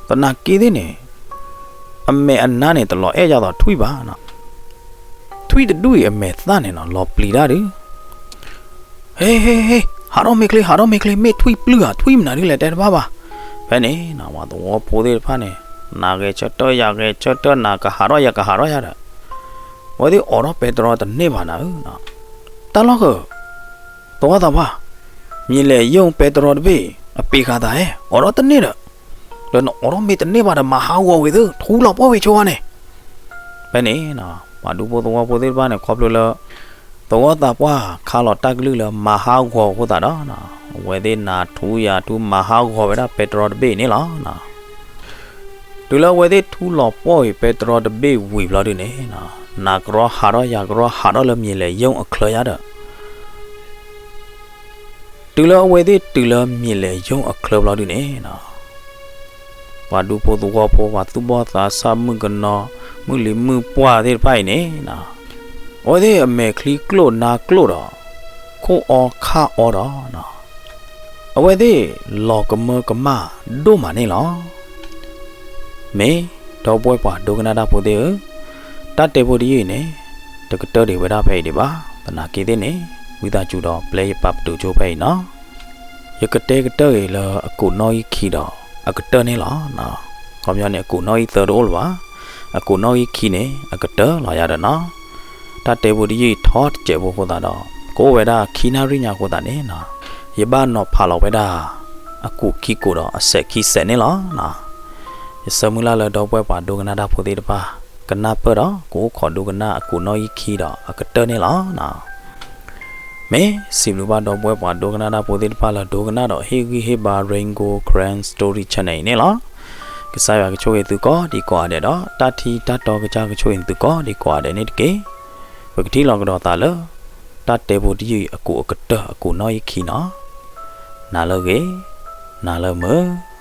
သနာ်က့သ့ၣ်န့ၣ် အမဲာ်အနါန့ၣ် တလီၤအဲၣ်ယၤသိးထွံၣ်ဘၣ်နီၤ, ထွံၣ်တဒူၣ်အံၤအမဲာ်သၣ်န့ၣ်နီၤ လီၤပျံၤတၢ်ဒု ဟ့ ဟ့ ဟ့ ဟးထီၣ်မ့ၢ်ချ့ ဟးထီၣ်မ့ၢ်ချ့ မ့ၢ်ထွံၣ်ပျုၢ်ဧါ ထွံၣ်မနုၤဒုလဲၣ် တဲတဘၣ်ဘၣ်. ဖဲန့ၣ် ပှၤသဝီဖိသ့ၣ်တဖၣ်န့ၣ် နၤဂဲၤဆၢထၢၣ် ယၤဂဲၤဆၢထၢၣ် နၤကဟးထီၣ် ယၤကဟးထီၣ်ယၤဒီး အဝဲသ့ၣ်အိးထီၣ်ပဲတြီတန့ၢ်ဘၣ်နၤဧၢ, တၢ်လီၢ်ဃၢၤ သဝီသးပှၢ်, မ့ၢ်လဲၤယိၣ်ပဲတြီတဘ့ၣ် အပ့ၤဃာ်သးဧၢ, အိးထီၣ်တန့ၢ်ဒီး ဒီးနအိးထီၣ်မ့ၢ်တန့ၢ်ဘၣ်ဒီး မၤဟးဂီၤဝံၤသု ထူလီၤပှီၢ်ဝံၤဆိဝဲန့ၣ်. ဖဲန့ၣ် ပှၤဒူဖိသဝီဖိသ့ၣ်တဖၣ်န့ၣ် ခီဖျိလၢ သဝီသးပှၢ်ခါလီၤတၢ်ကလုၢ်လၢမၤဟးဂီၤအဃိသတးဒီး အဝဲသ့ၣ်နၤထူယၤထူမၤဟးဂီၤဝဲဒၣ်ပဲတြီတဘ့ၣ်န့ၣ်လီၤ. တုၤလၢအဝဲသ့ၣ်ထူလီၤပှီၢ်ဝံၤပဲတြီတဘ့ၣ်ဝံၤဘျီဒုန့ၣ် နၤကရီဟးထီၣ် ယၤကရီဟးထီၣ်လၢမ့ၢ်လဲၤယိၣ်အချၢယၤဒီး တုၤလၢအဝဲသ့ၣ်တုၤလၢမ့ၢ်လဲၤယိၣ်အချၢဘျီဒုန့ၣ် ပှၤဒူဖိသဝီဖိ ပှၤသူၣ်ဘီၣ်သးစၢ် မုၣ်ကနီၤ မုၣ်လံၤမုၣ်ပှၢ်သ့ၣ်တဖၣ်အံၤန့ၣ် အဝဲသ့ၣ်အမဲာ်ချံကျိၣ်နါကျိၣ်ဒီး ခိၣ်အီခၣ်အီဒီး အဝဲသ့ၣ်လီၤကမၢကမၣ်ဒိၣ်မးန့ၣ်လီၤ. မ့ၢ်ဒီပုၢ်ဝဲၢ်ပှၤဒိကနၣ်တၢ်ဖိသ့ၣ်ဧၢ, တၢ်တဲဖိတယုၢ်အံၤန့ၣ် တကတၢၢ်ဒံးဝဲဒၣ်ဖဲအံၤဒံးဘၣ်. သနာ်က့သ့ၣ်န့ၣ် ဝံသးစူၤဒီးပျဲယပာ်ပတုာ်ကၠိဖဲအံၤနီၤ. ယကတဲကတၢၢ်အံၤလၢအကူးနီၣ်ဂံၢ်ခံဒီးအကတၢၢ်န့ၣ်လီၤ. ခီပညီန့ၣ် အကူးနီၣ်ဂံၢ်သၢတအိၣ်လၢၤဘၣ်, အကူးနီၣ်ဂံၢ်ခံန့ၣ် အကတၢၢ်လီၤယၤဒီးနီၤ. တၢ်တဲဖိတယုၢ်အံၤထီတစဲးဖိအဃိသတးဒီး ကအိၣ်ဝဲဒၣ်ခံနၣ်ရံၣ်ညါအဃိသတးန့ၣ်နီၤ, ယဘၣ်နီၤဖးလီၤဝဲဒၣ် အကူးခံကူးဒီးအစဲးခံစဲးန့ၣ်လီၤ. ယဆၢမုၢ်လၢ်လၢဒီပုၢ်ဝဲၢ်ပှၤဒိကနၣ်တၢ်ဖိသ့ၣ်တဖၣ် ကနၢ်ပၢၢ်ဒီး ကအိၣ်ခိးဒိကနၣ်အကူးနီၣ်ဂံၢ်ခံဒီးအကတၢၢ်န့ၣ်လီၤ. မ့ၢ်စံးဘျုးဘၣ်ဒီပုၢ်ဝဲၢ်ပှၤဒိကနၣ်တၢ်ဖိသ့ၣ်တဖၣ်လၢဒိကနၣ်ဒီးဟ့ၣ်ဂံၢ်ဟ့ၣ်ဘါ Rain Gold Karen Story Channel အံၤန့ၣ်လီၤ. ကစၢ်ယွၤကဆိၣ်ဂ့ၤသုကိးဒံးကိးဂၤဒဲးဒီး တၢ်ထံတၢ်တီကစၢ်ကဆိၣ်ဂ့ၤသုကိးဒံးကိးဂၤဒဲးန့ၣ်တက့ၢ်. ပကထံၣ်လိာ်ကဒီးသးလၢ တၢ်တဲဖိတယုၢ်အံၤအကူးအကတၢၢ်အကူးနီၣ်ဂံၢ်ခံနီၤ. နၤလၢအဂ့ၤ, နၤလၢမုာ်.